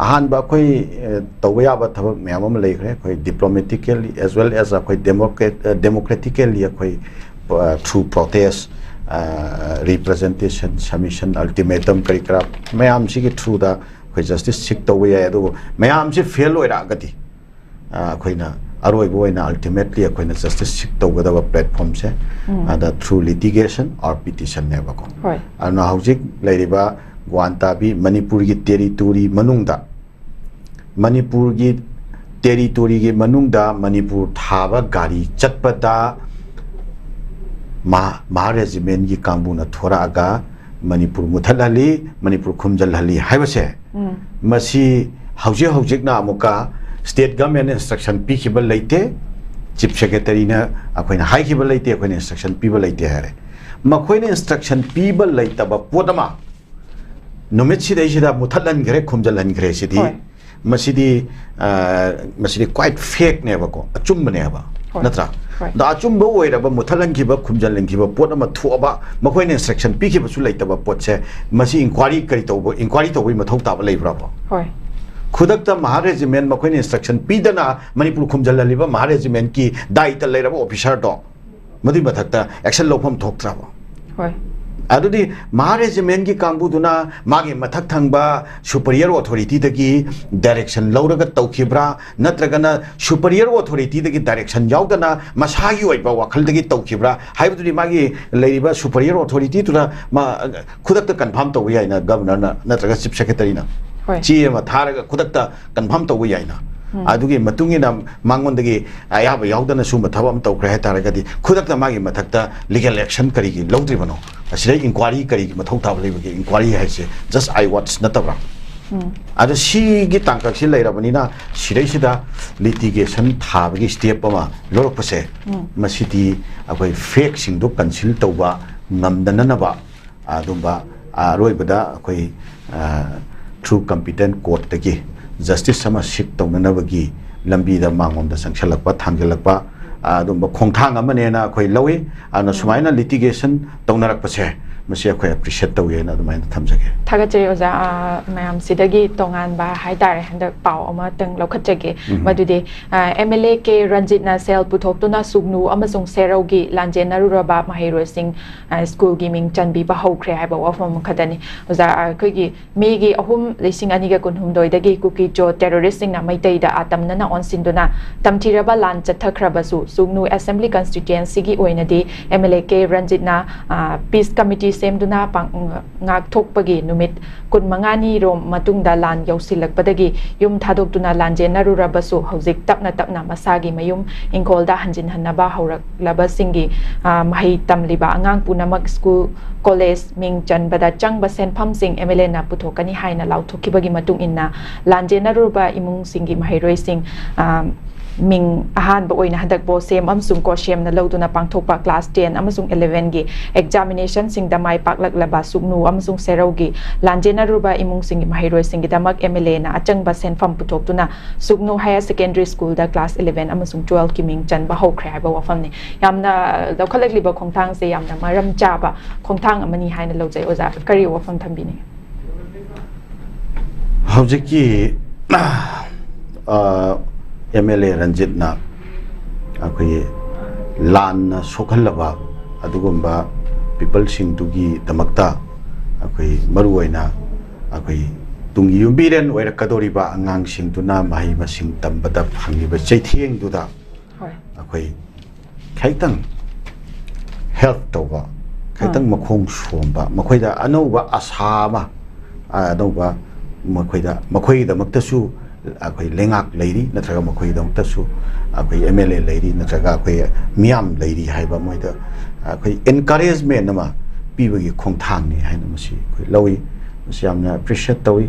ꯑꯍꯥꯟꯕ ꯑꯩꯈꯣꯏ, ꯑ, ꯇꯧꯕ ꯌꯥꯕ ꯊꯕꯛ ꯃꯌꯥꯝ ꯑꯃ ꯂꯩꯈ꯭ꯔꯦ꯫ ꯑꯩꯈꯣꯏ diplomatically as well as ꯑꯩꯈꯣꯏ democrat-, ꯑ, democratically ꯑꯩꯈꯣꯏ, ꯑ, through protest, ꯑ, representation, submission, ultimatum ꯀꯔꯤ ꯀꯔꯥ ꯃꯌꯥꯝꯁꯤꯒꯤ through ꯗ ꯑꯩꯈꯣꯏ justice seek ꯇꯧꯕ ꯌꯥꯏ꯫ ꯑꯗꯨꯕꯨ ꯃꯌꯥꯝꯁꯤ fail ꯑꯣꯏꯔꯛꯑꯒꯗꯤ, ꯑ, ꯑꯩꯈꯣꯏꯅ ꯑꯔꯣꯏꯕ ꯑꯣꯏꯅ ultimately ꯑꯩꯈꯣꯏꯅ justice seek ꯇꯧꯒꯗꯕ platform ꯁꯦ, ꯎꯝ꯫ ꯑꯗ through litigation or petition ꯅꯦꯕꯀꯣ꯫ ꯍꯣꯏ꯫ ꯑꯗꯨꯅ ꯍꯧꯖꯤꯛ ꯂꯩꯔꯤꯕ ꯒ꯭ꯋꯥꯟꯇꯥꯕꯤ ꯃꯅꯤꯄꯨꯔꯒꯤ territory ꯃꯅꯨꯡꯗ, ꯃꯅꯤꯄꯨꯔꯒꯤ territory ꯒꯤ ꯃꯅꯨꯡꯗ ꯃꯅꯤꯄꯨꯔ ꯊꯥꯕ ꯒꯥꯔꯤ ꯆꯠꯄꯗ ꯃꯍꯥ-, ꯃꯍꯥ regiment ꯀꯤ ꯀꯥꯡꯕꯨꯅ ꯊꯣꯔꯛꯑꯒ ꯃꯅꯤꯄꯨꯔ ꯃꯨꯊꯠꯍꯜꯂꯤ, ꯃꯅꯤꯄꯨꯔ ꯈꯨꯝꯖꯤꯜꯍꯜꯂꯤ ꯍꯥꯏꯕꯁꯦ, ꯎꯝ꯫ ꯃꯁꯤ ꯍꯧꯖꯤꯛ ꯍꯧꯖꯤꯛꯅ ꯑꯃꯨꯛꯀ state government ꯅ instruction ꯄꯤꯈꯤꯕ ꯂꯩꯇꯦ, chief secretary ꯅ ꯑꯩꯈꯣꯏꯅ ꯍꯥꯏꯈꯤꯕ ꯂꯩꯇꯦ, ꯑꯩꯈꯣꯏꯅ instruction ꯄꯤꯕ ꯂꯩꯇꯦ ꯍꯥꯏꯔꯦ꯫ ꯃꯈꯣꯏꯅ instruction ꯄꯤꯕ ꯂꯩꯇꯕ ꯄꯣꯠ ꯑꯃ ꯅꯨꯃꯤꯠ ꯁꯤꯗꯩꯁꯤꯗ ꯃꯨꯊꯠꯍꯟꯈ꯭ꯔꯦ, ꯈꯨꯝꯖꯤꯜꯍꯟꯈ꯭ꯔꯦ ꯁꯤꯗꯤ, ꯍꯣꯏ꯫ ꯃꯁꯤꯗꯤ, ꯑ, ꯃꯁꯤꯗꯤ quite fake ꯅꯦꯕꯀꯣ, ꯑꯆꯨꯝꯕꯅꯦꯕ, ꯍꯣꯏ꯫ ꯅꯠꯇ꯭ꯔꯥ? ꯍꯣꯏ꯫ ꯑꯗ ꯑꯆꯨꯝꯕ ꯑꯣꯏꯔꯕ, ꯃꯨꯊꯠꯍꯟꯈꯤꯕ, ꯈꯨꯝꯖꯤꯜꯍꯟꯈꯤꯕ ꯄꯣꯠ ꯑꯃ ꯊꯣꯛꯑꯕ, ꯃꯈꯣꯏꯅ instruction ꯄꯤꯈꯤꯕꯁꯨ ꯂꯩꯇꯕ ꯄꯣꯠꯁꯦ, ꯃꯁꯤ inquiry ꯀꯔꯤ ꯇꯧꯕ, inquiry ꯇꯧꯕꯒꯤ ꯃꯊꯧ ꯇꯥꯕ ꯂꯩꯕ꯭ꯔꯕ? ꯍꯣꯏ꯫ ꯈꯨꯗꯛꯇ ꯃꯍꯥ regiment ꯃꯈꯣꯏꯅ instruction ꯄꯤꯗꯅ ꯃꯅꯤꯄꯨꯔ ꯈꯨꯝꯖꯤꯜꯍꯜꯂꯤꯕ ꯃꯍꯥ regiment ꯀꯤ ꯗꯥꯏꯇ ꯂꯩꯔꯕ officer ꯗꯣ, ꯃꯗꯨꯒꯤ ꯃꯊꯛꯇ action ꯂꯧꯐꯝ ꯊꯣꯛꯇ꯭ꯔꯕ? ꯍꯣꯏ꯫ ꯑꯗꯨꯗꯤ ꯃꯍꯥ regiment ꯀꯤ ꯀꯥꯡꯕꯨꯗꯨꯅ ꯃꯥꯒꯤ ꯃꯊꯛ ꯊꯪꯕ superior authority ꯗꯒꯤ direction ꯂꯧꯔꯒ ꯇꯧꯈꯤꯕ꯭ꯔꯥ, ꯅꯠꯇ꯭ꯔꯒꯅ superior authority ꯗꯒꯤ direction ꯌꯥꯎꯗꯅ ꯃꯁꯥꯒꯤ ꯑꯣꯏꯕ ꯋꯥꯈꯜꯗꯒꯤ ꯇꯧꯈꯤꯕ꯭ꯔꯥ ꯍꯥꯏꯕꯗꯨꯗꯤ ꯃꯥꯒꯤ ꯂꯩꯔꯤꯕ superior authority ꯗꯨꯅ ꯃꯥ ꯈꯨꯗꯛꯇ confirm ꯇꯧꯕ ꯌꯥꯏꯅ, governor ꯅ ꯅꯠꯇ꯭ꯔꯒ chief secretary ꯅ ꯍꯣꯏ꯫ ꯆꯦ ꯑꯃ ꯊꯥꯔꯒ ꯈꯨꯗꯛꯇ confirm ꯇꯧꯕ ꯌꯥꯏꯅ꯫ ꯑꯗꯨꯒꯤ ꯃꯇꯨꯡ ꯏꯟꯅ ꯃꯉꯣꯟꯗꯒꯤ ꯑꯌꯥꯕ ꯌꯥꯎꯗꯅ ꯁꯨꯝꯕ ꯊꯕꯛ ꯑꯃ ꯇꯧꯈ꯭ꯔꯦ ꯍꯥꯏꯇꯥꯔꯒꯗꯤ, ꯈꯨꯗꯛꯇ ꯃꯥꯒꯤ ꯃꯊꯛꯇ ꯂꯤꯒꯦꯜ ꯑꯦꯛꯁꯟ ꯀꯔꯤꯒꯤ ꯂꯧꯗ꯭ꯔꯤꯕꯅꯣ? ꯑꯁꯤꯗ ꯏꯟꯀ꯭ꯋꯥꯔꯤ ꯀꯔꯤꯒꯤ ꯃꯊꯧ ꯇꯥꯕ ꯂꯩꯕꯒꯦ? ꯏꯟꯀ꯭ꯋꯥꯔꯤ ꯍꯥꯏꯁꯦ just I watch ꯅꯠꯇꯕ꯭ꯔꯥ? ꯑꯗꯣ ꯁꯤꯒꯤ ꯇꯥꯡꯀꯛꯁꯤ ꯂꯩꯔꯕꯅꯤꯅ, ꯁꯤꯗꯩꯁꯤꯗ ꯂꯤꯇꯤꯒꯦꯁꯟ ꯊꯥꯕꯒꯤ ꯁ꯭ꯇꯦꯞ ꯑꯃ ꯂꯧꯔꯛꯄꯁꯦ, ꯃꯁꯤꯗꯤ ꯑꯩꯈꯣꯏ ꯐꯦꯛꯁꯤꯡꯗꯣ ꯀꯟꯁꯤꯜ ꯇꯧꯕ ꯉꯝꯗꯅꯅꯕ, ꯑꯗꯨꯝꯕ ꯑꯔꯣꯏꯕꯗ ꯑꯩꯈꯣꯏ through competent courtꯇꯒꯤ ꯖꯁꯇꯤꯁ ꯑꯃ ꯁꯤꯛ ꯇꯧꯅꯅꯕꯒꯤ ꯂꯝꯕꯤꯗ ꯃꯉꯣꯟꯗ ꯆꯪꯁꯤꯜꯂꯛꯄ, ꯊꯥꯡꯖꯤꯜꯂꯛꯄ, ꯑꯗꯨꯝꯕ ꯈꯣꯡꯊꯥꯡ ꯑꯃꯅꯦꯅ ꯑꯩꯈꯣꯏ ꯂꯧꯏ꯫ ꯑꯗꯨꯅ ꯁꯨꯃꯥꯏꯅ ꯂꯤꯇꯤꯒꯦꯁꯟ ꯇꯧꯅꯔꯛꯄꯁꯦ, ꯃꯁꯤ ꯑꯩꯈꯣꯏ ꯑꯦꯄ꯭ꯔꯤꯁꯤꯌꯦꯠ ꯇꯧꯏ ꯍꯥꯏꯅ ꯑꯗꯨꯃꯥꯏꯅ ꯊꯝꯖꯒꯦ꯫ ꯊꯥꯒꯠꯆꯔꯤ ꯑꯣꯖꯥ꯫ ꯑ, ꯃꯌꯥꯝꯁꯤꯗꯒꯤ ꯇꯣꯉꯥꯟꯕ ꯍꯥꯏꯇꯥꯔꯦ, ꯍꯟꯗꯛ ꯄꯥꯎ ꯑꯃꯇꯪ ꯂꯧꯈꯠꯆꯒꯦ꯫ ꯃꯗꯨꯗꯤ, ꯑ, ꯑꯦꯝ ꯑꯦꯜ ꯑꯦ ꯀꯦ ꯔꯟꯖꯤꯠꯅ ꯁꯦꯜ ꯄꯨꯊꯣꯛꯇꯨꯅ ꯁꯨꯒꯅꯨ ꯑꯃꯁꯨꯡ ꯁꯦꯔꯧꯒꯤ ꯂꯥꯟꯖꯦꯟꯅꯔꯨꯔꯕ ꯃꯍꯩꯔꯣꯏꯁꯤꯡ, ꯑ, ꯁ꯭ꯀꯨꯜꯒꯤ ꯃꯤꯡ ꯆꯟꯕꯤꯕ ꯍꯧꯈ꯭ꯔꯦ ꯍꯥꯏꯕ ꯋꯥꯐꯝ ꯑꯃꯈꯛꯇꯅꯤ꯫ ꯑꯣꯖꯥ, ꯑꯩꯈꯣꯏꯒꯤ ꯃꯦꯒꯤ ꯑꯍꯨꯝ, ꯂꯤꯁꯤꯡ ꯑꯅꯤꯒ ꯀꯨꯟꯍꯨꯝꯗꯣꯏꯗꯒꯤ ꯀꯨꯀꯤ ꯖꯣ ꯇꯦꯔꯣꯔꯤꯁꯁꯤꯡꯅ ꯃꯩꯇꯩꯗ ꯑꯇꯝꯅꯅ ꯑꯣꯟꯁꯤꯟꯗꯨꯅ ꯇꯝꯊꯤꯔꯕ ꯂꯥꯟ ꯆꯠꯊꯈ꯭ꯔꯕꯁꯨ, ꯁꯨꯒꯅꯨ ꯑꯦꯁꯦꯝꯕ꯭ꯂꯤ ꯀꯟꯁꯇꯤꯇ꯭ꯌꯨꯑꯦꯟꯁꯤꯒꯤ ꯑꯣꯏꯅꯗꯤ ꯑꯦꯝ ꯑꯦꯜ ꯑꯦ ꯀꯦ ꯔꯟꯖꯤꯠꯅ, ꯑ, ꯄꯤꯁ ꯀꯃꯤꯇꯤ ꯁꯦꯝꯗꯨꯅ ꯄꯥꯡ-, ꯉꯥꯛꯊꯣꯛꯄꯒꯤ ꯅꯨꯃꯤꯠ ꯀꯨꯟꯃꯉꯥꯅꯤ ꯔꯣꯝ ꯃꯇꯨꯡꯗ ꯂꯥꯟ ꯌꯧꯁꯤꯜꯂꯛꯄꯗꯒꯤ ꯌꯨꯝ ꯊꯥꯗꯣꯛꯇꯨꯅ ꯂꯥꯟꯖꯦꯟꯅꯔꯨꯔꯕꯁꯨ, ꯍꯧꯖꯤꯛ ꯇꯞꯅ ꯇꯞꯅ ꯃꯁꯥꯒꯤ ꯃꯌꯨꯝ ꯏꯪꯈꯣꯜꯗ ꯍꯟꯖꯤꯟꯍꯟꯅꯕ ꯍꯧꯔꯛꯂꯕꯁꯤꯡꯒꯤ, ꯑ, ꯃꯍꯩ ꯇꯝꯂꯤꯕ ꯑꯉꯥꯡ ꯄꯨꯝꯅꯃꯛ ꯁ꯭ꯀꯨꯜ, ꯀꯣꯂꯦꯖ ꯃꯤꯡ ꯆꯟꯕꯗ ꯆꯪꯕ ꯁꯦꯟꯐꯝꯁꯤꯡ ꯑꯦꯝ ꯑꯦꯜ ꯑꯦꯅ ꯄꯨꯊꯣꯛꯀꯅꯤ ꯍꯥꯏꯅ ꯂꯥꯎꯊꯣꯛꯈꯤꯕꯒꯤ ꯃꯇꯨꯡ ꯏꯟꯅ, ꯂꯥꯟꯖꯦꯟꯅꯔꯨꯔꯕ ꯏꯃꯨꯡꯁꯤꯡꯒꯤ ꯃꯍꯩꯔꯣꯏꯁꯤꯡ, ꯑ, ꯃꯤꯡ ꯑꯍꯥꯟꯕ ꯑꯣꯏꯅ ꯍꯟꯗꯛ ꯕꯣꯁꯦꯝ ꯑꯃꯁꯨꯡ ꯀꯣꯁꯦꯝꯅ ꯂꯧꯗꯨꯅ ꯄꯥꯡꯊꯣꯛꯄ ꯀ꯭ꯂꯥꯁ ꯇꯦꯟ ꯑꯃꯁꯨꯡ ꯏꯂꯦꯚꯦꯟꯒꯤ ꯑꯦꯛꯖꯥꯃꯤꯅꯦꯁꯟꯁꯤꯡꯗ ꯃꯥꯏ ꯄꯥꯛꯂꯛꯂꯕ ꯁꯨꯒꯅꯨ ꯑꯃꯁꯨꯡ ꯁꯦꯔꯧꯒꯤ ꯂꯥꯟꯖꯦꯟꯅꯔꯨꯔꯕ ꯏꯃꯨꯡꯁꯤꯡꯒꯤ ꯃꯍꯩꯔꯣꯏꯁꯤꯡꯒꯤꯗꯃꯛ ꯑꯦꯝ ꯑꯦꯜ ꯑꯦꯅ ꯑꯆꯪꯕ ꯁꯦꯟꯐꯝ ꯄꯨꯊꯣꯛꯇꯨꯅ ꯁꯨꯒꯅꯨ ꯍꯥꯌꯔ ꯁꯦꯀꯦꯟꯗꯔꯤ ꯁ꯭ꯀꯨꯜꯗ ꯀ꯭ꯂꯥꯁ ꯏꯂꯦꯚꯦꯟ ꯑꯃꯁꯨꯡ ꯇꯨꯋꯦꯜꯐꯀꯤ ꯃꯤꯡ ꯆꯟꯕ ꯍꯧꯈ꯭ꯔꯦ ꯍꯥꯏꯕ ꯋꯥꯐꯝꯅꯤ꯫ ꯌꯥꯝꯅ ꯂꯧꯈꯠꯂꯛꯂꯤꯕ ꯈꯣꯡꯊꯥꯡꯁꯦ ꯌꯥꯝꯅ ꯃꯔꯝ ꯆꯥꯕ ꯈꯣꯡꯊꯥꯡ ꯑꯃꯅꯤ ꯍꯥꯏꯅ ꯂꯧꯖꯩ꯫ ꯑꯣꯖꯥ, ꯀꯔꯤ ꯋꯥꯐꯝ ꯊꯝꯕꯤꯅꯤꯡꯉꯤ? ꯍꯧꯖꯤꯛꯀꯤ ꯑꯦꯝ ꯑꯦꯜ ꯑꯦ ꯔꯟꯖꯤꯠꯅ ꯑꯩꯈꯣꯏꯒꯤ ꯂꯥꯟꯅ ꯁꯣꯛꯍꯜꯂꯕ ꯑꯗꯨꯒꯨꯝꯕ ꯄꯤꯄꯜꯁꯤꯡꯗꯨꯒꯤꯗꯃꯛꯇ ꯑꯩꯈꯣꯏ ꯃꯔꯨꯑꯣꯏꯅ ꯑꯩꯈꯣꯏ ꯇꯨꯡꯒꯤ ꯌꯨꯝꯕꯤꯔꯦꯟ ꯑꯣꯏꯔꯛꯀꯗꯧꯔꯤꯕ ꯑꯉꯥꯡꯁꯤꯡꯗꯨꯅ ꯃꯍꯩ ꯃꯁꯤꯡ ꯇꯝꯕꯗ ꯐꯪꯂꯤꯕ ꯆꯩꯊꯦꯡꯗꯨꯗ ꯍꯣꯏ꯫ ꯑꯩꯈꯣꯏ ꯈꯤꯇꯪ ꯍꯦꯜꯞ ꯇꯧꯕ, ꯈꯤꯇꯪ ꯑꯥ꯫ ꯃꯈꯣꯡ ꯁꯣꯝꯕ, ꯃꯈꯣꯏꯗ ꯑꯅꯧꯕ ꯑꯁꯥ ꯑꯃ, ꯑꯅꯧꯕ ꯃꯈꯣꯏꯗ, ꯃꯈꯣꯏꯒꯤꯗꯃꯛꯇꯁꯨ ꯑꯩꯈꯣꯏ ꯂꯩꯉꯥꯛ ꯂꯩꯔꯤ, ꯅꯠꯇ꯭ꯔꯒ ꯃꯈꯣꯏꯒꯤꯗꯃꯛꯇꯁꯨ ꯑꯩꯈꯣꯏ ꯑꯦꯝ ꯑꯦꯜ ꯑꯦ ꯂꯩꯔꯤ, ꯅꯠꯇ꯭ꯔꯒ ꯑꯩꯈꯣꯏ ꯃꯤꯌꯥꯝ ꯂꯩꯔꯤ ꯍꯥꯏꯕ ꯃꯣꯏꯗ ꯑꯩꯈꯣꯏ encouragement ꯑꯃ ꯄꯤꯕꯒꯤ ꯈꯣꯡꯊꯥꯡꯅꯤ ꯍꯥꯏꯅ ꯃꯁꯤ ꯑꯩꯈꯣꯏ ꯂꯧꯏ꯫ ꯃꯁꯤ ꯌꯥꯝꯅ appreciate ꯇꯧꯏ꯫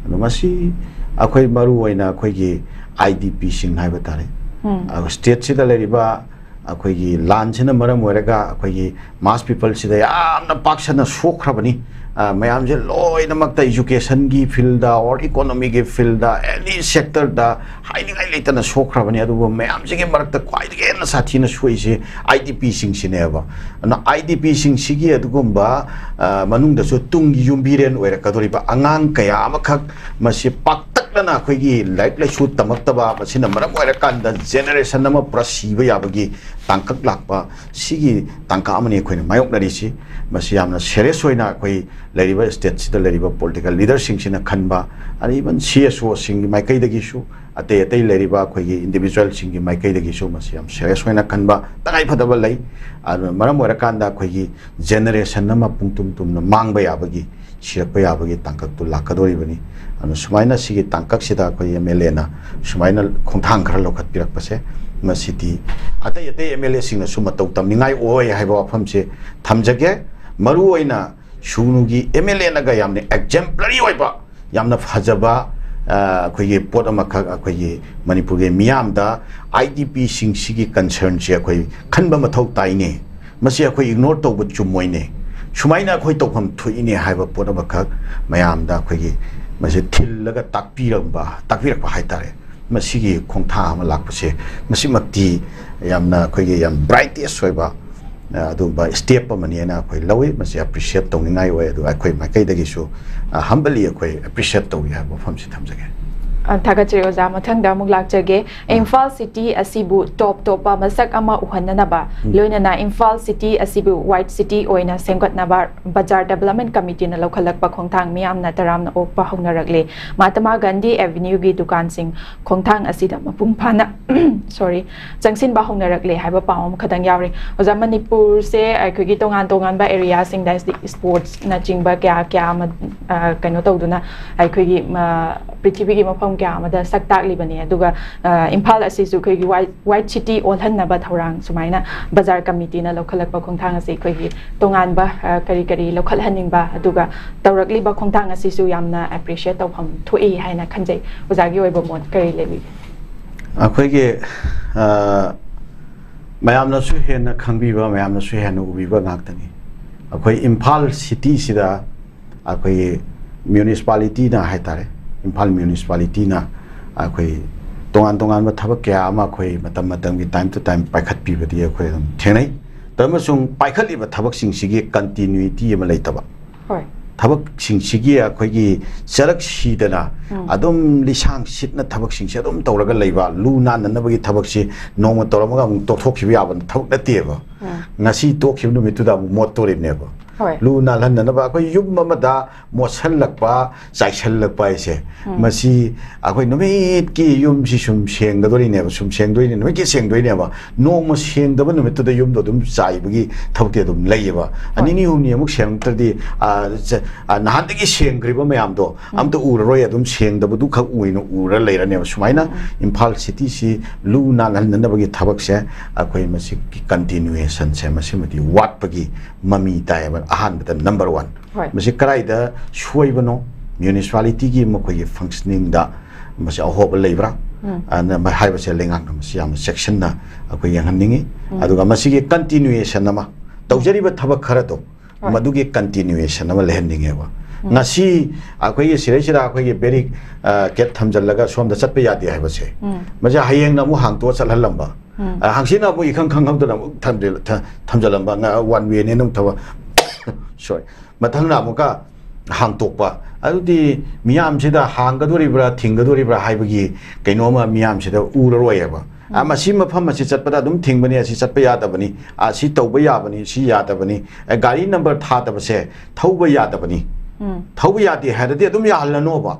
ꯑꯗꯣ ꯃꯁꯤ ꯑꯩꯈꯣꯏ ꯃꯔꯨ ꯑꯣꯏꯅ ꯑꯩꯈꯣꯏꯒꯤ ꯑꯥꯏ ꯗꯤ ꯄꯤꯁꯤꯡ ꯍꯥꯏꯕ ꯇꯥꯔꯦ, ꯎꯝ꯫ ꯑ, stateꯁꯤꯗ ꯂꯩꯔꯤꯕ ꯑꯩꯈꯣꯏꯒꯤ ꯂꯥꯟꯁꯤꯅ ꯃꯔꯝ ꯑꯣꯏꯔꯒ ꯑꯩꯈꯣꯏꯒꯤ mass peopleꯁꯤꯗ ꯌꯥꯝꯅ ꯄꯥꯛꯁꯟꯅ ꯁꯣꯛꯈ꯭ꯔꯕꯅꯤ꯫ ꯑ, ꯃꯌꯥꯝꯁꯦ ꯂꯣꯏꯅꯃꯛꯇ educationꯒꯤ fieldꯗ or economyꯒꯤ fieldꯗ, any sectorꯗ ꯍꯥꯏꯅꯤꯡꯉꯥꯏ ꯂꯩꯇꯅ ꯁꯣꯛꯈ꯭ꯔꯕꯅꯤ꯫ ꯑꯗꯨꯕꯨ ꯃꯌꯥꯝꯁꯤꯒꯤ ꯃꯔꯛꯇ ꯈ꯭ꯋꯥꯏꯗꯒꯤ ꯍꯦꯟꯅ ꯁꯥꯊꯤꯅ ꯁꯣꯛꯏꯁꯦ ꯑꯥꯏ ꯗꯤ ꯄꯤꯁꯤꯡꯁꯤꯅꯦꯕ꯫ ꯑꯗꯨꯅ ꯑꯥꯏ ꯗꯤ ꯄꯤꯁꯤꯡꯁꯤꯒꯤ ꯑꯗꯨꯒꯨꯝꯕ, ꯑ, ꯃꯅꯨꯡꯗꯁꯨ ꯇꯨꯡꯒꯤ ꯌꯨꯝꯕꯤꯔꯦꯟ ꯑꯣꯏꯔꯛꯀꯗꯧꯔꯤꯕ ꯑꯉꯥꯡ ꯀꯌꯥ ꯑꯃꯈꯛ ꯃꯁꯤ ꯄꯥꯛꯇꯛꯅꯅ ꯑꯩꯈꯣꯏꯒꯤ ꯂꯥꯏꯔꯤꯛ ꯂꯥꯏꯁꯨ ꯇꯝꯃꯛꯇꯕ, ꯃꯁꯤꯅ ꯃꯔꯝ ꯑꯣꯏꯔꯀꯥꯟꯗ generation ꯑꯃ ꯄꯨꯔꯥ ꯁꯤꯕ ꯌꯥꯕꯒꯤ ꯇꯥꯡꯀꯛ ꯂꯥꯛꯄ, ꯁꯤꯒꯤ ꯇꯥꯡꯀꯛ ꯑꯃꯅꯤ ꯑꯩꯈꯣꯏꯅ ꯃꯥꯌꯣꯛꯅꯔꯤꯁꯤ꯫ ꯃꯁꯤ ꯌꯥꯝꯅ serious ꯑꯣꯏꯅ ꯑꯩꯈꯣꯏ ꯂꯩꯔꯤꯕ stateꯁꯤꯗ ꯂꯩꯔꯤꯕ political leaderꯁꯤꯡꯁꯤꯅ ꯈꯟꯕ, ꯑꯗ even C S Oꯁꯤꯡꯒꯤ ꯃꯥꯏꯀꯩꯗꯒꯤꯁꯨ, ꯑꯇꯩ ꯑꯇꯩ ꯂꯩꯔꯤꯕ ꯑꯩꯈꯣꯏꯒꯤ individualꯁꯤꯡꯒꯤ ꯃꯥꯏꯀꯩꯗꯒꯤꯁꯨ ꯃꯁꯤ ꯌꯥꯝ serious ꯑꯣꯏꯅ ꯈꯟꯕ ꯇꯉꯥꯏ ꯐꯗꯕ ꯂꯩ꯫ ꯑꯗꯨꯅ ꯃꯔꯝ ꯑꯣꯏꯔꯀꯥꯟꯗ ꯑꯩꯈꯣꯏꯒꯤ generation ꯑꯃ ꯄꯨꯡꯇꯨꯝ ꯇꯨꯝꯅ ꯃꯥꯡꯕ ꯌꯥꯕꯒꯤ, ꯁꯤꯔꯛꯄ ꯌꯥꯕꯒꯤ ꯇꯥꯡꯀꯛꯇꯨ ꯂꯥꯛꯀꯗꯧꯔꯤꯕꯅꯤ꯫ ꯑꯗꯨꯅ ꯁꯨꯃꯥꯏꯅ ꯁꯤꯒꯤ ꯇꯥꯡꯀꯛꯁꯤꯗ ꯑꯩꯈꯣꯏ ꯑꯦꯝ ꯑꯦꯜ ꯑꯦꯅ ꯁꯨꯃꯥꯏꯅ ꯈꯣꯡꯊꯥꯡ ꯈꯔ ꯂꯧꯈꯠꯄꯤꯔꯛꯄꯁꯦ, ꯃꯁꯤꯗꯤ ꯑꯇꯩ ꯑꯇꯩ ꯑꯦꯝ ꯑꯦꯜ ꯑꯦꯁꯤꯡꯅꯁꯨ ꯃꯇꯧ ꯇꯝꯅꯤꯡꯉꯥꯏ ꯑꯣꯏ ꯍꯥꯏꯕ ꯋꯥꯐꯝꯁꯦ ꯊꯝꯖꯒꯦ꯫ ꯃꯔꯨꯑꯣꯏꯅ ꯁꯨꯒꯅꯨꯒꯤ ꯑꯦꯝ ꯑꯦꯜ ꯑꯦꯅꯒ ꯌꯥꯝꯅ exemplary ꯑꯣꯏꯕ, ꯌꯥꯝꯅ ꯐꯖꯕ, ꯑ, ꯑꯩꯈꯣꯏꯒꯤ ꯄꯣꯠ ꯑꯃꯈꯛ ꯑꯩꯈꯣꯏꯒꯤ ꯃꯅꯤꯄꯨꯔꯒꯤ ꯃꯤꯌꯥꯝꯗ ꯑꯥꯏ ꯗꯤ ꯄꯤꯁꯤꯡꯁꯤꯒꯤ concernꯁꯦ ꯑꯩꯈꯣꯏ ꯈꯟꯕ ꯃꯊꯧ ꯇꯥꯏꯅꯦ꯫ ꯃꯁꯤ ꯑꯩꯈꯣꯏ ignore ꯇꯧꯕ ꯆꯨꯝꯃꯣꯏꯅꯦ꯫ ꯁꯨꯃꯥꯏꯅ ꯑꯩꯈꯣꯏ ꯇꯧꯐꯝ ꯊꯣꯛꯏꯅꯦ ꯍꯥꯏꯕ ꯄꯣꯠ ꯑꯃꯈꯛ ꯃꯌꯥꯝꯗ ꯑꯩꯈꯣꯏꯒꯤ ꯃꯁꯤ ꯊꯤꯜꯂꯒ ꯇꯥꯛꯄꯤꯔꯝꯕ, ꯇꯥꯛꯄꯤꯔꯛꯄ ꯍꯥꯏꯇꯥꯔꯦ꯫ ꯃꯁꯤꯒꯤ ꯈꯣꯡꯊꯥꯡ ꯑꯃ ꯂꯥꯛꯄꯁꯦ ꯃꯁꯤꯃꯛꯇꯤ ꯌꯥꯝꯅ ꯑꯩꯈꯣꯏꯒꯤ ꯌꯥꯝ brightest ꯑꯣꯏꯕ, ꯑ, ꯑꯗꯨꯒꯨꯝꯕ step ꯑꯃꯅꯤ ꯍꯥꯏꯅ ꯑꯩꯈꯣꯏ ꯂꯧꯏ꯫ ꯃꯁꯤ appreciate ꯇꯧꯅꯤꯡꯉꯥꯏ ꯑꯣꯏ꯫ ꯑꯗꯨꯒ ꯑꯩꯈꯣꯏ ꯃꯥꯏꯀꯩꯗꯒꯤꯁꯨ, ꯑ, humbly ꯑꯩꯈꯣꯏ appreciate ꯇꯧꯏ ꯍꯥꯏꯕ ꯋꯥꯐꯝꯁꯤ ꯊꯝꯖꯒꯦ꯫ ꯑ, ꯊꯥꯒꯠꯆꯔꯤ ꯑꯣꯖꯥ꯫ ꯃꯊꯪꯗ ꯑꯃꯨꯛ ꯂꯥꯛꯆꯒꯦ꯫ ꯏꯝꯐꯥꯜ city ꯑꯁꯤꯕꯨ top ꯇꯣꯞꯄ ꯃꯁꯛ ꯑꯃ ꯎꯍꯟꯅꯅꯕ, ꯂꯣꯏꯅꯅ ꯏꯝꯐꯥꯜ city ꯑꯁꯤꯕꯨ white city ꯑꯣꯏꯅ ꯁꯦꯝꯒꯠꯅꯕ ꯕꯖꯥꯔ development committeeꯅ ꯂꯧꯈꯠꯂꯛꯄ ꯈꯣꯡꯊꯥꯡ ꯃꯤꯌꯥꯝꯅ ꯇꯔꯥꯝꯅ ꯑꯣꯛꯄ ꯍꯧꯅꯔꯛꯂꯦ꯫ ꯃꯍꯥꯇꯃꯥ ꯒꯥꯟꯙꯤ avenueꯒꯤ ꯗꯨꯀꯥꯟꯁꯤꯡ ꯈꯣꯡꯊꯥꯡ ꯑꯁꯤꯗ ꯃꯄꯨꯡ ꯐꯥꯅ, sorry, ꯆꯪꯁꯤꯟꯕ ꯍꯧꯅꯔꯛꯂꯦ ꯍꯥꯏꯕ ꯄꯥꯎ ꯑꯃꯈꯛꯇꯪ ꯌꯥꯎꯔꯤ꯫ ꯑꯣꯖꯥ, ꯃꯅꯤꯄꯨꯔꯁꯦ ꯑꯩꯈꯣꯏꯒꯤ ꯇꯣꯉꯥꯟ ꯇꯣꯉꯥꯟꯕ areaꯁꯤꯡꯗ sportsꯅꯆꯤꯡꯕ ꯀꯌꯥ ꯀꯌꯥ ꯑꯃ, ꯑ, ꯀꯩꯅꯣ ꯇꯧꯗꯨꯅ ꯑꯩꯈꯣꯏꯒꯤ, ꯑ, ꯄ꯭ꯔꯤꯊꯤꯕꯤꯒꯤ ꯃꯐꯝ ꯀꯌꯥ ꯑꯃꯗ ꯁꯛ ꯇꯥꯛꯂꯤꯕꯅꯤ꯫ ꯑꯗꯨꯒ, ꯑ, ꯏꯝꯐꯥꯜ ꯑꯁꯤꯁꯨ ꯑꯩꯈꯣꯏꯒꯤ white, white city ꯑꯣꯜꯍꯟꯅꯕ ꯊꯧꯔꯥꯡ ꯁꯨꯃꯥꯏꯅ ꯕꯖꯥꯔ ꯀꯃꯤꯇꯤꯅ ꯂꯧꯈꯠꯂꯛꯄ ꯈꯣꯡꯊꯥꯡ ꯑꯁꯤ ꯑꯩꯈꯣꯏꯒꯤ ꯇꯣꯉꯥꯟꯕ, ꯑ, ꯀꯔꯤ ꯀꯔꯤ ꯂꯧꯈꯠꯍꯟꯅꯤꯡꯕ, ꯑꯗꯨꯒ ꯇꯧꯔꯛꯂꯤꯕ ꯈꯣꯡꯊꯥꯡ ꯑꯁꯤꯁꯨ ꯌꯥꯝꯅ appreciate ꯇꯧꯐꯝ ꯊꯣꯛꯏ ꯍꯥꯏꯅ ꯈꯟꯖꯩ꯫ ꯑꯣꯖꯥꯒꯤ ꯑꯣꯏꯕ ꯃꯣꯠ ꯀꯔꯤ ꯂꯩꯕꯤꯒꯦ? ꯑꯩꯈꯣꯏꯒꯤ, ꯑ, ꯃꯌꯥꯝꯅꯁꯨ ꯍꯦꯟꯅ ꯈꯪꯕꯤꯕ, ꯃꯌꯥꯝꯅꯁꯨ ꯍꯦꯟꯅ ꯎꯕꯤꯕ ꯉꯥꯛꯇꯅꯤ꯫ ꯑꯩꯈꯣꯏ ꯏꯝꯐꯥꯜ ꯁꯤꯇꯤꯁꯤꯗ ꯑꯩꯈꯣꯏꯒꯤ ꯃ꯭ꯌꯨꯅꯤꯁꯤꯄꯥꯂꯤꯇꯤꯅ ꯍꯥꯏꯇꯥꯔꯦ, ꯏꯝꯐꯥꯜ ꯃ꯭ꯌꯨꯅꯤꯁꯤꯄꯥꯂꯤꯇꯤꯅ ꯑꯩꯈꯣꯏ ꯇꯣꯉꯥꯟ ꯇꯣꯉꯥꯟꯕ ꯊꯕꯛ ꯀꯌꯥ ꯑꯃ ꯑꯩꯈꯣꯏ ꯃꯇꯝ ꯃꯇꯝꯒꯤ, time to time ꯄꯥꯏꯈꯠꯄꯤꯕꯗꯤ ꯑꯩꯈꯣꯏ ꯑꯗꯨꯝ ꯊꯦꯡꯅꯩ꯫ ꯑꯗꯨ ꯑꯃꯁꯨꯡ ꯄꯥꯏꯈꯠꯂꯤꯕ ꯊꯕꯛꯁꯤꯡꯁꯤꯒꯤ continuity ꯑꯃ ꯂꯩꯇꯕ, ꯍꯣꯏ꯫ ꯊꯕꯛꯁꯤꯡꯁꯤꯒꯤ ꯑꯩꯈꯣꯏꯒꯤ ꯆꯔꯛ ꯁꯤꯗꯅ ꯎꯝ꯫ ꯑꯗꯨꯝ ꯂꯤꯁꯥꯡ ꯁꯤꯠꯅ ꯊꯕꯛꯁꯤꯡꯁꯦ ꯑꯗꯨꯝ ꯇꯧꯔꯒ ꯂꯩꯕ, ꯂꯨ ꯅꯥꯟꯅꯅꯕꯒꯤ ꯊꯕꯛꯁꯤ ꯅꯣꯡꯃ ꯇꯧꯔꯝꯃꯒ ꯑꯃꯨꯛ ꯇꯣꯛꯊꯣꯛꯈꯤꯕ ꯌꯥꯕ ꯊꯕꯛ ꯅꯠꯇꯦꯕ꯫ ꯎꯝ꯫ ꯉꯁꯤ ꯇꯣꯛꯈꯤꯕ ꯅꯨꯃꯤꯠꯇꯨꯗ ꯑꯃꯨꯛ ꯃꯣꯠꯇꯣꯔꯤꯕꯅꯦꯕ꯫ ꯍꯣꯏ꯫ ꯂꯨ ꯅꯥꯜꯍꯟꯅꯅꯕ ꯑꯩꯈꯣꯏ ꯌꯨꯝ ꯑꯃꯗ ꯃꯣꯠꯁꯜꯂꯛꯄ, ꯆꯥꯏꯁꯜꯂꯛꯄ ꯍꯥꯏꯁꯦ, ꯎꯝ꯫ ꯃꯁꯤ ꯑꯩꯈꯣꯏ ꯅꯨꯃꯤꯠꯀꯤ ꯌꯨꯝꯁꯤ ꯁꯨꯝ ꯁꯦꯡꯒꯗꯣꯔꯤꯅꯦꯕ, ꯁꯨꯝ ꯁꯦꯡꯗꯣꯏꯅꯦ, ꯅꯨꯃꯤꯠꯀꯤ ꯁꯦꯡꯗꯣꯏꯅꯦꯕ꯫ ꯅꯣꯡꯃ ꯁꯦꯡꯗꯕ ꯅꯨꯃꯤꯠꯇꯨꯗ ꯌꯨꯝꯗꯣ ꯑꯗꯨꯝ ꯆꯥꯏꯕꯒꯤ ꯊꯕꯛꯇꯤ ꯑꯗꯨꯝ ꯂꯩꯌꯦꯕ꯫ ꯍꯣꯏ꯫ ꯅꯤꯅꯤ ꯍꯨꯝꯅꯤ ꯑꯃꯨꯛ ꯁꯦꯡꯉꯛꯇ꯭ꯔꯗꯤ, ꯑ, ꯆ-, ꯑ, ꯅꯍꯥꯟꯗꯒꯤ ꯁꯦꯡꯈ꯭ꯔꯤꯕ ꯃꯌꯥꯝꯗꯣ ꯎꯝ꯫ ꯑꯝꯇ ꯎꯔꯔꯣꯏ, ꯑꯗꯨꯝ ꯁꯦꯡꯗꯕꯗꯨ ꯈꯛ ꯑꯣꯏꯅ ꯎꯔ ꯂꯩꯔꯅꯦꯕ꯫ ꯁꯨꯃꯥꯏꯅ ꯎꯝ꯫ ꯏꯝꯐꯥꯜ ꯁꯤꯇꯤꯁꯤ ꯂꯨ ꯅꯥꯜꯍꯟꯅꯅꯕꯒꯤ ꯊꯕꯛꯁꯦ ꯑꯩꯈꯣꯏ ꯃꯁꯤꯒꯤ continuationꯁꯦ ꯃꯁꯤꯃꯗꯤ ꯋꯥꯠꯄꯒꯤ ꯃꯃꯤ ꯇꯥꯏꯌꯦꯕ꯫ ꯑꯍꯥꯟꯕꯗ number one꯫ ꯍꯣꯏ꯫ ꯃꯁꯤ ꯀꯗꯥꯏꯗ ꯁꯣꯏꯕꯅꯣ? ꯃ꯭ꯌꯨꯅꯤꯁꯤꯄꯥꯂꯤꯇꯤꯒꯤ ꯃꯈꯣꯏꯒꯤ functioningꯗ ꯃꯁꯤ ꯑꯍꯣꯕ ꯂꯩꯕ꯭ꯔꯥ? ꯎꯝ꯫ ꯑꯅ ꯃ-, ꯍꯥꯏꯕꯁꯦ ꯂꯩꯉꯥꯛꯅ ꯃꯁꯤ ꯌꯥꯝꯅ ꯆꯦꯛꯁꯤꯟꯅ ꯑꯩꯈꯣꯏ ꯌꯦꯡꯍꯟꯅꯤꯡꯉꯤ꯫ ꯎꯝ꯫ ꯑꯗꯨꯒ ꯃꯁꯤꯒꯤ continuation ꯑꯃ, ꯇꯧꯖꯔꯤꯕ ꯊꯕꯛ ꯈꯔꯗꯣ, ꯍꯣꯏ꯫ ꯃꯗꯨꯒꯤ continuation ꯑꯃ ꯂꯩꯍꯟꯅꯤꯡꯉꯦꯕ꯫ ꯎꯝ꯫ ꯉꯁꯤ ꯑꯩꯈꯣꯏꯒꯤ ꯁꯤꯗꯩꯁꯤꯗ ꯑꯩꯈꯣꯏꯒꯤ barricade ꯊꯝꯖꯤꯜꯂꯒ ꯁꯣꯝꯗ ꯆꯠꯄ ꯌꯥꯗꯦ ꯍꯥꯏꯕꯁꯦ, ꯎꯝ꯫ ꯃꯁꯤ ꯍꯌꯦꯡꯅ ꯑꯃꯨꯛ ꯍꯥꯡꯇꯣꯛꯑ ꯆꯠꯍꯜꯂꯝꯕ, ꯎꯝ꯫ ꯑ, ꯍꯪꯆꯤꯠꯅ ꯑꯃꯨꯛ ꯏꯈꯪ ꯈꯪꯍꯧꯗꯅ ꯑꯃꯨꯛ ꯊꯝꯖꯤꯜ-, ꯊ-, ꯊꯝꯖꯤꯜꯂꯝꯕ, ꯉ-, one wayꯅꯦ ꯑꯗꯨꯝ ꯊꯕꯛ, sorry, ꯃꯊꯪꯅ ꯑꯃꯨꯛꯀ ꯍꯥꯡꯇꯣꯛꯄ꯫ ꯑꯗꯨꯗꯤ ꯃꯤꯌꯥꯝꯁꯤꯗ ꯍꯥꯡꯒꯗꯣꯔꯤꯕ꯭ꯔꯥ ꯊꯤꯡꯒꯗꯣꯔꯤꯕ꯭ꯔꯥ ꯍꯥꯏꯕꯒꯤ ꯀꯩꯅꯣꯝꯃ ꯃꯤꯌꯥꯝꯁꯤꯗ ꯎꯔꯔꯣꯏꯑꯕ꯫ ꯑ, ꯎꯝ꯫ ꯃꯁꯤ ꯃꯐꯝ ꯑꯁꯤ ꯆꯠꯄꯗ ꯑꯗꯨꯝ ꯊꯤꯡꯕꯅꯤ, ꯑꯁꯤ ꯆꯠꯄ ꯌꯥꯗꯕꯅꯤ, ꯑ, ꯁꯤ ꯇꯧꯕ ꯌꯥꯕꯅꯤ, ꯁꯤ ꯌꯥꯗꯕꯅꯤ, ꯑ, ꯒꯥꯔꯤ number ꯊꯥꯗꯕꯁꯦ ꯊꯧꯕ ꯌꯥꯗꯕꯅꯤ꯫ ꯎꯝ꯫ ꯊꯧꯕ ꯌꯥꯗꯦ ꯍꯥꯏꯔꯗꯤ ꯑꯗꯨꯝ ꯌꯥꯍꯜꯂꯅꯣꯕ꯫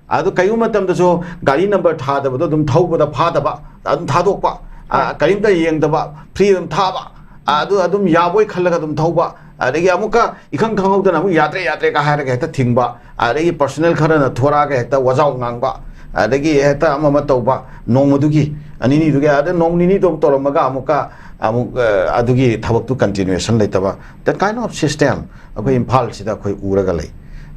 ꯑꯗꯨ ꯀꯔꯤꯒꯨꯝꯕ ꯃꯇꯝꯗꯁꯨ ꯒꯥꯔꯤ number ꯊꯥꯗꯕꯗꯣ ꯑꯗꯨꯝ ꯊꯧꯕꯗ ꯐꯥꯗꯕ, ꯑꯗꯨꯝ ꯊꯥꯗꯣꯛꯄ, ꯑ, ꯍꯣꯏ꯫ ꯀꯔꯤꯝꯇ ꯌꯦꯡꯗꯕ, free ꯑꯗꯨꯝ ꯊꯥꯕ, ꯑ, ꯑꯗꯨ ꯑꯗꯨꯝ ꯌꯥꯕꯣꯏ ꯈꯜꯂꯒ ꯑꯗꯨꯝ ꯊꯧꯕ, ꯑꯗꯒꯤ ꯑꯃꯨꯛꯀ ꯏꯈꯪ ꯈꯪꯍꯧꯗꯅ ꯑꯃꯨꯛ ꯌꯥꯗ꯭ꯔꯦ ꯌꯥꯗ꯭ꯔꯦꯒ ꯍꯥꯏꯔꯒ ꯍꯦꯛꯇ ꯊꯤꯡꯕ, ꯑꯗꯒꯤ personal ꯈꯔꯅ ꯊꯣꯔꯛꯑꯒ ꯍꯦꯛꯇ ꯋꯥꯖꯥꯎ ꯉꯥꯡꯕ, ꯑꯗꯒꯤ ꯍꯦꯛꯇ ꯑꯃ ꯑꯃ ꯇꯧꯕ, ꯅꯣꯡꯃꯗꯨꯒꯤ, ꯑꯅꯤꯅꯤꯗꯨꯒꯤ, ꯑꯗ ꯅꯣꯡ ꯅꯤꯅꯤꯗꯣ ꯇꯧꯔꯝꯃꯒ ꯑꯃꯨꯛꯀ ꯑꯃꯨꯛ ꯑ, ꯑꯗꯨꯒꯤ ꯊꯕꯛꯇꯨ continuation ꯂꯩꯇꯕ, that kind of system ꯑꯩꯈꯣꯏ ꯏꯝꯐꯥꯜꯁꯤꯗ ꯑꯩꯈꯣꯏ ꯎꯔꯒ ꯂꯩ꯫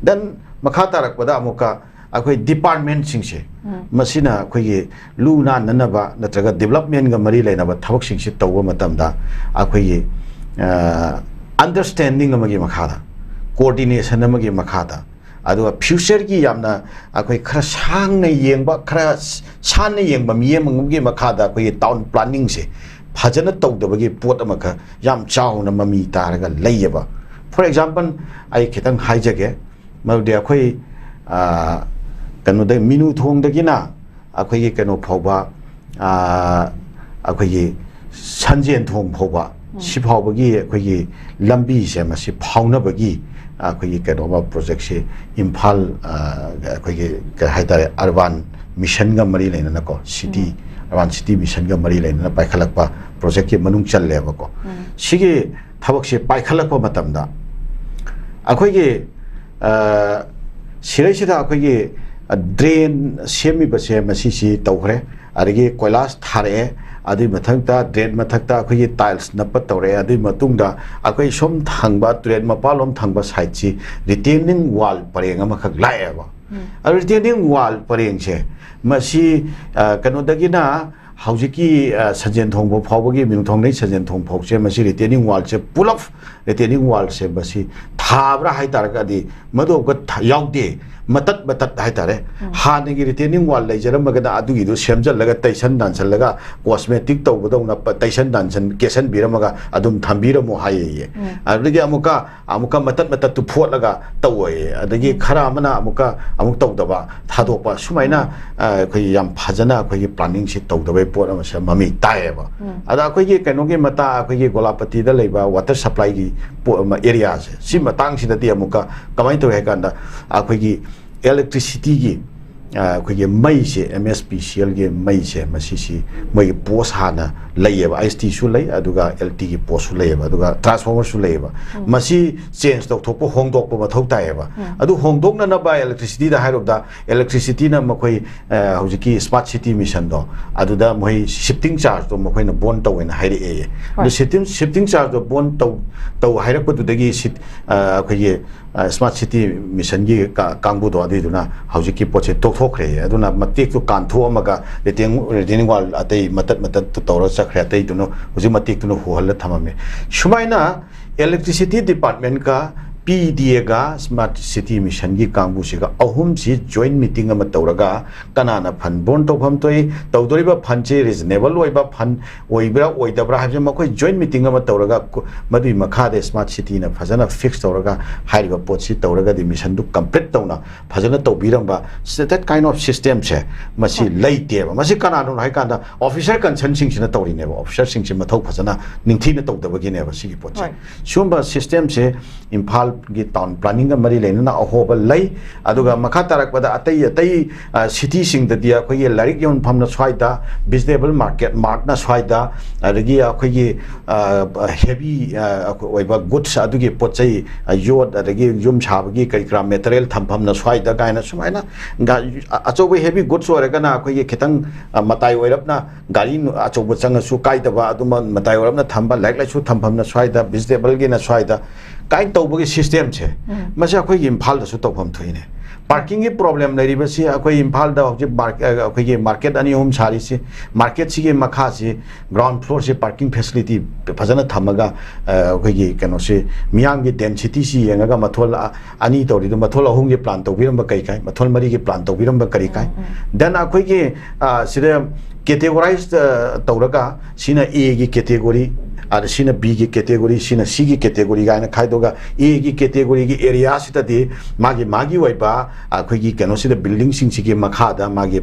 Then ꯃꯈꯥ ꯇꯥꯔꯛꯄꯗ ꯑꯃꯨꯛꯀ ꯑꯩꯈꯣꯏ departmentꯁꯤꯡꯁꯦ, ꯃꯁꯤꯅ ꯑꯩꯈꯣꯏꯒꯤ ꯂꯨ ꯅꯥꯟꯅꯅꯕ ꯅꯠꯇ꯭ꯔꯒ developmentꯒ ꯃꯔꯤ ꯂꯩꯅꯕ ꯊꯕꯛꯁꯤꯡꯁꯤ ꯇꯧꯕ ꯃꯇꯝꯗ ꯑꯩꯈꯣꯏꯒꯤ ꯑ, understanding ꯑꯃꯒꯤ ꯃꯈꯥꯗ, coordination ꯑꯃꯒꯤ ꯃꯈꯥꯗ, ꯑꯗꯨꯒ futureꯒꯤ ꯌꯥꯝꯅ ꯑꯩꯈꯣꯏ ꯈꯔ ꯁꯥꯡꯅ ꯌꯦꯡꯕ, ꯈꯔ ꯁꯥꯟꯅ ꯌꯦꯡꯕ ꯃꯤꯠꯌꯦꯡ ꯑꯃꯒꯤ ꯃꯈꯥꯗ ꯑꯩꯈꯣꯏꯒꯤ town planningꯁꯦ ꯐꯖꯅ ꯇꯧꯗꯕꯒꯤ ꯄꯣꯠ ꯑꯃꯈꯛ ꯌꯥꯝ ꯆꯥꯎꯅ ꯃꯃꯤ ꯇꯥꯔꯒ ꯂꯩꯌꯦꯕ꯫ For example, ꯑꯩ ꯈꯤꯇꯪ ꯍꯥꯏꯖꯒꯦ, ꯃꯗꯨꯗꯤ ꯑꯩꯈꯣꯏ ꯑ, ꯀꯩꯅꯣꯗ, ꯃꯤꯅꯨ ꯊꯣꯡꯗꯒꯤꯅ ꯑꯩꯈꯣꯏꯒꯤ ꯀꯩꯅꯣ ꯐꯥꯎꯕ, ꯑ, ꯑꯩꯈꯣꯏꯒꯤ ꯁꯟꯖꯦꯟ ꯊꯣꯡ ꯐꯥꯎꯕ, ꯁꯤ ꯐꯥꯎꯕꯒꯤ ꯑꯩꯈꯣꯏꯒꯤ ꯂꯝꯕꯤꯁꯦ, ꯃꯁꯤ ꯐꯥꯎꯅꯕꯒꯤ ꯑꯩꯈꯣꯏꯒꯤ ꯀꯩꯅꯣꯃ projectꯁꯦ ꯏꯝꯐꯥꯜ, ꯑ, ꯑꯩꯈꯣꯏꯒꯤ ꯀꯩ ꯍꯥꯏꯇꯥꯔꯦ, urban missionꯒ ꯃꯔꯤ ꯂꯩꯅꯅꯀꯣ, city, urban city missionꯒ ꯃꯔꯤ ꯂꯩꯅꯅ ꯄꯥꯏꯈꯠꯂꯛꯄ projectꯀꯤ ꯃꯅꯨꯡ ꯆꯜꯂꯦꯕꯀꯣ꯫ ꯁꯤꯒꯤ ꯊꯕꯛꯁꯦ ꯄꯥꯏꯈꯠꯂꯛꯄ ꯃꯇꯝꯗ ꯑꯩꯈꯣꯏꯒꯤ, ꯑ, ꯁꯤꯔꯩꯁꯤꯗ ꯑꯩꯈꯣꯏꯒꯤ, ꯑ, drain ꯁꯦꯝꯃꯤꯕꯁꯦ ꯃꯁꯤꯁꯤ ꯇꯧꯈ꯭ꯔꯦ, ꯑꯗꯒꯤ ꯀꯣꯏꯂꯥꯁ ꯊꯥꯔꯛꯑꯦ, ꯑꯗꯨꯒꯤ ꯃꯊꯛꯇ drain ꯃꯊꯛꯇ ꯑꯩꯈꯣꯏꯒꯤ tiles ꯅꯞꯄ ꯇꯧꯔꯛꯑꯦ, ꯑꯗꯨꯒꯤ ꯃꯇꯨꯡꯗ ꯑꯩꯈꯣꯏ ꯁꯣꯝ ꯊꯪꯕ, ꯇꯨꯔꯦꯜ ꯃꯄꯥꯜꯂꯣꯝ ꯊꯪꯕ sideꯁꯤ retaining wall ꯄꯔꯦꯡ ꯑꯃꯈꯛ ꯂꯥꯛꯑꯦꯕ꯫ ꯑ, retaining wall ꯄꯔꯦꯡꯁꯦ ꯃꯁꯤ, ꯑ, ꯀꯩꯅꯣꯗꯒꯤꯅ ꯍꯧꯖꯤꯛꯀꯤ, ꯑ, ꯁꯟꯖꯦꯟ ꯊꯣꯡꯕ ꯐꯥꯎꯕꯒꯤ, ꯃꯤꯅꯨ ꯊꯣꯡꯗꯒꯤ ꯁꯟꯖꯦꯟ ꯊꯣꯡ ꯐꯥꯎꯁꯦ, ꯃꯁꯤ retaining wallꯁꯦ ꯄꯨꯂꯞ, retaining wallꯁꯦ ꯃꯁꯤ ꯊꯥꯕ꯭ꯔꯥ ꯍꯥꯏꯇꯥꯔꯒꯗꯤ ꯃꯗꯨ ꯑꯃꯨꯛꯀ ꯊ-, ꯌꯥꯎꯗꯦ꯫ ꯃꯇꯠ ꯃꯇꯠ ꯍꯥꯏꯇꯥꯔꯦ꯫ ꯍꯥꯟꯅꯒꯤ retaining wall ꯂꯩꯖꯔꯝꯃꯒꯅ ꯑꯗꯨꯒꯤꯗꯨ ꯁꯦꯝꯖꯜꯂꯒ, ꯇꯩꯁꯟ ꯅꯥꯟꯁꯜꯂꯒ, cosmetic ꯇꯧꯕꯗꯧꯅ ꯄ-, ꯇꯩꯁꯟ ꯅꯥꯟꯁꯟ, ꯀꯦꯁꯟꯕꯤꯔꯝꯃꯒ ꯑꯗꯨꯝ ꯊꯝꯕꯤꯔꯝꯃꯣ ꯍꯥꯏꯌꯦ꯫ ꯑꯗꯨꯗꯒꯤ ꯑꯃꯨꯛꯀ, ꯑꯃꯨꯛꯀ ꯃꯇꯠ ꯃꯇꯠꯇꯨ ꯐꯣꯠꯂꯒ ꯇꯧꯋꯦ꯫ ꯑꯗꯒꯤ ꯈꯔ ꯑꯃꯅ ꯑꯃꯨꯛꯀ ꯑꯃꯨꯛ ꯇꯧꯗꯕ, ꯊꯥꯗꯣꯛꯄ, ꯁꯨꯃꯥꯏꯅ, ꯑ, ꯑꯩꯈꯣꯏꯒꯤ ꯌꯥꯝ ꯐꯖꯅ ꯑꯩꯈꯣꯏꯒꯤ planningꯁꯤ ꯇꯧꯗꯕꯩ ꯄꯣꯠ ꯑꯃꯁꯦ ꯃꯃꯤ ꯇꯥꯏꯌꯦꯕ꯫ ꯑꯗ ꯑꯩꯈꯣꯏꯒꯤ ꯀꯩꯅꯣꯒꯤ ꯃꯇꯥ-, ꯑꯩꯈꯣꯏꯒꯤ ꯒꯣꯂꯥꯄꯇꯤꯗ ꯂꯩꯕ water supplyꯒꯤ ꯄꯣ-, ꯑꯃ, areaꯁꯦ, ꯁꯤ ꯃꯇꯥꯡꯁꯤꯗꯗꯤ ꯑꯃꯨꯛꯀ ꯀꯃꯥꯏꯅ ꯇꯧꯏ ꯍꯥꯏ ꯀꯥꯟꯗ, ꯑꯩꯈꯣꯏꯒꯤ electricityꯒꯤ ꯑ, ꯑꯩꯈꯣꯏꯒꯤ ꯃꯩꯁꯦ, ꯑꯦꯝ ꯑꯦꯁ ꯄꯤ ꯁꯤ ꯑꯦꯜꯒꯤ ꯃꯩꯁꯦ, ꯃꯁꯤꯁꯤ ꯃꯣꯏꯒꯤ ꯄꯣꯁ ꯍꯥꯟꯅ ꯂꯩꯌꯦꯕ, ꯑꯥꯏ ꯑꯦꯁ ꯇꯤꯁꯨ ꯂꯩ, ꯑꯗꯨꯒ ꯑꯦꯜ ꯇꯤꯒꯤ ꯄꯣꯁꯁꯨ ꯂꯩꯌꯦꯕ, ꯑꯗꯨꯒ ꯇ꯭ꯔꯥꯟꯁꯐꯣꯔꯃꯔꯁꯨ ꯂꯩꯌꯦꯕ꯫ ꯃꯁꯤ ꯆꯦꯟꯖ ꯇꯧꯊꯣꯛꯄ, ꯍꯣꯡꯗꯣꯛꯄ ꯃꯊꯧ ꯇꯥꯏꯌꯦꯕ꯫ ꯑꯗꯨ ꯍꯣꯡꯗꯣꯛꯅꯅꯕ ꯏꯂꯦꯛꯇ꯭ꯔꯤꯁꯤꯇꯤꯗ ꯍꯥꯏꯔꯨꯕꯗ, ꯏꯂꯦꯛꯇ꯭ꯔꯤꯁꯤꯇꯤꯅ ꯃꯈꯣꯏ, ꯑ, ꯍꯧꯖꯤꯛꯀꯤ ꯁ꯭ꯃꯥꯔꯠ ꯁꯤꯇꯤ ꯃꯤꯁꯟꯗꯣ, ꯑꯗꯨꯗ ꯃꯈꯣꯏ ꯁꯤꯐꯇꯤꯡ ꯆꯥꯔꯖꯇꯣ ꯃꯈꯣꯏꯅ ꯕꯣꯟ ꯇꯧꯋꯦꯅ ꯍꯥꯏꯔꯛꯑꯦ꯫ ꯑꯗꯨ ꯁꯤꯐꯇꯤꯡ, ꯁꯤꯐꯇꯤꯡ ꯆꯥꯔꯖꯇꯣ ꯕꯣꯟ ꯇꯧ, ꯇꯧ ꯍꯥꯏꯔꯛꯄꯗꯨꯗꯒꯤ ꯁꯤꯠ-, ꯑ, ꯑꯩꯈꯣꯏꯒꯤ ꯁ꯭ꯃꯥꯔꯠ ꯁꯤꯇꯤ ꯃꯤꯁꯟꯒꯤ ꯀꯥ-, ꯀꯥꯡꯕꯨꯗꯣ, ꯑꯗꯨꯏꯗꯨꯅ ꯍꯧꯖꯤꯛꯀꯤ ꯄꯣꯠꯁꯦ ꯇꯣꯛꯊꯣꯛꯈ꯭ꯔꯦ꯫ ꯑꯗꯨꯅ ꯃꯇꯦꯛꯇꯨ ꯀꯥꯟꯊꯣꯛꯑꯝꯃꯒ ꯔꯤꯇꯦꯟ-, ꯔꯤꯇꯦꯅꯤꯡ ꯋꯥꯜ ꯑꯇꯩ ꯃꯇꯠ ꯃꯇꯠꯇꯨ ꯇꯧꯔꯒ ꯆꯠꯈ꯭ꯔꯦ, ꯑꯇꯩꯗꯨꯅ ꯍꯧꯖꯤꯛ ꯃꯇꯦꯛꯇꯨꯅ ꯍꯣꯍꯜꯂ ꯊꯝꯃꯝꯃꯦ꯫ ꯁꯨꯃꯥꯏꯅ ꯏꯂꯦꯛꯇ꯭ꯔꯤꯁꯤꯇꯤ ꯗꯤꯄꯥꯔꯠꯃꯦꯟꯒ ꯄꯤ ꯗꯤ ꯑꯦꯒ ꯁ꯭ꯃꯥꯔꯠ ꯁꯤꯇꯤ ꯃꯤꯁꯟꯒꯤ ꯀꯥꯡꯕꯨꯁꯤꯒ ꯑꯍꯨꯝꯁꯤ ꯖꯣꯏꯟ ꯃꯤꯇꯤꯡ ꯑꯃ ꯇꯧꯔꯒ, ꯀꯅꯥꯅ ꯐꯟ ꯕꯣꯟ ꯇꯧꯐꯝ ꯊꯣꯛꯏ, ꯇꯧꯗꯣꯔꯤꯕ ꯐꯟꯁꯤ ꯔꯤꯖꯅꯦꯕꯜ ꯑꯣꯏꯕ ꯐꯟ ꯑꯣꯏꯕ꯭ꯔꯥ ꯑꯣꯏꯗꯕ꯭ꯔꯥ ꯍꯥꯏꯕꯁꯤ ꯃꯈꯣꯏ ꯖꯣꯏꯟ ꯃꯤꯇꯤꯡ ꯑꯃ ꯇꯧꯔꯒ, ꯀꯣ-, ꯃꯗꯨꯒꯤ ꯃꯈꯥꯗ ꯁ꯭ꯃꯥꯔꯠ ꯁꯤꯇꯤꯅ ꯐꯖꯅ ꯐꯤꯛꯁ ꯇꯧꯔꯒ ꯍꯥꯏꯔꯤꯕ ꯄꯣꯠꯁꯤ ꯇꯧꯔꯒꯗꯤ, ꯃꯤꯁꯟꯗꯨ ꯀꯝꯄ꯭ꯂꯤꯠ ꯇꯧꯅ ꯐꯖꯅ ꯇꯧꯕꯤꯔꯝꯕ, that kind of system ꯁꯦ ꯃꯁꯤ ꯂꯩꯇꯦꯕ꯫ ꯃꯁꯤ ꯀꯅꯥꯅꯣ ꯍꯥꯏꯀꯥꯟꯗ, ꯑꯣꯐꯤꯁꯔ ꯀꯟꯁꯔꯟꯁꯤꯡꯁꯤꯅ ꯇꯧꯔꯤꯅꯦꯕ꯫ ꯑꯣꯐꯤꯁꯔꯁꯤꯡꯁꯤ ꯃꯊꯧ ꯐꯖꯅ ꯅꯤꯡꯊꯤꯅ ꯇꯧꯗꯕꯒꯤꯅꯦꯕ ꯁꯤꯒꯤ ꯄꯣꯠꯁꯦ꯫ ꯁꯤꯒꯨꯝꯕ ꯁꯤꯁꯇꯦꯝꯁꯦ ꯏꯝꯐꯥꯜꯒꯤ ꯇꯥꯎꯟ ꯄ꯭ꯂꯥꯅꯤꯡꯒ ꯃꯔꯤ ꯂꯩꯅꯅ ꯑꯍꯣꯕ ꯂꯩ꯫ ꯑꯗꯨꯒ ꯃꯈꯥ ꯇꯥꯔꯛꯄꯗ ꯑꯇꯩ ꯑꯇꯩ, ꯑ, ꯁꯤꯇꯤꯁꯤꯡꯗꯗꯤ ꯑꯩꯈꯣꯏꯒꯤ ꯂꯥꯏꯔꯤꯛ ꯌꯣꯟꯐꯝꯅ ꯁ꯭ꯋꯥꯏꯗ, ꯚꯤꯖꯤꯇꯦꯕꯜ ꯃꯥꯔꯀꯦꯠ ꯃꯥꯔꯠꯅ ꯁ꯭ꯋꯥꯏꯗ, ꯑꯗꯒꯤ ꯑꯩꯈꯣꯏꯒꯤ, ꯑ, ꯍꯦꯚꯤ, ꯑ, ꯑꯣꯏꯕ ꯒꯨꯗꯁ, ꯑꯗꯨꯒꯤ ꯄꯣꯠ ꯆꯩ, ꯑ, ꯌꯣꯠ, ꯑꯗꯒꯤ ꯌꯨꯝ ꯁꯥꯕꯒꯤ ꯀꯔꯤ ꯀꯔꯥ ꯃꯦꯇꯔꯤꯌꯦꯜ ꯊꯝꯐꯝꯅ ꯁ꯭ꯋꯥꯏꯗ ꯀꯥꯏꯅ ꯁꯨꯃꯥꯏꯅ ꯒꯥ-, ꯑ-, ꯑꯆꯧꯕ ꯍꯦꯚꯤ ꯒꯨꯗꯁ ꯑꯣꯏꯔꯒꯅ ꯑꯩꯈꯣꯏꯒꯤ ꯈꯤꯇꯪ, ꯑ, ꯃꯇꯥꯏ ꯑꯣꯏꯔꯞꯅ ꯒꯥꯔꯤ ꯑꯆꯧꯕ ꯆꯪꯉꯁꯨ ꯀꯥꯏꯗꯕ, ꯑꯗꯨꯃ ꯃꯇꯥꯏ ꯑꯣꯏꯔꯞꯅ ꯊꯝꯕ, ꯂꯥꯏꯔꯤꯛ ꯂꯥꯏꯁꯨ ꯊꯝꯐꯝꯅ ꯁ꯭ꯋꯥꯏꯗ, ꯚꯤꯖꯤꯇꯦꯕꯜꯒꯤꯅ ꯁ꯭ꯋꯥꯏꯗ ꯀꯥꯏꯅ ꯇꯧꯕꯒꯤ ꯁꯤꯁꯇꯦꯝꯁꯦ, ꯃꯁꯤ ꯑꯩꯈꯣꯏꯒꯤ ꯏꯝꯐꯥꯜꯗꯁꯨ ꯇꯧꯐꯝ ꯊꯣꯛꯏꯅꯦ꯫ ꯄꯥꯔꯀꯤꯡꯒꯤ ꯄ꯭ꯔꯣꯕ꯭ꯂꯦꯝ ꯂꯩꯔꯤꯕꯁꯤ ꯑꯩꯈꯣꯏ ꯏꯝꯐꯥꯜꯗ ꯍꯧꯖꯤꯛ ꯃꯥꯔꯛ-, ꯑ, ꯑꯩꯈꯣꯏꯒꯤ ꯃꯥꯔꯀꯦꯠ ꯑꯅꯤ ꯑꯍꯨꯝ ꯁꯥꯔꯤꯁꯤ, ꯃꯥꯔꯀꯦꯠꯁꯤꯒꯤ ꯃꯈꯥꯁꯤ ꯒ꯭ꯔꯥꯎꯟ ꯐ꯭ꯂꯣꯔꯁꯤ ꯄꯥꯔꯀꯤꯡ ꯐꯦꯁꯤꯂꯤꯇꯤ ꯐꯖꯅ ꯊꯝꯃꯒ, ꯑ, ꯑꯩꯈꯣꯏꯒꯤ ꯀꯩꯅꯣꯁꯤ, ꯃꯤꯌꯥꯝꯒꯤ ꯗꯦꯟꯁꯤꯇꯤꯁꯤ ꯌꯦꯡꯉꯒ ꯃꯊꯣꯜ, ꯑ, ꯑꯅꯤ ꯇꯧꯔꯤꯗꯣ, ꯃꯊꯣꯜ ꯑꯍꯨꯝꯒꯤ ꯄ꯭ꯂꯥꯟ ꯇꯧꯕꯤꯔꯝꯕ ꯀꯔꯤ ꯀꯥꯏ, ꯃꯊꯣꯜ ꯃꯔꯤꯒꯤ ꯄ꯭ꯂꯥꯟ ꯇꯧꯕꯤꯔꯝꯕ ꯀꯔꯤ ꯀꯥꯏ? ꯗꯦꯟ ꯑꯩꯈꯣꯏꯒꯤ, ꯑ, ꯁꯤꯗ ꯀꯦꯇꯦꯒꯣꯔꯥꯏꯁ, ꯑ, ꯇꯧꯔꯒ, ꯁꯤꯅ ꯑꯦꯒꯤ ꯀꯦꯇꯦꯒꯣꯔꯤ, ꯑꯗ ꯁꯤꯅ B ꯒꯤ category, ꯁꯤꯅ C ꯒꯤ category ꯀꯥꯏꯅ ꯈꯥꯏꯗꯣꯛꯑꯒ, A ꯒꯤ category ꯒꯤ area ꯁꯤꯗꯗꯤ ꯃꯥꯒꯤ, ꯃꯥꯒꯤ ꯑꯣꯏꯕ ꯑꯩꯈꯣꯏꯒꯤ ꯀꯩꯅꯣꯁꯤꯗ, building ꯁꯤꯡꯁꯤꯒꯤ ꯃꯈꯥꯗ ꯃꯥꯒꯤ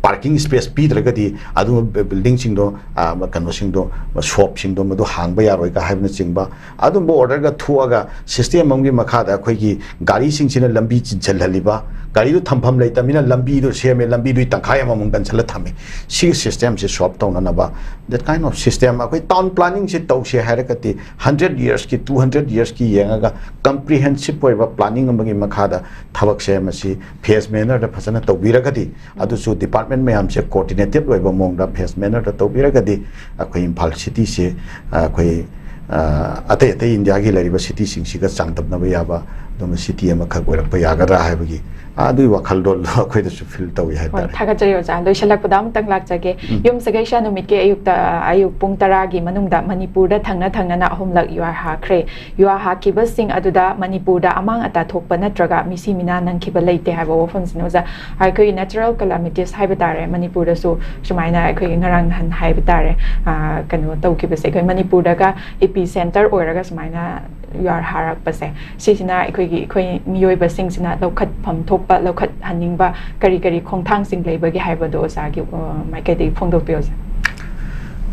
parking space ꯄꯤꯗ꯭ꯔꯒꯗꯤ ꯑꯗꯨ building ꯁꯤꯡꯗꯣ, ꯑ, ꯀꯩꯅꯣꯁꯤꯡꯗꯣ, shop ꯁꯤꯡꯗꯣ ꯃꯗꯨ ꯍꯥꯡꯕ ꯌꯥꯔꯣꯏꯒ ꯍꯥꯏꯕꯅꯆꯤꯡꯕ, ꯑꯗꯨꯝꯕ order ꯒ ꯊꯣꯛꯑꯒ system ꯑꯃꯒꯤ ꯃꯈꯥꯗ ꯑꯩꯈꯣꯏꯒꯤ ꯒꯥꯔꯤꯁꯤꯡꯁꯤꯅ ꯂꯝꯕꯤ ꯆꯤꯟꯁꯤꯜꯍꯜꯂꯤꯕ, ꯒꯥꯔꯤꯗꯨ ꯊꯝꯐꯝ ꯂꯩꯇꯕꯅꯤꯅ ꯂꯝꯕꯤꯗꯨ ꯁꯦꯝꯃꯦ, ꯂꯝꯕꯤꯗꯨꯒꯤ ꯇꯪꯈꯥꯏ ꯑꯃꯃꯨꯛ ꯀꯟꯁꯤꯜꯂ ꯊꯝꯃꯦ꯫ ꯁꯤꯒꯤ system ꯁꯦ solve ꯇꯧꯅꯅꯕ, that kind of system, ꯑꯩꯈꯣꯏ town planning ꯁꯦ ꯇꯧꯁꯦ ꯍꯥꯏꯔꯒꯗꯤ, hundred years ꯀꯤ, two hundred years ꯀꯤ ꯌꯦꯡꯉꯒ comprehensive ꯑꯣꯏꯕ planning ꯑꯃꯒꯤ ꯃꯈꯥꯗ ꯊꯕꯛꯁꯦ ꯃꯁꯤ phase manner ꯗ ꯐꯖꯅ ꯇꯧꯕꯤꯔꯒꯗꯤ, ꯑꯗꯨꯁꯨ department ꯃꯌꯥꯝꯁꯦ coordinated ꯑꯣꯏꯕ ꯃꯑꯣꯡꯗ phase manner ꯗ ꯇꯧꯕꯤꯔꯒꯗꯤ, ꯑꯩꯈꯣꯏ ꯏꯝꯐꯥꯜ city ꯁꯦ, ꯑꯩꯈꯣꯏ, ꯑ, ꯑꯇꯩ ꯑꯇꯩ ꯏꯟꯗꯤꯌꯥꯒꯤ ꯂꯩꯔꯤꯕ city ꯁꯤꯡꯁꯤꯒ ꯆꯥꯡꯗꯝꯅꯕ ꯌꯥꯕ ꯑꯗꯨꯝꯕ city ꯑꯃꯈꯛ ꯑꯣꯏꯔꯛꯄ ꯌꯥꯒꯗ꯭ꯔꯥ ꯍꯥꯏꯕꯒꯤ, ꯑ, ꯑꯗꯨꯒꯤ ꯋꯥꯈꯜꯂꯣꯟꯗꯣ ꯑꯩꯈꯣꯏꯗꯁꯨ feel ꯇꯧꯏ ꯍꯣꯏ, ꯍꯥꯏꯇꯥꯔꯦ꯫ ꯊꯥꯒꯠꯆꯔꯤ ꯑꯣꯖꯥ꯫ ꯂꯣꯏꯁꯤꯜꯂꯛꯄꯗ ꯑꯃꯇꯪ ꯂꯥꯛꯆꯒꯦ꯫ ꯎꯝ꯫ ꯌꯨꯝꯁꯀꯩꯁ ꯅꯨꯃꯤꯠꯀꯤ ꯑꯌꯨꯛꯇ, ꯑꯌꯨꯛ ꯄꯨꯡ ꯇꯔꯥꯒꯤ ꯃꯅꯨꯡꯗ ꯃꯅꯤꯄꯨꯔꯗ ꯊꯪꯅ ꯊꯪꯅꯅ ꯑꯍꯨꯝꯂꯛ ꯌꯨꯍꯥꯔ ꯍꯥꯈ꯭ꯔꯦ꯫ ꯌꯨꯍꯥꯔ ꯍꯥꯈꯤꯕꯁꯤꯡ ꯑꯗꯨꯗ ꯃꯅꯤꯄꯨꯔꯗ ꯑꯃꯥꯡ ꯑꯇꯥ ꯊꯣꯛꯄ ꯅꯠꯇ꯭ꯔꯒ ꯃꯤꯁꯤ ꯃꯤꯅꯥ ꯅꯪꯈꯤꯕ ꯂꯩꯇꯦ ꯍꯥꯏꯕ ꯋꯥꯐꯝꯁꯤꯅꯤ ꯑꯣꯖꯥ꯫ ꯑꯩꯈꯣꯏꯒꯤ natural calamities ꯍꯥꯏꯕ ꯇꯥꯔꯦ, ꯃꯅꯤꯄꯨꯔꯗꯁꯨ ꯁꯨꯃꯥꯏꯅ ꯑꯩꯈꯣꯏꯒꯤ ꯉꯔꯥꯡ ꯅꯍꯥꯟ ꯍꯥꯏꯕ ꯇꯥꯔꯦ, ꯑ, ꯀꯩꯅꯣ ꯇꯧꯈꯤꯕꯁꯦ, ꯑꯩꯈꯣꯏ ꯃꯅꯤꯄꯨꯔꯗꯒ epicentre ꯑꯣꯏꯔꯒ ꯁꯨꯃꯥꯏꯅ ꯌꯨꯍꯥꯔ ꯍꯥꯔꯛꯄꯁꯦ, ꯁꯤꯁꯤꯅ ꯑꯩꯈꯣꯏꯒꯤ, ꯑꯩꯈꯣꯏ ꯃꯤꯑꯣꯏꯕꯁꯤꯡꯁꯤꯅ ꯂꯧꯈꯠꯐꯝ ꯊꯣꯛꯄ, ꯂꯧꯈꯠꯍꯟꯅꯤꯡꯕ ꯀꯔꯤ ꯀꯔꯤ ꯈꯣꯡꯊꯥꯡꯁꯤꯡ ꯂꯩꯕꯒꯦ ꯍꯥꯏꯕꯗꯣ ꯑꯣꯖꯥꯒꯤ, ꯑ, ꯃꯥꯏꯀꯩꯗꯒꯤ ꯐꯣꯡꯗꯣꯛꯄꯤꯌꯨ ꯑꯣꯖꯥ꯫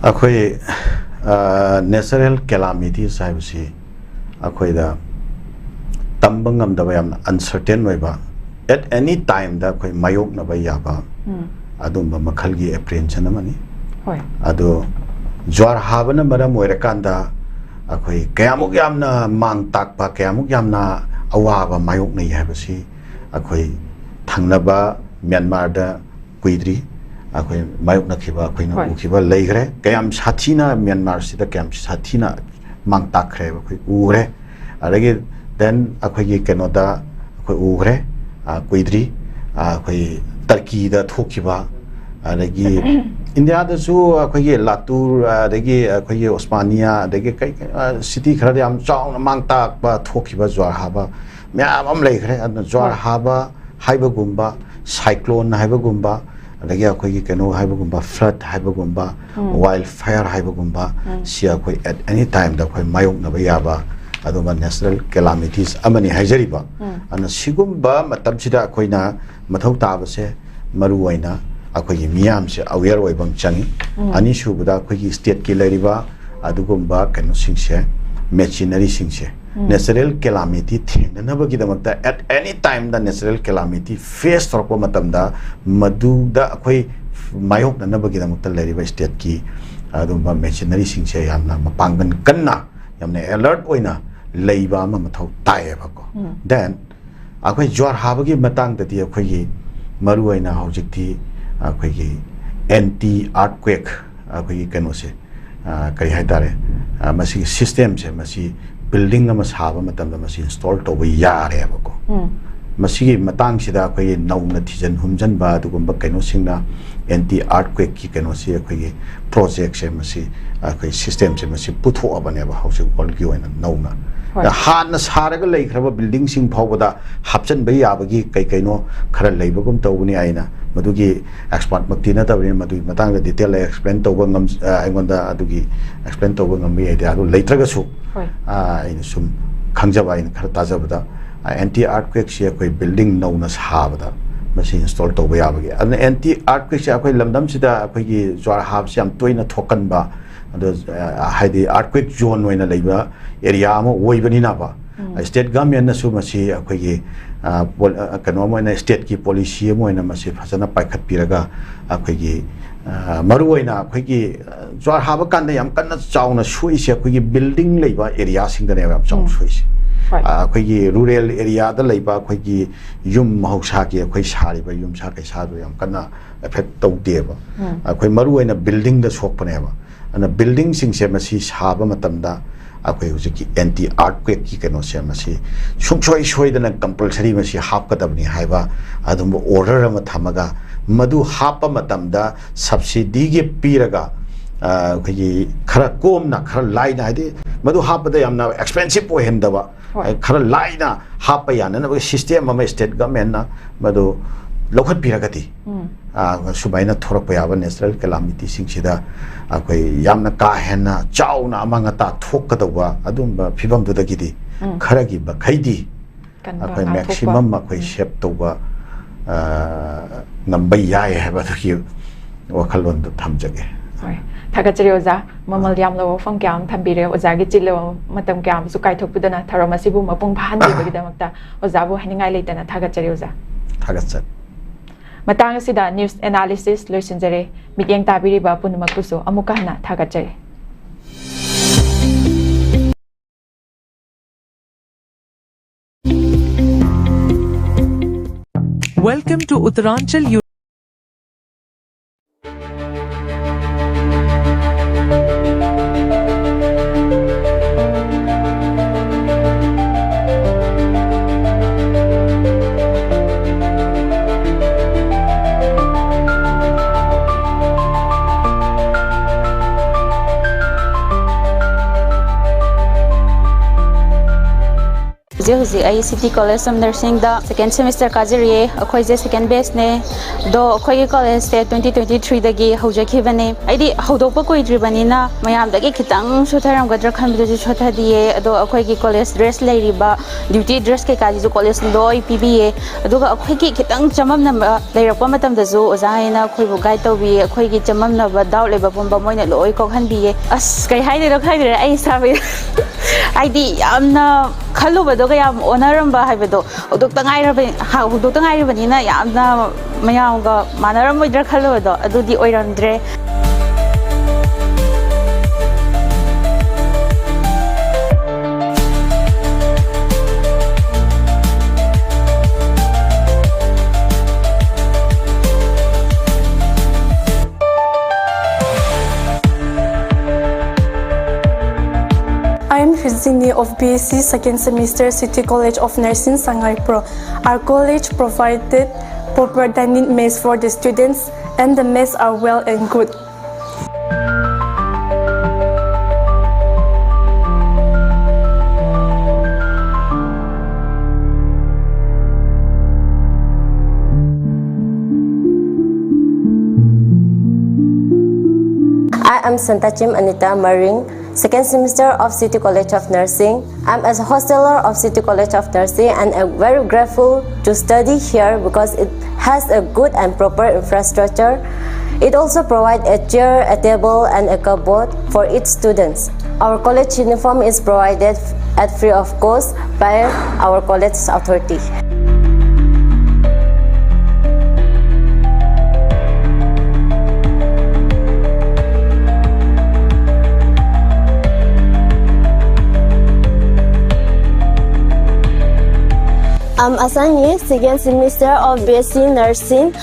ꯑꯩꯈꯣꯏ, ꯑ, natural calamities ꯍꯥꯏꯕꯁꯤ ꯑꯩꯈꯣꯏꯗ ꯇꯝꯕ ꯉꯝꯗꯕ, ꯌꯥꯝꯅ uncertain ꯑꯣꯏꯕ, at any time ꯗ ꯑꯩꯈꯣꯏ ꯃꯥꯌꯣꯛꯅꯕ ꯌꯥꯕ ꯎꯝ꯫ ꯑꯗꯨꯝꯕ ꯃꯈꯜꯒꯤ apprehension ꯑꯃꯅꯤ꯫ ꯍꯣꯏ꯫ ꯑꯗꯣ ꯖ꯭ꯋꯥꯔ ꯍꯥꯕꯅ ꯃꯔꯝ ꯑꯣꯏꯔꯀꯥꯟꯗ ꯑꯩꯈꯣꯏ ꯀꯌꯥꯃꯨꯛ ꯌꯥꯝꯅ ꯃꯥꯡ ꯇꯥꯛꯄ, ꯀꯌꯥꯃꯨꯛ ꯌꯥꯝꯅ ꯑꯋꯥꯕ ꯃꯥꯌꯣꯛꯅꯩ ꯍꯥꯏꯕꯁꯤ ꯑꯩꯈꯣꯏ ꯊꯪꯅꯕ ꯃ꯭ꯌꯥꯟꯃꯥꯔꯗ ꯀꯨꯏꯗ꯭ꯔꯤ ꯑꯩꯈꯣꯏ ꯃꯥꯌꯣꯛꯅꯈꯤꯕ, ꯑꯩꯈꯣꯏꯅ ꯍꯣꯏ꯫ ꯎꯈꯤꯕ ꯂꯩꯈ꯭ꯔꯦ꯫ ꯀꯌꯥꯝ ꯁꯥꯊꯤꯅ ꯃ꯭ꯌꯥꯟꯃꯥꯔꯁꯤꯗ ꯀꯌꯥꯝ ꯁꯥꯊꯤꯅ ꯃꯥꯡ ꯇꯥꯛꯈ꯭ꯔꯦꯕ ꯑꯩꯈꯣꯏ ꯎꯈ꯭ꯔꯦ꯫ ꯑꯗꯒꯤ then ꯑꯩꯈꯣꯏꯒꯤ ꯀꯩꯅꯣꯗ ꯑꯩꯈꯣꯏ ꯎꯈ꯭ꯔꯦ, ꯑ, ꯀꯨꯏꯗ꯭ꯔꯤ, ꯑ, ꯑꯩꯈꯣꯏ ꯇꯔꯀꯤꯗ ꯊꯣꯛꯈꯤꯕ, ꯑꯗꯒꯤ ꯏꯟꯗꯤꯌꯥꯗꯁꯨ ꯑꯩꯈꯣꯏꯒꯤ ꯂꯥꯇꯨꯔ, ꯑꯗꯒꯤ ꯑꯩꯈꯣꯏꯒꯤ ꯑꯣꯁꯃꯥꯅꯤꯌꯥ, ꯑꯗꯒꯤ ꯀꯩ, ꯑ, city ꯈꯔꯗ ꯌꯥꯝ ꯆꯥꯎꯅ ꯃꯥꯡ ꯇꯥꯛꯄ ꯊꯣꯛꯈꯤꯕ ꯖ꯭ꯋꯥꯔ ꯍꯥꯕ ꯃꯌꯥꯝ ꯑꯃ ꯂꯩꯈ꯭ꯔꯦ꯫ ꯑꯗꯨꯅ ꯖ꯭ꯋꯥꯔ ꯍꯣꯏ꯫ ꯍꯥꯕ ꯍꯥꯏꯕꯒꯨꯝꯕ, cyclone ꯍꯥꯏꯕꯒꯨꯝꯕ, ꯑꯗꯒꯤ ꯑꯩꯈꯣꯏꯒꯤ ꯀꯩꯅꯣ ꯍꯥꯏꯕꯒꯨꯝꯕ, flood ꯍꯥꯏꯕꯒꯨꯝꯕ, wildfire ꯍꯥꯏꯕꯒꯨꯝꯕ, ꯁꯤ ꯑꯩꯈꯣꯏ at any time ꯗ ꯑꯩꯈꯣꯏ ꯃꯥꯌꯣꯛꯅꯕ ꯌꯥꯕ ꯑꯗꯨꯒꯨꯝꯕ natural calamities ꯑꯃꯅꯤ ꯍꯥꯏꯖꯔꯤꯕ꯫ ꯑꯗꯨꯅ ꯁꯤꯒꯨꯝꯕ ꯃꯇꯝꯁꯤꯗ ꯑꯩꯈꯣꯏꯅ ꯃꯊꯧ ꯇꯥꯕꯁꯦ, ꯃꯔꯨ ꯑꯣꯏꯅ ꯑꯩꯈꯣꯏꯒꯤ ꯃꯤꯌꯥꯝꯁꯦ aware ꯑꯣꯏꯕ ꯑꯃ ꯆꯪꯉꯤ꯫ ꯑꯅꯤꯁꯨꯕꯗ, ꯑꯩꯈꯣꯏꯒꯤ state ꯀꯤ ꯂꯩꯔꯤꯕ ꯑꯗꯨꯒꯨꯝꯕ ꯀꯩꯅꯣꯁꯤꯡꯁꯦ, machinery ꯁꯤꯡꯁꯦ, natural calamity ꯊꯦꯡꯅꯅꯕꯒꯤꯗꯃꯛꯇ, at any time the natural calamity face ꯇꯧꯔꯛꯄ ꯃꯇꯝꯗ, ꯃꯗꯨꯗ ꯑꯩꯈꯣꯏ ꯃꯥꯌꯣꯛꯅꯅꯕꯒꯤꯗꯃꯛꯇ ꯂꯩꯔꯤꯕ state ꯀꯤ ꯑꯗꯨꯒꯨꯝꯕ machinery ꯁꯤꯡꯁꯦ ꯌꯥꯝꯅ ꯃꯄꯥꯡꯒꯜ ꯀꯟꯅ, ꯌꯥꯝꯅ alert ꯑꯣꯏꯅ ꯂꯩꯕ ꯑꯃ ꯃꯊꯧ ꯇꯥꯏꯌꯦꯕꯀꯣ꯫ Then ꯑꯩꯈꯣꯏ ꯖ꯭ꯋꯥꯔ ꯍꯥꯕꯒꯤ ꯃꯇꯥꯡꯗꯗꯤ ꯑꯩꯈꯣꯏꯒꯤ ꯃꯔꯨ ꯑꯣꯏꯅ ꯍꯧꯖꯤꯛꯇꯤ ꯑꯩꯈꯣꯏꯒꯤ anti earthquake, ꯑꯩꯈꯣꯏꯒꯤ ꯀꯩꯅꯣꯁꯦ, ꯑ, ꯀꯔꯤ ꯍꯥꯏꯇꯥꯔꯦ, ꯑ, ꯃꯁꯤꯒꯤ system ꯁꯦ, ꯃꯁꯤ building ꯑꯃ ꯁꯥꯕ ꯃꯇꯝꯗ ꯃꯁꯤ install ꯇꯧꯕ ꯌꯥꯔꯦꯕꯀꯣ꯫ ꯃꯁꯤꯒꯤ ꯃꯇꯥꯡꯁꯤꯗ ꯑꯩꯈꯣꯏꯒꯤ ꯅꯧꯅ ꯊꯤꯖꯤꯟ ꯍꯨꯝꯖꯤꯟꯕ ꯑꯗꯨꯒꯨꯝꯕ ꯀꯩꯅꯣꯁꯤꯡꯅ anti earthquake ꯀꯤ ꯀꯩꯅꯣꯁꯤ, ꯑꯩꯈꯣꯏꯒꯤ project ꯁꯦ, ꯃꯁꯤ ꯑꯩꯈꯣꯏ system ꯁꯦ, ꯃꯁꯤ ꯄꯨꯊꯣꯛꯑꯕꯅꯦꯕ ꯍꯧꯖꯤꯛ world ꯒꯤ ꯑꯣꯏꯅ ꯅꯧꯅ꯫ ꯍꯣꯏ꯫ ꯍꯥꯟꯅ ꯁꯥꯔꯒ ꯂꯩꯈ꯭ꯔꯕ building ꯁꯤꯡ ꯐꯥꯎꯕꯗ ꯍꯥꯞꯆꯤꯟꯕ ꯌꯥꯕꯒꯤ ꯀꯩ ꯀꯩꯅꯣ ꯈꯔ ꯂꯩꯕꯒꯨꯝ ꯇꯧꯕꯅꯤ꯫ ꯑꯩꯅ ꯃꯗꯨꯒꯤ expert ꯃꯛꯇꯤ ꯅꯠꯇꯕꯅꯤꯅ, ꯃꯗꯨꯒꯤ ꯃꯇꯥꯡꯗ detail ꯑꯩ explain ꯇꯧꯕ ꯉꯝ-, ꯑ, ꯑꯩꯉꯣꯟꯗ ꯑꯗꯨꯒꯤ explain ꯇꯧꯕ ꯉꯝꯕ ꯌꯥꯏꯗꯤ ꯑꯗꯨ ꯂꯩꯇ꯭ꯔꯒꯁꯨ, ꯍꯣꯏ꯫ ꯑ, ꯑꯩꯅ ꯁꯨꯝ ꯈꯪꯖꯕ, ꯑꯩꯅ ꯈꯔ ꯇꯥꯖꯕꯗ, ꯑ, anti earthquake ꯁꯤ ꯑꯩꯈꯣꯏ building ꯅꯧꯅ ꯁꯥꯕꯗ ꯃꯁꯤ install ꯇꯧꯕ ꯌꯥꯕꯒꯤ꯫ ꯑꯗꯨꯅ anti earthquake ꯁꯦ ꯑꯩꯈꯣꯏ ꯂꯝꯗꯝꯁꯤꯗ ꯑꯩꯈꯣꯏꯒꯤ ꯖ꯭ꯋꯥꯔ ꯍꯥꯕꯁꯤ ꯌꯥꯝ ꯇꯣꯏꯅ ꯊꯣꯛꯀꯟꯕ, ꯑꯗꯣ, ꯑ, ꯍꯥꯏꯗꯤ earthquake zone ꯑꯣꯏꯅ ꯂꯩꯕ area ꯑꯃ ꯑꯣꯏꯕꯅꯤꯅꯕ, state government ꯅꯁꯨ ꯃꯁꯤ ꯑꯩꯈꯣꯏꯒꯤ, ꯑ, ꯄꯣ-, ꯑ, ꯀꯩꯅꯣ ꯑꯃ ꯑꯣꯏꯅ, state ꯀꯤ policy ꯑꯃ ꯑꯣꯏꯅ ꯃꯁꯤ ꯐꯖꯅ ꯄꯥꯏꯈꯠꯄꯤꯔꯒ, ꯑꯩꯈꯣꯏꯒꯤ, ꯑ, ꯃꯔꯨꯑꯣꯏꯅ ꯑꯩꯈꯣꯏꯒꯤ, ꯑ, ꯖ꯭ꯋꯥꯔ ꯍꯥꯕ ꯀꯥꯟꯗ ꯌꯥꯝ ꯀꯟꯅ ꯆꯥꯎꯅ ꯁꯣꯛꯏꯁꯦ ꯑꯩꯈꯣꯏꯒꯤ building ꯂꯩꯕ area ꯁꯤꯡꯗꯅꯦꯕ ꯌꯥꯝ ꯆꯥꯎꯅ ꯁꯣꯛꯏꯁꯦ꯫ ꯍꯣꯏ꯫ ꯑ, ꯑꯩꯈꯣꯏꯒꯤ rural area ꯗ ꯂꯩꯕ ꯑꯩꯈꯣꯏꯒꯤ ꯌꯨꯝ ꯃꯍꯧꯁꯥꯒꯤ ꯑꯩꯈꯣꯏ ꯁꯥꯔꯤꯕ ꯌꯨꯝꯁꯥ ꯀꯩꯁꯥꯗꯣ ꯌꯥꯝ ꯀꯟꯅ affect ꯇꯧꯗꯦꯕ꯫ ꯑꯩꯈꯣꯏ ꯃꯔꯨꯑꯣꯏꯅ building ꯗ ꯁꯣꯛꯄꯅꯦꯕ꯫ ꯑꯗꯨꯅ building ꯁꯤꯡꯁꯦ ꯃꯁꯤ ꯁꯥꯕ ꯃꯇꯝꯗ ꯑꯩꯈꯣꯏ ꯍꯧꯖꯤꯛꯀꯤ anti earthquake ꯀꯤ ꯀꯩꯅꯣꯁꯦ ꯃꯁꯤ ꯁꯨꯡꯁꯣꯏ ꯁꯣꯏꯗꯅ compulsory ꯃꯁꯤ ꯍꯥꯞꯀꯗꯕꯅꯤ ꯍꯥꯏꯕ ꯑꯗꯨꯝꯕ order ꯑꯃ ꯊꯝꯃꯒ, ꯃꯗꯨ ꯍꯥꯞꯄ ꯃꯇꯝꯗ subsidy ꯒꯤ ꯄꯤꯔꯒ, ꯑ, ꯑꯩꯈꯣꯏꯒꯤ ꯈꯔ ꯀꯣꯝꯅ, ꯈꯔ ꯂꯥꯏꯅ, ꯍꯥꯏꯗꯤ ꯃꯗꯨ ꯍꯥꯞꯄꯗ ꯌꯥꯝꯅ expensive ꯑꯣꯏꯍꯟꯗꯕ, ꯍꯣꯏ꯫ ꯈꯔ ꯂꯥꯏꯅ ꯍꯥꯞꯄ ꯌꯥꯅꯅꯕ system ꯑꯃ state government ꯅ ꯃꯗꯨ ꯂꯧꯈꯠꯄꯤꯔꯒꯗꯤ, ꯎꯝ꯫ ꯑ, ꯁꯨꯃꯥꯏꯅ ꯊꯣꯔꯛꯄ ꯌꯥꯕ natural calamity ꯁꯤꯡꯁꯤꯗ ꯑꯩꯈꯣꯏ ꯌꯥꯝꯅ ꯀꯥ ꯍꯦꯟꯅ ꯆꯥꯎꯅ ꯑꯃꯥꯡ ꯑꯇꯥ ꯊꯣꯛꯀꯗꯧꯕ ꯑꯗꯨꯝꯕ ꯐꯤꯕꯝꯗꯨꯗꯒꯤꯗꯤ ꯎꯝ꯫ ꯈꯔꯒꯤ ꯃꯈꯩꯗꯤ ꯀꯟꯕ, ꯑꯩꯈꯣꯏ ꯉꯥꯛꯊꯣꯛꯄ꯫ Maximum ꯑꯩꯈꯣꯏ ꯎꯝ꯫ Save ꯇꯧꯕ, ꯑ, ꯉꯝꯕ ꯌꯥꯏ ꯍꯥꯏꯕ ꯑꯗꯨꯒꯤ ꯋꯥꯈꯜꯂꯣꯟꯗꯨ ꯊꯝꯖꯒꯦ꯫ ꯍꯣꯏ꯫ ꯊꯥꯒꯠꯆꯔꯤ ꯑꯣꯖꯥ꯫ ꯃꯃꯜ ꯑ꯫ ꯌꯥꯝꯂꯕ ꯋꯥꯐꯝ ꯀꯌꯥ ꯑꯃ ꯊꯝꯕꯤꯔꯦ꯫ ꯑꯣꯖꯥꯒꯤ ꯆꯤꯜꯂꯕ ꯃꯇꯝ ꯀꯌꯥ ꯑꯃꯁꯨ ꯀꯥꯏꯊꯣꯛꯄꯤꯗꯨꯅ ꯊꯧꯔꯝ ꯑꯁꯤꯕꯨ ꯃꯄꯨꯡ ꯐꯥꯍꯟꯕꯤꯕꯒꯤꯗꯃꯛꯇ ꯑꯣꯖꯥꯕꯨ ꯍꯥꯏꯅꯤꯡꯉꯥꯏ ꯂꯩꯇꯅ ꯊꯥꯒꯠꯆꯔꯤ ꯑꯣꯖꯥ꯫ ꯊꯥꯒꯠꯆꯔꯤ꯫ ꯃꯇꯥꯡ ꯑꯁꯤꯗ news analysis ꯂꯣꯏꯁꯤꯟꯖꯔꯦ꯫ ꯃꯤꯠꯌꯦꯡ ꯇꯥꯕꯤꯔꯤꯕ ꯄꯨꯝꯅꯃꯛꯄꯨꯁꯨ ꯑꯃꯨꯛꯀ ꯍꯟꯅ ꯊꯥꯒꯠꯆꯔꯤ꯫ Welcome to Uttaranchal. ꯍꯧꯖꯤꯛ ꯍꯧꯖꯤꯛ ꯑꯩ City College of Nursing the second semester ꯀꯥꯖꯔꯤꯌꯦ꯫ ꯑꯩꯈꯣꯏꯁꯦ second batch ꯅꯦ꯫ ꯑꯗꯣ ꯑꯩꯈꯣꯏꯒꯤ college ꯁꯦ twenty twenty three ꯗꯒꯤ ꯍꯧꯖꯈꯤꯕꯅꯦ꯫ ꯑꯩꯗꯤ ꯍꯧꯗꯣꯛꯄ ꯀꯨꯏꯗ꯭ꯔꯤꯕꯅꯤꯅ ꯃꯌꯥꯝꯗꯒꯤ ꯈꯤꯇꯪ ꯁꯣꯊꯔꯝꯒꯗ꯭ꯔꯥ ꯈꯟꯕꯗꯨꯁꯨ ꯁꯣꯊꯗꯤꯌꯦ꯫ ꯑꯗꯣ ꯑꯩꯈꯣꯏꯒꯤ college dress ꯂꯩꯔꯤꯕ duty dress ꯀꯩꯀꯥꯁꯤꯁꯨ college ꯅ ꯂꯣꯏ ꯄꯤꯕꯤꯌꯦ꯫ ꯑꯗꯨꯒ ꯑꯩꯈꯣꯏꯒꯤ ꯈꯤꯇꯪ ꯆꯃꯝꯅꯕ ꯂꯩꯔꯛꯄ ꯃꯇꯝꯗꯁꯨ ꯑꯣꯖꯥ ꯍꯣꯏꯅ ꯑꯩꯈꯣꯏꯕꯨ guide ꯇꯧꯕꯤꯌꯦ꯫ ꯑꯩꯈꯣꯏꯒꯤ ꯆꯃꯝꯅꯕ, doubt ꯂꯩꯕ ꯄꯨꯝꯕ ꯃꯣꯏꯅ ꯂꯣꯏ ꯀꯣꯛꯍꯟꯕꯤꯌꯦ꯫ ꯑꯁ, ꯀꯩ ꯍꯥꯏꯗꯣꯏꯅꯣ ꯈꯪꯗ꯭ꯔꯦ ꯑꯩ ꯏꯁꯥꯕꯨ꯫ ꯍꯥꯏꯗꯤ ꯌꯥꯝꯅ ꯈꯜꯂꯨꯕꯗꯣ ꯀꯌꯥꯝ ꯑꯣꯟꯅꯔꯝꯕ ꯍꯥꯏꯕꯗꯣ ꯍꯧꯗꯣꯛꯇ ꯉꯥꯏꯔꯕ-, ꯍꯧꯗꯣꯛꯇ ꯉꯥꯏꯔꯤꯕꯅꯤꯅ ꯌꯥꯝꯅ ꯃꯌꯥꯝꯒ ꯃꯥꯟꯅꯔꯝꯃꯣꯏꯗ꯭ꯔꯥ ꯈꯜꯂꯨꯕꯗꯣ ꯑꯗꯨꯗꯤ ꯑꯣꯏꯔꯝꯗ꯭ꯔꯦ꯫ I am Virginia of B S C second semester, City College of Nursing, Sangaiprou. Our college provided proper dining mess for the students, and the mess are well and good. I am Santachim Anita Maring, second semester of City College of Nursing. I'm a hosteler of City College of Nursing and I'm very grateful to study here because it has a good and proper infrastructure. It also provides a chair, a table, and a cupboard for each students. Our college uniform is provided at free of cost by our college authority. I'm Asang Ye, second semester of B S C Nursing.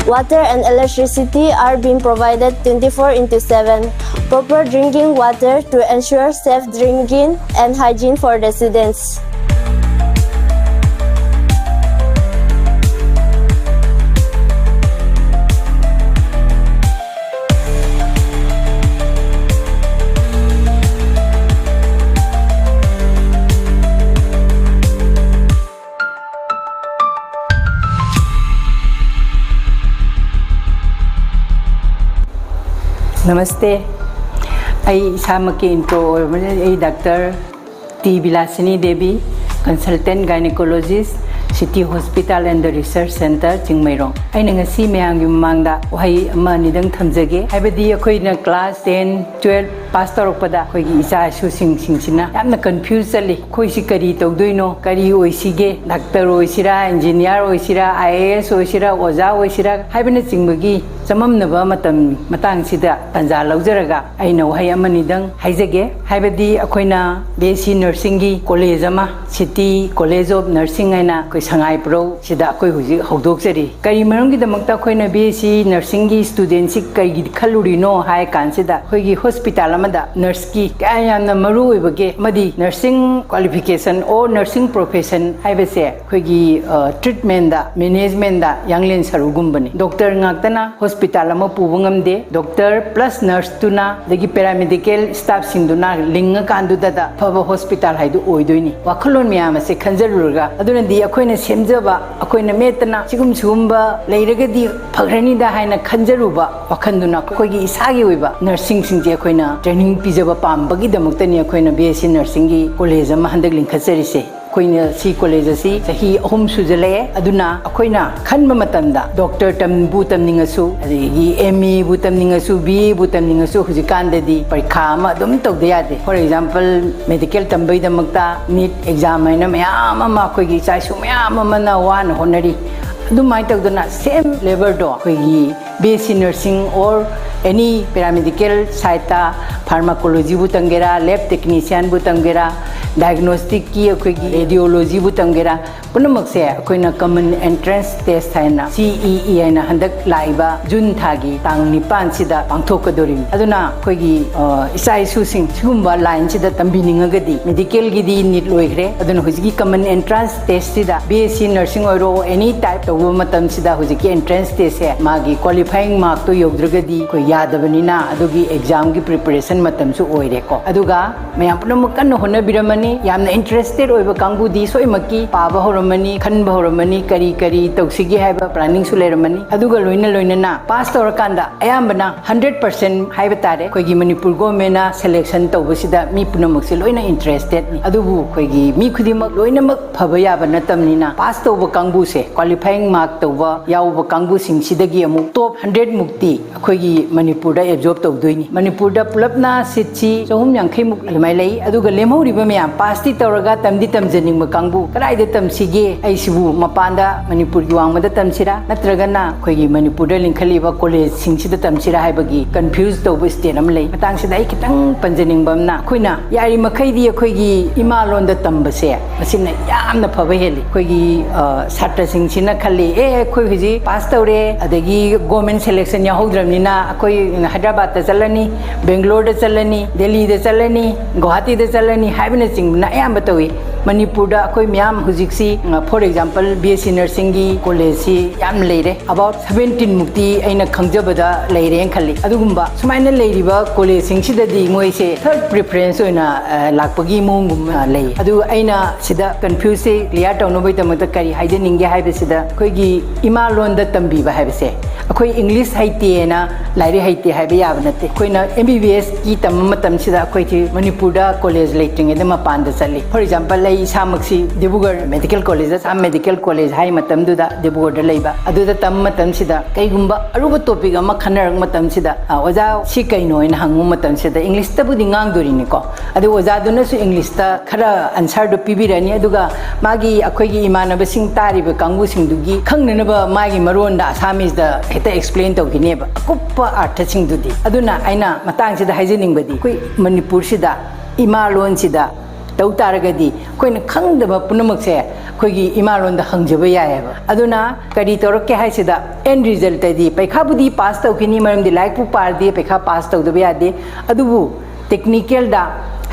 Water and electricity are being provided twenty-four into seven. Proper drinking water to ensure safe drinking and hygiene for residents. ꯅꯃꯁꯇꯦ꯫ ꯑꯩ ꯏꯁꯥꯃꯛꯀꯤ intro ꯑꯣꯏꯔꯕꯅꯤꯅ, ꯑꯩ doctor T Bilasini Devi, consultant gynecologist, City Hospital and the Research Centre, Chingmeirong. ꯑꯩꯅ ꯉꯁꯤ ꯃꯌꯥꯝꯒꯤ ꯃꯃꯥꯡꯗ ꯋꯥꯍꯩ ꯑꯃ ꯑꯅꯤꯗꯪ ꯊꯝꯖꯒꯦ꯫ ꯍꯥꯏꯕꯗꯤ ꯑꯩꯈꯣꯏꯅ class ten, twelve pass ꯇꯧꯔꯛꯄꯗ ꯑꯩꯈꯣꯏꯒꯤ ꯏꯆꯥ ꯏꯁꯨꯁꯤꯡꯁꯤꯡꯁꯤꯅ ꯌꯥꯝꯅ confuse ꯆꯠꯂꯤ꯫ ꯑꯩꯈꯣꯏꯁꯤ ꯀꯔꯤ ꯇꯧꯗꯣꯏꯅꯣ? ꯀꯔꯤ ꯑꯣꯏꯁꯤꯒꯦ? ꯗꯥꯛꯇꯔ ꯑꯣꯏꯁꯤꯔꯥ, ꯏꯟꯖꯤꯅꯤꯌꯥꯔ ꯑꯣꯏꯁꯤꯔꯥ, IAS ꯑꯣꯏꯁꯤꯔꯥ, ꯑꯣꯖꯥ ꯑꯣꯏꯁꯤꯔꯥ ꯍꯥꯏꯕꯅꯆꯤꯡꯕꯒꯤ ꯆꯃꯝꯅꯕ ꯃꯇꯝ ꯃꯇꯥꯡꯁꯤꯗ ꯇꯥꯟꯖꯥ ꯂꯧꯖꯔꯒ ꯑꯩꯅ ꯋꯥꯍꯩ ꯑꯃꯅꯤꯗꯪ ꯍꯥꯏꯖꯒꯦ꯫ ꯍꯥꯏꯕꯗꯤ ꯑꯩꯈꯣꯏꯅ B S C Nursingꯒꯤ college ꯑꯃ, City College of Nursing ꯍꯥꯏꯅ ꯑꯩꯈꯣꯏ ꯁꯉꯥꯏꯄ꯭ꯔꯧ ꯁꯤꯗ ꯑꯩꯈꯣꯏ ꯍꯧꯖꯤꯛ ꯍꯧꯗꯣꯛꯆꯔꯤ꯫ ꯀꯔꯤ ꯃꯔꯝꯒꯤꯗꯃꯛꯇ ꯑꯩꯈꯣꯏꯅ B S C Nursingꯒꯤ studentꯁꯤ ꯀꯩꯒꯤ ꯈꯜꯂꯨꯔꯤꯅꯣ ꯍꯥꯏ ꯀꯥꯟꯁꯤꯗ, ꯑꯩꯈꯣꯏꯒꯤ hospital ꯑꯃꯗ nurseꯀꯤ ꯀꯌꯥ ꯌꯥꯝꯅ ꯃꯔꯨ ꯑꯣꯏꯕꯒꯦ, ꯑꯃꯗꯤ nursing qualification or nursing profession ꯍꯥꯏꯕꯁꯦ ꯑꯩꯈꯣꯏꯒꯤ, ꯑ, treatmentꯗ, managementꯗ ꯌꯥꯡꯂꯦꯟ ꯁꯔꯨꯒꯨꯝꯕꯅꯤ꯫ Doctor ꯉꯥꯛꯇꯅ ꯍꯣꯁꯄꯤꯇꯥꯜ ꯑꯃ ꯄꯨꯕ ꯉꯝꯗꯦ꯫ ꯗꯣꯛꯇꯔ ꯄ꯭ꯂꯁ ꯅꯔꯁꯇꯨꯅ, ꯑꯗꯒꯤ ꯄꯦꯔꯥꯃꯦꯗꯤꯀꯦꯜ ꯁ꯭ꯇꯥꯐꯁꯤꯡꯗꯨꯅ ꯂꯤꯡꯉꯀꯥꯟꯗꯨꯗꯗ ꯑꯐꯕ ꯍꯣꯁꯄꯤꯇꯥꯜ ꯍꯥꯏꯗꯨ ꯑꯣꯏꯗꯣꯏꯅꯤ꯫ ꯋꯥꯈꯜꯂꯣꯟ ꯃꯌꯥꯝ ꯑꯁꯦ ꯈꯟꯖꯔꯨꯔꯒ, ꯑꯗꯨꯅꯗꯤ ꯑꯩꯈꯣꯏꯅ ꯁꯦꯝꯖꯕ, ꯑꯩꯈꯣꯏꯅ ꯃꯦꯠꯇꯅ ꯁꯤꯒꯨꯝ ꯁꯤꯒꯨꯝꯕ ꯂꯩꯔꯒꯗꯤ ꯐꯈ꯭ꯔꯅꯤꯗ ꯍꯥꯏꯅ ꯈꯟꯖꯔꯨꯕ ꯋꯥꯈꯜꯗꯨꯅ ꯑꯩꯈꯣꯏꯒꯤ ꯏꯁꯥꯒꯤ ꯑꯣꯏꯕ ꯅꯔꯁꯤꯡꯁꯤꯡꯁꯦ ꯑꯩꯈꯣꯏꯅ ꯇ꯭ꯔꯦꯅꯤꯡ ꯄꯤꯖꯕ ꯄꯥꯝꯕꯒꯤꯗꯃꯛꯇꯅꯤ ꯑꯩꯈꯣꯏꯅ ꯕꯤ ꯑꯦꯁ ꯁꯤ ꯅꯔꯁꯤꯡꯒꯤ ꯀꯣꯂꯦꯖ ꯑꯃ ꯍꯟꯗꯛ ꯂꯤꯡꯈꯠꯆꯔꯤꯁꯦ꯫ ꯑꯩꯈꯣꯏꯅ ꯁꯤ ꯀꯣꯂꯦꯖ ꯑꯁꯤ ꯆꯍꯤ ꯑꯍꯨꯝ ꯁꯨꯖꯜꯂꯛꯑꯦ꯫ ꯑꯗꯨꯅ ꯑꯩꯈꯣꯏꯅ ꯈꯟꯕ ꯃꯇꯝꯗ ꯗꯣꯛꯇꯔ ꯇꯝꯕꯨ ꯇꯝꯅꯤꯡꯉꯁꯨ, ꯑꯗꯒꯤ ꯑꯦꯝ ꯑꯦꯕꯨ ꯇꯝꯅꯤꯡꯉꯁꯨ, ꯕꯤ ꯑꯦꯕꯨ ꯇꯝꯅꯤꯡꯉꯁꯨ, ꯍꯧꯖꯤꯛꯀꯥꯟꯗꯗꯤ ꯄꯔꯤꯈꯥ ꯑꯃ ꯑꯗꯨꯝ ꯇꯧꯗ ꯌꯥꯗꯦ꯫ ꯐꯣꯔ ꯑꯦꯛꯖꯥꯝꯄꯜ, ꯃꯦꯗꯤꯀꯦꯜ ꯇꯝꯕꯩꯗꯃꯛꯇ ꯅꯤꯠ ꯑꯦꯛꯖꯥꯝ ꯍꯥꯏꯅ ꯃꯌꯥꯝ ꯑꯃ ꯑꯩꯈꯣꯏꯒꯤ ꯏꯆꯥ ꯏꯁꯨ ꯃꯌꯥꯝ ꯑꯃꯅ ꯋꯥꯅ ꯍꯣꯠꯅꯔꯤ꯫ ꯑꯗꯨꯃꯥꯏꯅ ꯇꯧꯗꯅ ꯁꯦꯝ ꯂꯦꯕꯔꯗꯣ ꯑꯩꯈꯣꯏꯒꯤ B S C nursing or any paramedical ꯁꯥꯏꯠꯇ, ꯐꯥꯔꯃꯥꯀꯣꯂꯣꯖꯤꯕꯨ ꯇꯝꯒꯦꯔꯥ, ꯂꯦꯕ ꯇꯦꯛꯅꯤꯁꯤꯌꯥꯟꯕꯨ ꯇꯝꯒꯦꯔꯥ, ꯗꯥꯏꯒꯅꯣꯁꯇꯤꯛꯀꯤ ꯑꯩꯈꯣꯏꯒꯤ ꯔꯦꯗꯤꯑꯣꯂꯣꯖꯤꯕꯨ ꯇꯝꯒꯦꯔꯥ, ꯄꯨꯝꯅꯃꯛꯁꯦ ꯑꯩꯈꯣꯏꯅ ꯀꯃꯟ ꯑꯦꯟꯇ꯭ꯔꯦꯟꯁ ꯇꯦꯁ ꯍꯥꯏꯅ, ꯁꯤ ꯏ ꯏ ꯍꯥꯏꯅ ꯍꯟꯗꯛ ꯂꯥꯛꯏꯕ ꯖꯨꯟ ꯊꯥꯒꯤ ꯇꯥꯡ ꯅꯤꯄꯥꯟꯁꯤꯗ ꯄꯥꯡꯊꯣꯛꯀꯗꯧꯔꯤꯕꯅꯤ꯫ ꯑꯗꯨꯅ ꯑꯩꯈꯣꯏꯒꯤ, ꯑ, ꯏꯆꯥ ꯏꯁꯨꯁꯤꯡ ꯁꯤꯒꯨꯝꯕ ꯂꯥꯏꯟꯁꯤꯗ ꯇꯝꯕꯤꯅꯤꯡꯉꯒꯗꯤ, ꯃꯦꯗꯤꯀꯦꯜꯒꯤꯗꯤ ꯅꯤꯠ ꯂꯣꯏꯈ꯭ꯔꯦ, ꯑꯗꯨꯅ ꯍꯧꯖꯤꯛꯀꯤ ꯀꯃꯟ ꯑꯦꯟꯇ꯭ꯔꯥꯟꯁ ꯇꯦꯁꯁꯤꯗ ꯕꯤ ꯑꯦꯁ ꯁꯤ ꯅꯔꯁꯤꯡ ꯑꯣꯏꯔꯣ, ꯑꯦꯅꯤ ꯇꯥꯏꯞ ꯇꯧꯕ ꯃꯇꯝꯁꯤꯗ ꯍꯧꯖꯤꯛꯀꯤ ꯑꯦꯟꯇ꯭ꯔꯦꯟꯁ ꯇꯦꯁꯁꯦ ꯃꯥꯒꯤ ꯀ꯭ꯋꯥꯂꯤꯐꯥꯏꯌꯤꯡ ꯃꯥꯔꯛꯇꯣ ꯌꯧꯗ꯭ꯔꯒꯗꯤ ꯑꯩꯈꯣꯏ ꯌꯥꯗꯕꯅꯤꯅ, ꯑꯗꯨꯒꯤ ꯑꯦꯛꯖꯥꯝꯒꯤ ꯄ꯭ꯔꯤꯄꯦꯔꯦꯁꯟ ꯃꯇꯝꯁꯨ ꯑꯣꯏꯔꯦꯀꯣ꯫ ꯑꯗꯨꯒ ꯃꯌꯥꯝ ꯄꯨꯝꯅꯃꯛ ꯀꯟꯅ ꯍꯣꯠꯅꯕꯤꯔꯝꯃꯅꯤ꯫ ꯌꯥꯝꯅ ꯏꯟꯇꯔꯦꯁꯇꯦꯠ ꯑꯣꯏꯕ ꯀꯥꯡꯕꯨꯗꯤ ꯁꯣꯏꯃꯛꯀꯤ ꯄꯥꯕ ꯍꯧꯔꯝꯃꯅꯤ, ꯈꯟꯕ ꯍꯧꯔꯝꯃꯅꯤ, ꯀꯔꯤ ꯀꯔꯤ ꯇꯧꯁꯤꯒꯦ ꯍꯥꯏꯕ ꯄ꯭ꯂꯥꯅꯤꯡꯁꯨ ꯂꯩꯔꯝꯃꯅꯤ꯫ ꯑꯗꯨꯒ ꯂꯣꯏꯅ ꯂꯣꯏꯅꯅ ꯄꯥꯁ ꯇꯧꯔꯀꯥꯟꯗ ꯑꯌꯥꯝꯕꯅ ꯍꯟꯗ꯭ꯔꯦꯠ ꯄꯥꯔꯁꯦꯟ ꯍꯥꯏꯕ ꯇꯥꯔꯦ, ꯑꯩꯈꯣꯏꯒꯤ ꯃꯅꯤꯄꯨꯔ ꯒꯣꯔꯃꯦꯟꯅ ꯁꯦꯂꯦꯛꯁꯟ ꯇꯧꯕꯁꯤꯗ ꯃꯤ ꯄꯨꯝꯅꯃꯛꯁꯦ ꯂꯣꯏꯅ ꯏꯟꯇꯔꯦꯁꯇꯦꯠꯅꯤ꯫ ꯑꯗꯨꯕꯨ ꯑꯩꯈꯣꯏꯒꯤ ꯃꯤ ꯈꯨꯗꯤꯡꯃꯛ ꯂꯣꯏꯅꯃꯛ ꯐꯕ ꯌꯥꯕ ꯅꯠꯇꯕꯅꯤꯅ, ꯄꯥꯁ ꯇꯧꯕ ꯀꯥꯡꯕꯨꯁꯦ, ꯀ꯭ꯋꯥꯂꯤꯐꯥꯏꯌꯤꯡ ꯃꯥꯔꯛ ꯇꯧꯕ ꯌꯥꯎꯕ ꯀꯥꯡꯕꯨꯁꯤꯡꯁꯤꯗꯒꯤ ꯑꯃꯨꯛ ꯇꯣꯞ ꯍꯟꯗ꯭ꯔꯦꯠ ꯃꯨꯛꯇꯤ ꯑꯩꯈꯣꯏꯒꯤ ꯃꯅꯤꯄꯨꯔꯗ ꯑꯦꯕꯖꯣꯔꯕ ꯇꯧꯗꯣꯏꯅꯤ꯫ ꯃꯅꯤꯄꯨꯔꯗ ꯄꯨꯂꯞꯅ ꯁꯤꯠꯁꯤ ꯆꯍꯨꯝ ꯌꯥꯡꯈꯩ ꯃꯨꯛ ꯑꯗꯨꯃꯥꯏꯅ ꯂꯩ꯫ ꯑꯗꯨꯒ ꯂꯦꯝꯍꯧꯔꯤꯕ ꯃꯌꯥꯝ, ꯄꯥꯁꯇꯤ ꯇꯧꯔꯒ ꯇꯝꯗꯤ ꯇꯝꯖꯅꯤꯡꯕ ꯀꯥꯡꯕꯨ, ꯀꯗꯥꯏꯗ ꯇꯝꯁꯤꯒꯦ? ꯑꯩꯁꯤꯕꯨ ꯃꯄꯥꯟꯗ, ꯃꯅꯤꯄꯨꯔꯒꯤ ꯋꯥꯡꯃꯗ ꯇꯝꯁꯤꯔꯥ, ꯅꯠꯇ꯭ꯔꯒꯅ ꯑꯩꯈꯣꯏꯒꯤ ꯃꯅꯤꯄꯨꯔꯗ ꯂꯤꯡꯈꯠꯂꯤꯕ ꯀꯣꯂꯦꯖꯁꯤꯡꯁꯤꯗ ꯇꯝꯁꯤꯔꯥ ꯍꯥꯏꯕꯒꯤ ꯀꯟꯐ꯭ꯌꯨꯁ ꯇꯧꯕ ꯁ꯭ꯇꯦꯠ ꯑꯃ ꯂꯩ꯫ ꯃꯇꯥꯡꯁꯤꯗ ꯑꯩ ꯈꯤꯇꯪ ꯄꯟꯖꯅꯤꯡꯕ ꯑꯃꯅ, ꯑꯩꯈꯣꯏꯅ ꯌꯥꯔꯤꯃꯈꯩꯗꯤ ꯑꯩꯈꯣꯏꯒꯤ ꯏꯃꯥ ꯂꯣꯟꯗ ꯇꯝꯕꯁꯦ, ꯃꯁꯤꯅ ꯌꯥꯝꯅ ꯐꯕ ꯍꯦꯜꯂꯤ꯫ ꯑꯩꯈꯣꯏꯒꯤ, ꯑ, ꯁꯥꯇ꯭ꯔꯁꯤꯡꯁꯤꯅ ꯈꯜꯂꯤ, "ꯑꯦ, ꯑꯩꯈꯣꯏ ꯍꯧꯖꯤꯛ ꯄꯥꯁ ꯇꯧꯔꯦ, ꯑꯗꯒꯤ ꯒꯣꯔꯃꯦꯟ ꯁꯦꯂꯦꯛꯁꯟ ꯌꯥꯎꯍꯧꯗ꯭ꯔꯕꯅꯤꯅ ꯑꯩꯈꯣꯏ ꯍꯥꯏꯗ꯭ꯔꯕꯥꯗꯇ ꯆꯠꯂꯅꯤ, ꯕꯦꯡꯒ꯭ꯂꯣꯔꯗ ꯆꯠꯂꯅꯤ, ꯗꯦꯜꯂꯤꯗ ꯆꯠꯂꯅꯤ, ꯒꯨꯋꯥꯍꯥꯇꯤꯗ ꯆꯠꯂꯅꯤ" ꯍꯥꯏꯕꯅ ꯁꯤꯡꯅ ꯑꯌꯥꯝꯕ ꯇꯧꯏ꯫ ꯃꯅꯤꯄꯨꯔꯗ ꯑꯩꯈꯣꯏ ꯃꯌꯥꯝ ꯍꯧꯖꯤꯛꯁꯤ, for example, B S C nursingꯒꯤ collegeꯁꯤ ꯌꯥꯝ ꯂꯩꯔꯦ, about seventeen ꯃꯨꯛꯇꯤ ꯑꯩꯅ ꯈꯪꯖꯕꯗ ꯂꯩꯔꯦꯅ ꯈꯜꯂꯤ꯫ ꯑꯗꯨꯒꯨꯝꯕ ꯁꯨꯃꯥꯏꯅ ꯂꯩꯔꯤꯕ collegeꯁꯤꯡꯁꯤꯗꯗꯤ ꯃꯣꯏꯁꯦ third preference ꯑꯣꯏꯅ ꯂꯥꯛꯄꯒꯤ ꯃꯑꯣꯡꯒꯨꯝꯕ ꯂꯩ꯫ ꯑꯗꯨ ꯑꯩꯅ ꯁꯤꯗ confuseꯁꯦ clear ꯇꯧꯅꯕꯒꯤꯗꯃꯛꯇ ꯀꯔꯤ ꯍꯥꯏꯖꯅꯤꯡꯒꯦ ꯍꯥꯏꯕꯁꯤꯗ, ꯑꯩꯈꯣꯏꯒꯤ ꯏꯃꯥ ꯂꯣꯟꯗ ꯇꯝꯕꯤꯕ ꯍꯥꯏꯕꯁꯦ, ꯑꯩꯈꯣꯏ English ꯍꯩꯇꯦꯅ ꯂꯥꯏꯔꯤꯛ ꯍꯩꯇꯦ ꯍꯥꯏꯕ ꯌꯥꯕ ꯅꯠꯇꯦ꯫ ꯑꯩꯈꯣꯏꯅ M B B Sꯀꯤ ꯇꯝꯕ ꯃꯇꯝꯁꯤꯗ ꯑꯩꯈꯣꯏꯁꯤ ꯃꯅꯤꯄꯨꯔꯗ college ꯂꯩꯇ꯭ꯔꯤꯉꯩꯗ ꯃꯄꯥꯟꯗ ꯆꯠꯂꯤ꯫ For example, ꯑꯩ ꯏꯁꯥꯃꯛꯁꯤ Dibrugarh Medical College, Assam Medical College ꯍꯥꯏ ꯃꯇꯝꯗꯨꯗ ꯗꯤꯕ꯭ꯔꯨꯒꯔꯗ ꯂꯩꯕ, ꯑꯗꯨꯗ ꯇꯝꯕ ꯃꯇꯝꯁꯤꯗ ꯀꯩꯒꯨꯝꯕ ꯑꯔꯨꯕ topic ꯑꯃ ꯈꯟꯅꯔꯛꯄ ꯃꯇꯝꯁꯤꯗ, "ꯑ, ꯑꯣꯖꯥ, ꯁꯤ ꯀꯩꯅꯣ?" ꯍꯥꯏꯅ ꯍꯪꯕ ꯃꯇꯝꯁꯤꯗ Englishꯇꯕꯨꯗꯤ ꯉꯥꯡꯗꯣꯔꯤꯅꯤꯀꯣ, ꯑꯗꯨ ꯑꯣꯖꯥꯗꯨꯅꯁꯨ Englishꯇ ꯈꯔ answerꯗꯨ ꯄꯤꯕꯤꯔꯅꯤ, ꯑꯗꯨꯒ ꯃꯥꯒꯤ, ꯑꯩꯈꯣꯏꯒꯤ ꯏꯃꯥꯟꯅꯕꯁꯤꯡ ꯇꯥꯔꯤꯕ ꯀꯥꯡꯕꯨꯁꯤꯡꯗꯨꯒꯤ ꯈꯪꯅꯅꯕ ꯃꯥꯒꯤ ꯃꯔꯣꯟꯗ Assamese ꯍꯦꯛꯇ explain ꯇꯧꯈꯤꯅꯦꯕ, ꯑꯀꯨꯞꯄ ꯑꯥꯔꯊꯁꯤꯡꯗꯨꯗꯤ꯫ ꯑꯗꯨꯅ ꯑꯩꯅ ꯃꯇꯥꯡꯁꯤꯗ ꯍꯥꯏꯖꯅꯤꯡꯕꯗꯤ, ꯑꯩꯈꯣꯏ ꯃꯅꯤꯄꯨꯔꯁꯤꯗ ꯏꯃꯥ ꯂꯣꯟꯁꯤꯗ ꯇꯧ ꯇꯥꯔꯒꯗꯤ, ꯑꯩꯈꯣꯏꯅ ꯈꯪꯗꯕ ꯄꯨꯝꯅꯃꯛꯁꯦ ꯑꯩꯈꯣꯏꯒꯤ ꯏꯃꯥ ꯂꯣꯟꯗ ꯍꯪꯖꯕ ꯌꯥꯏꯑꯕ꯫ ꯑꯗꯨꯅ ꯀꯔꯤ ꯇꯧꯔꯛꯀꯦ ꯍꯥꯏꯁꯤꯗ, end resultꯇꯗꯤ ꯄꯩꯈꯥꯕꯨꯗꯤ pass ꯇꯧꯈꯤꯅꯤ, ꯃꯔꯝꯗꯤ ꯂꯥꯏꯔꯤꯛꯄꯨ ꯄꯥꯔꯗꯤ ꯄꯩꯈꯥ pass ꯇꯧꯗꯕ ꯌꯥꯗꯦ꯫ ꯑꯗꯨꯕꯨ technicalꯗ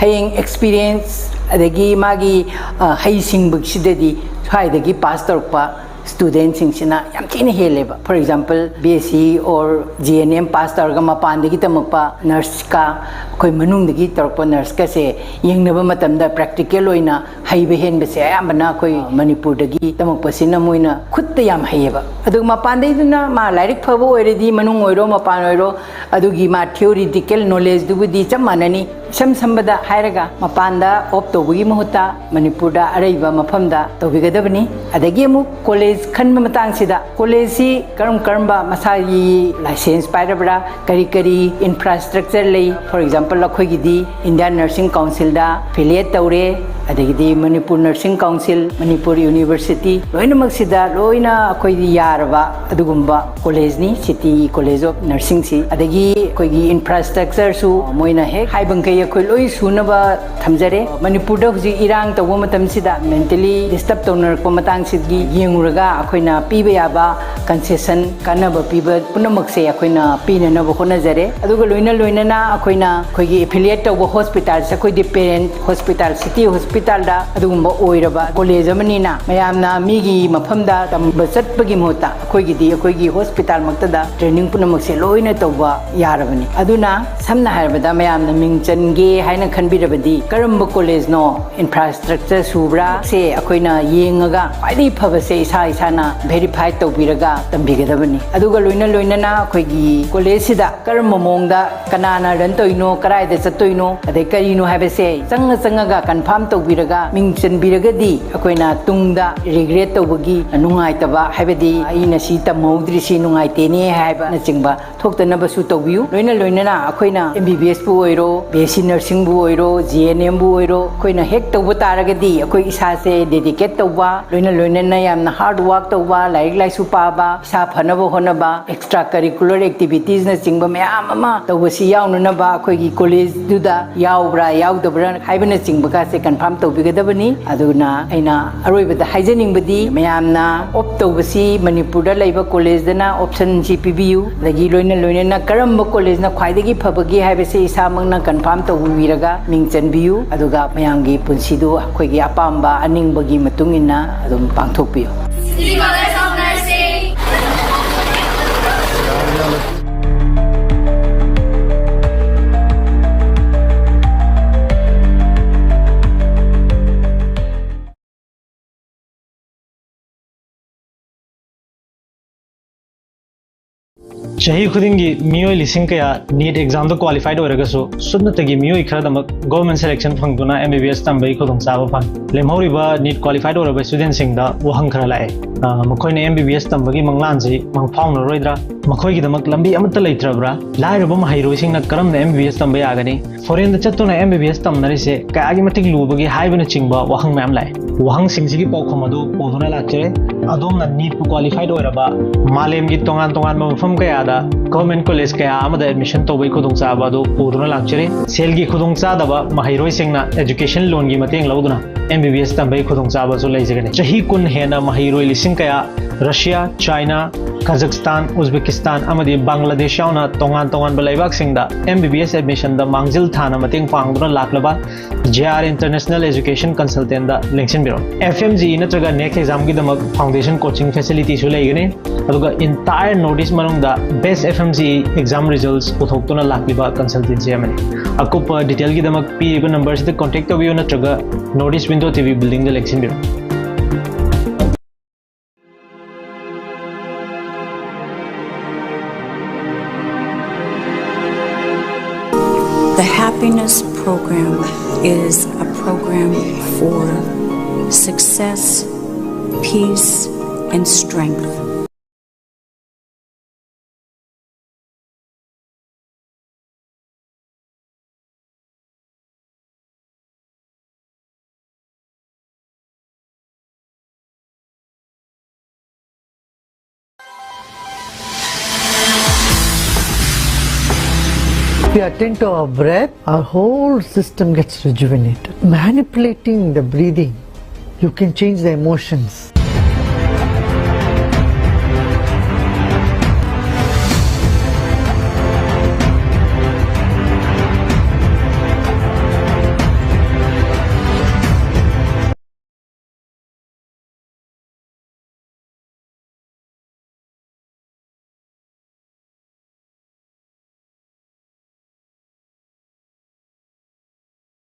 ꯍꯌꯦꯡ experience ꯑꯗꯒꯤ ꯃꯥꯒꯤ, ꯑ, ꯍꯩꯁꯤꯡꯕꯁꯤꯗꯗꯤ ꯁ꯭ꯋꯥꯏꯗꯒꯤ pass ꯇꯧꯔꯛꯄ studentꯁꯤꯡꯁꯤꯅ ꯌꯥꯝ ꯊꯤꯅ ꯍꯦꯜꯂꯦꯕ꯫ For example, B S C or G N M pass ꯇꯧꯔꯒ ꯃꯄꯥꯟꯗꯒꯤ ꯇꯝꯃꯛꯄ nurseꯀ ꯑꯩꯈꯣꯏ ꯃꯅꯨꯡꯗꯒꯤ ꯇꯧꯔꯛꯄ nurseꯀꯁꯦ ꯌꯦꯡꯅꯕ ꯃꯇꯝꯗ practical ꯑꯣꯏꯅ ꯍꯩꯕ ꯍꯦꯟꯕꯁꯦ ꯑꯌꯥꯝꯕꯅ ꯑꯩꯈꯣꯏ ꯃꯅꯤꯄꯨꯔꯗꯒꯤ ꯇꯝꯃꯛꯄꯁꯤꯅ ꯃꯣꯏꯅ ꯈꯨꯠꯇ ꯌꯥꯝ ꯍꯩꯌꯦꯕ꯫ ꯑꯗꯨꯒ ꯃꯄꯥꯟꯗꯩꯗꯨꯅ ꯃꯥ ꯂꯥꯏꯔꯤꯛ ꯐꯕ ꯑꯣꯏꯔꯗꯤ, ꯃꯅꯨꯡ ꯑꯣꯏꯔꯣ ꯃꯄꯥꯟ ꯑꯣꯏꯔꯣ, ꯑꯗꯨꯒꯤ ꯃꯥ theoretical knowledgeꯗꯨꯕꯨꯗꯤ ꯆꯞ ꯃꯥꯟꯅꯅꯤ꯫ ꯏꯁꯝ ꯁꯝꯕꯗ ꯍꯥꯏꯔꯒ, ꯃꯄꯥꯟꯗ opt ꯇꯧꯕꯒꯤ ꯃꯍꯨꯠꯇ ꯃꯅꯤꯄꯨꯔꯗ ꯑꯔꯩꯕ ꯃꯐꯝꯗ ꯇꯧꯕꯤꯒꯗꯕꯅꯤ꯫ ꯑꯗꯒꯤ ꯑꯃꯨꯛ college ꯈꯟꯕ ꯃꯇꯥꯡꯁꯤꯗ, collegeꯁꯤ ꯀꯔꯝ ꯀꯔꯝꯕ ꯃꯁꯥꯒꯤ license ꯄꯥꯏꯔꯕ꯭ꯔꯥ, ꯀꯔꯤ ꯀꯔꯤ infrastructure ꯂꯩ? For example, ꯑꯩꯈꯣꯏꯒꯤꯗꯤ Indian Nursing Councilꯗ affiliate ꯇꯧꯔꯦ, ꯑꯗꯒꯤꯗꯤ ꯃꯅꯤꯄꯨꯔ ꯅꯔꯁꯤꯡ ꯀꯥꯎꯟꯁꯤꯜ, ꯃꯅꯤꯄꯨꯔ ꯌꯨꯅꯤꯚꯔꯁꯤꯇꯤ, ꯂꯣꯏꯅꯃꯛꯁꯤꯗ ꯂꯣꯏꯅ ꯑꯩꯈꯣꯏꯗꯤ ꯌꯥꯔꯕ ꯑꯗꯨꯒꯨꯝꯕ ꯀꯣꯂꯦꯖꯅꯤ, ꯁꯤꯇꯤ ꯀꯣꯂꯦꯖ ꯑꯣꯐ ꯅꯔꯁꯤꯡꯁꯤ꯫ ꯑꯗꯒꯤ ꯑꯩꯈꯣꯏꯒꯤ ꯏꯟꯐ꯭ꯔꯥꯁ꯭ꯇ꯭ꯔꯛꯆꯔꯁꯨ ꯃꯣꯏꯅ ꯍꯦꯛ ꯍꯥꯏꯕꯈꯩ ꯑꯩꯈꯣꯏ ꯂꯣꯏ ꯁꯨꯅꯕ ꯊꯝꯖꯔꯦ꯫ ꯃꯅꯤꯄꯨꯔꯗ ꯍꯧꯖꯤꯛ ꯏꯔꯥꯡ ꯇꯧꯕ ꯃꯇꯝꯁꯤꯗ mentally disturb ꯇꯧꯅꯔꯛꯄ ꯃꯇꯥꯡꯁꯤꯒꯤ ꯌꯦꯡꯉꯨꯔꯒ ꯑꯩꯈꯣꯏꯅ ꯄꯤꯕ ꯌꯥꯕ concession, ꯀꯥꯟꯅꯕ ꯄꯤꯕ ꯄꯨꯝꯅꯃꯛꯁꯦ ꯑꯩꯈꯣꯏꯅ ꯄꯤꯅꯅꯕ ꯍꯣꯠꯅꯖꯔꯦ꯫ ꯑꯗꯨꯒ ꯂꯣꯏꯅ ꯂꯣꯏꯅꯅ ꯑꯩꯈꯣꯏꯅ ꯑꯩꯈꯣꯏꯒꯤ affiliate ꯇꯧꯕ ꯍꯣꯁꯄꯤꯇꯥꯜꯁꯦ, ꯑꯩꯈꯣꯏꯗꯤ parent ꯍꯣꯁꯄꯤꯇꯥꯜ, ꯁꯤꯇꯤ ꯍꯣꯁꯄꯤꯇꯥꯜꯗ ꯑꯗꯨꯒꯨꯝꯕ ꯑꯣꯏꯔꯕ ꯀꯣꯂꯦꯖ ꯑꯃꯅꯤꯅ ꯃꯌꯥꯝꯅ ꯃꯤꯒꯤ ꯃꯐꯝꯗ ꯇꯝꯕ ꯆꯠꯄꯒꯤ ꯃꯍꯨꯠꯇ ꯑꯩꯈꯣꯏꯒꯤꯗꯤ ꯑꯩꯈꯣꯏꯒꯤ ꯍꯣꯁꯄꯤꯇꯥꯜꯃꯛꯇꯗ training ꯄꯨꯝꯅꯃꯛꯁꯦ ꯂꯣꯏꯅ ꯇꯧꯕ ꯌꯥꯔꯕꯅꯤ꯫ ꯑꯗꯨꯅ ꯁꯝꯅ ꯍꯥꯏꯔꯕꯗ ꯃꯌꯥꯝꯅ ꯃꯤꯡ ꯆꯟꯒꯦ ꯍꯥꯏꯅ ꯈꯟꯕꯤꯔꯕꯗꯤ ꯀꯔꯝꯕ ꯀꯣꯂꯦꯖꯅꯣ, infrastructure ꯁꯨꯕ꯭ꯔꯥ, ꯁꯦ ꯑꯩꯈꯣꯏꯅ ꯌꯦꯡꯉꯒ ꯈ꯭ꯋꯥꯏꯗꯒꯤ ꯐꯕꯁꯦ ꯏꯁꯥ ꯏꯁꯥꯅ verify ꯇꯧꯕꯤꯔꯒ ꯇꯝꯕꯤꯒꯗꯕꯅꯤ꯫ ꯑꯗꯨꯒ ꯂꯣꯏꯅ ꯂꯣꯏꯅꯅ ꯑꯩꯈꯣꯏꯒꯤ ꯀꯣꯂꯦꯖꯁꯤꯗ ꯀꯔꯝꯕ ꯃꯑꯣꯡꯗ ꯀꯅꯥꯅ run ꯇꯧꯔꯤꯅꯣ, ꯀꯗꯥꯏꯗ ꯆꯠꯇꯣꯏꯅꯣ, ꯑꯗꯩ ꯀꯔꯤꯅꯣ ꯍꯥꯏꯕꯁꯦ ꯆꯪꯉ ꯆꯪꯉꯒ confirm ꯇꯧꯕꯤꯔꯒ ꯃꯤꯡ ꯆꯟꯕꯤꯔꯒꯗꯤ ꯑꯩꯈꯣꯏꯅ ꯇꯨꯡꯗ regret ꯇꯧꯕꯒꯤ ꯅꯨꯡꯉꯥꯏꯇꯕ, ꯍꯥꯏꯕꯗꯤ ꯑꯩꯅ ꯁꯤ ꯇꯝꯍꯧꯗ꯭ꯔꯤꯁꯤ ꯅꯨꯡꯉꯥꯏꯇꯦꯅꯦ ꯍꯥꯏꯕꯅꯆꯤꯡꯕ ꯊꯣꯛꯇꯅꯕꯁꯨ ꯇꯧꯕꯤꯌꯨ꯫ ꯂꯣꯏꯅ ꯂꯣꯏꯅꯅ ꯑꯩꯈꯣꯏꯅ M B B S ꯄꯨ ꯑꯣꯏꯔꯣ, B S C nursing ꯕꯨ ꯑꯣꯏꯔꯣ, G N M ꯕꯨ ꯑꯣꯏꯔꯣ, ꯑꯩꯈꯣꯏꯅ ꯍꯦꯛ ꯇꯧꯕ ꯇꯥꯔꯒꯗꯤ ꯑꯩꯈꯣꯏ ꯏꯁꯥꯁꯦ dedicate ꯇꯧꯕ, ꯂꯣꯏꯅ ꯂꯣꯏꯅꯅ ꯌꯥꯝꯅ hard work ꯇꯧꯕ, ꯂꯥꯏꯔꯤꯛ ꯂꯥꯏꯁꯨ ꯄꯥꯕ, ꯏꯁꯥ ꯐꯅꯕ ꯍꯣꯠꯅꯕ, extra curricular activities ꯅꯆꯤꯡꯕ ꯃꯌꯥꯝ ꯑꯃ ꯇꯧꯕꯁꯤ ꯌꯥꯎꯅꯅꯕ ꯑꯩꯈꯣꯏꯒꯤ ꯀꯣꯂꯦꯖꯗꯨꯗ ꯌꯥꯎꯕ꯭ꯔꯥ ꯌꯥꯎꯗꯕ꯭ꯔꯥ ꯍꯥꯏꯕꯅꯆꯤꯡꯕꯒꯁꯦ confirm ꯇꯧꯕꯤꯒꯗꯕꯅꯤ꯫ ꯑꯗꯨꯅ ꯑꯩꯅ ꯑꯔꯣꯏꯕꯗ ꯍꯥꯏꯖꯅꯤꯡꯕꯗꯤ ꯃꯌꯥꯝꯅ opt ꯇꯧꯕꯁꯤ ꯃꯅꯤꯄꯨꯔꯗ ꯂꯩꯕ ꯀꯣꯂꯦꯖꯗꯅ option ꯁꯤ ꯄꯤꯕꯤꯌꯨ꯫ ꯑꯗꯒꯤ ꯂꯣꯏꯅ ꯂꯣꯏꯅꯅ ꯀꯔꯝꯕ ꯀꯣꯂꯦꯖꯅ ꯈ꯭ꯋꯥꯏꯗꯒꯤ ꯐꯕꯒꯦ ꯍꯥꯏꯕꯁꯤ ꯏꯁꯥꯃꯛꯅ confirm ꯇꯧꯕꯤꯔꯒ ꯃꯤꯡ ꯆꯟꯕꯤꯌꯨ꯫ ꯑꯗꯨꯒ ꯃꯌꯥꯝꯒꯤ ꯄꯨꯟꯁꯤꯗꯨ ꯑꯩꯈꯣꯏꯒꯤ ꯑꯄꯥꯝꯕ ꯑꯅꯤꯡꯕꯒꯤ ꯃꯇꯨꯡ ꯏꯟꯅ ꯑꯗꯨꯝ ꯄꯥꯡꯊꯣꯛꯄꯤꯌꯨ꯫ City College of Nursing. ꯆꯍꯤ ꯈꯨꯗꯤꯡꯒꯤ ꯃꯤꯑꯣꯏ ꯂꯤꯁꯤꯡ ꯀꯌꯥ ꯅꯤꯠ ꯑꯦꯛꯖꯥꯝꯗ ꯀ꯭ꯋꯥꯂꯤꯐꯥꯏꯗ ꯑꯣꯏꯔꯒꯁꯨ ꯁꯨꯞꯅꯇꯒꯤ ꯃꯤꯑꯣꯏ ꯈꯔꯗꯃꯛ ꯒꯣꯔꯃꯦꯟ ꯁꯦꯂꯦꯛꯁꯟ ꯐꯪꯗꯨꯅ ꯑꯦꯝ ꯕꯤ ꯕꯤ ꯑꯦꯁ ꯇꯝꯕꯒꯤ ꯈꯨꯗꯣꯡꯆꯥꯕ ꯐꯪꯏ꯫ ꯂꯦꯝꯍꯧꯔꯤꯕ ꯅꯤꯠ ꯀ꯭ꯋꯥꯂꯤꯐꯥꯏꯗ ꯑꯣꯏꯔꯕ ꯁ꯭ꯇꯨꯗꯦꯟꯁꯤꯡꯗ ꯋꯥꯍꯪ ꯈꯔ ꯂꯥꯛꯑꯦ꯫ ꯑ, ꯃꯈꯣꯏꯅ ꯑꯦꯝ ꯕꯤ ꯕꯤ ꯑꯦꯁ ꯇꯝꯕꯒꯤ ꯃꯪꯂꯥꯟꯁꯤ ꯃꯪꯐꯥꯎꯅꯔꯣꯏꯗ꯭ꯔꯥ? ꯃꯈꯣꯏꯒꯤꯗꯃꯛ ꯂꯝꯕꯤ ꯑꯃꯠꯇ ꯂꯩꯇ꯭ꯔꯕ꯭ꯔꯥ? ꯂꯥꯏꯔꯕ ꯃꯍꯩꯔꯣꯏꯁꯤꯡꯅ ꯀꯔꯝꯅ ꯑꯦꯝ ꯕꯤ ꯕꯤ ꯑꯦꯁ ꯇꯝꯕ ꯌꯥꯒꯅꯤ? ꯐꯣꯔꯦꯟꯗ ꯆꯠꯇꯨꯅ ꯑꯦꯝ ꯕꯤ ꯕꯤ ꯑꯦꯁ ꯇꯝꯅꯔꯤꯁꯦ ꯀꯌꯥꯒꯤ ꯃꯇꯤꯛ ꯂꯨꯕꯒꯦ ꯍꯥꯏꯕꯅꯆꯤꯡꯕ ꯋꯥꯍꯪ ꯃꯌꯥꯝ ꯂꯥꯛꯑꯦ꯫ ꯋꯥꯍꯪꯁꯤꯡꯁꯤꯒꯤ ꯄꯥꯎꯈꯨꯝ ꯑꯗꯨ ꯄꯨꯗꯨꯅ ꯂꯥꯛꯆꯔꯦ꯫ ꯑꯗꯣꯝꯅ ꯅꯤꯠꯄꯨ ꯀ꯭ꯋꯥꯂꯤꯐꯥꯏꯗ ꯑꯣꯏꯔꯕ ꯃꯥꯂꯦꯝꯒꯤ ꯇꯣꯉꯥꯟ ꯇꯣꯉꯥꯟꯕ ꯃꯐꯝ ꯀꯌꯥꯗ ꯒꯣꯔꯃꯦꯟ ꯀꯣꯂꯦꯖ ꯀꯌꯥ ꯑꯃꯗ ꯑꯦꯗꯃꯤꯁꯟ ꯇꯧꯕꯒꯤ ꯈꯨꯗꯣꯡꯆꯥꯕ ꯑꯗꯨ ꯄꯨꯗꯨꯅ ꯂꯥꯛꯆꯔꯦ꯫ ꯁꯦꯜꯒꯤ ꯈꯨꯗꯣꯡꯆꯥꯗꯕ ꯃꯍꯩꯔꯣꯏꯁꯤꯡꯅ ꯑꯦꯖꯨꯀꯦꯁꯟ ꯂꯣꯟꯒꯤ ꯃꯇꯦꯡ ꯂꯧꯗꯨꯅ ꯑꯦꯝ ꯕꯤ ꯕꯤ ꯑꯦꯁ ꯇꯝꯕꯒꯤ ꯈꯨꯗꯣꯡꯆꯥꯕꯁꯨ ꯂꯩꯖꯒꯅꯤ꯫ ꯆꯍꯤ ꯀꯨꯟ ꯍꯦꯟꯅ ꯃꯍꯩꯔꯣꯏ ꯂꯤꯁꯤꯡ ꯀꯌꯥ ꯔꯁꯤꯌꯥ, ꯆꯥꯏꯅꯥ, ꯀꯥꯖꯥꯛꯁꯇꯥꯟ, ꯎꯖꯕꯦꯀꯤꯁꯇꯥꯟ ꯑꯃꯗꯤ ꯕꯪꯒ꯭ꯂꯥꯗꯦꯁ ꯌꯥꯎꯅ ꯇꯣꯉꯥꯟ ꯇꯣꯉꯥꯟꯕ ꯂꯩꯕꯥꯛꯁꯤꯡꯗ ꯑꯦꯝ ꯕꯤ ꯕꯤ ꯑꯦꯁ ꯑꯦꯗꯃꯤꯁꯟꯗ ꯃꯥꯡꯖꯤꯜ ꯊꯥꯅ ꯃꯇꯦꯡ ꯄꯥꯡꯗꯨꯅ ꯂꯥꯛꯂꯕ ꯖꯦ ꯑꯥꯔ ꯏꯟꯇꯔꯅꯦꯁꯅꯦꯜ ꯑꯦꯖꯨꯀꯦꯁꯟ ꯀꯟꯁꯜꯇꯦꯟꯗ ꯂꯦꯡꯁꯤꯟꯕꯤꯔꯛꯎ꯫ ꯑꯦꯐ ꯑꯦꯝ ꯖꯤ ꯏ ꯅꯠꯇ꯭ꯔꯒ ꯅꯦꯛꯁ ꯑꯦꯛꯖꯥꯝꯒꯤꯗꯃꯛ ꯐꯥꯎꯟꯗꯦꯁꯟ ꯀꯣꯆꯤꯡ ꯐꯦꯁꯤꯂꯤꯇꯤꯁꯨ ꯂꯩꯒꯅꯤ꯫ ꯑꯗꯨꯒ entire North East ꯃꯅꯨꯡꯗ best F M G exam results ꯄꯨꯊꯣꯛꯇꯨꯅ ꯂꯥꯛꯂꯤꯕ ꯀꯟꯁꯜꯇꯦꯟꯁꯤ ꯑꯃꯅꯤ꯫ ꯑꯀꯨꯞꯄ ꯗꯤꯇꯦꯜꯒꯤꯗꯃꯛ ꯄꯤꯔꯤꯕ ꯅꯝꯕꯔꯁꯤꯗ ꯀꯣꯟꯇꯦꯛ ꯇꯧꯕꯤꯌꯨ ꯅꯠꯇ꯭ꯔꯒ North East Window T V building the ꯂꯦꯡꯁꯤꯟꯕꯤꯔꯛꯎ꯫ The Happiness Program is a program for success, peace, and strength. If we attend to our breath, our whole system gets rejuvenated. Manipulating the breathing, you can change the emotions.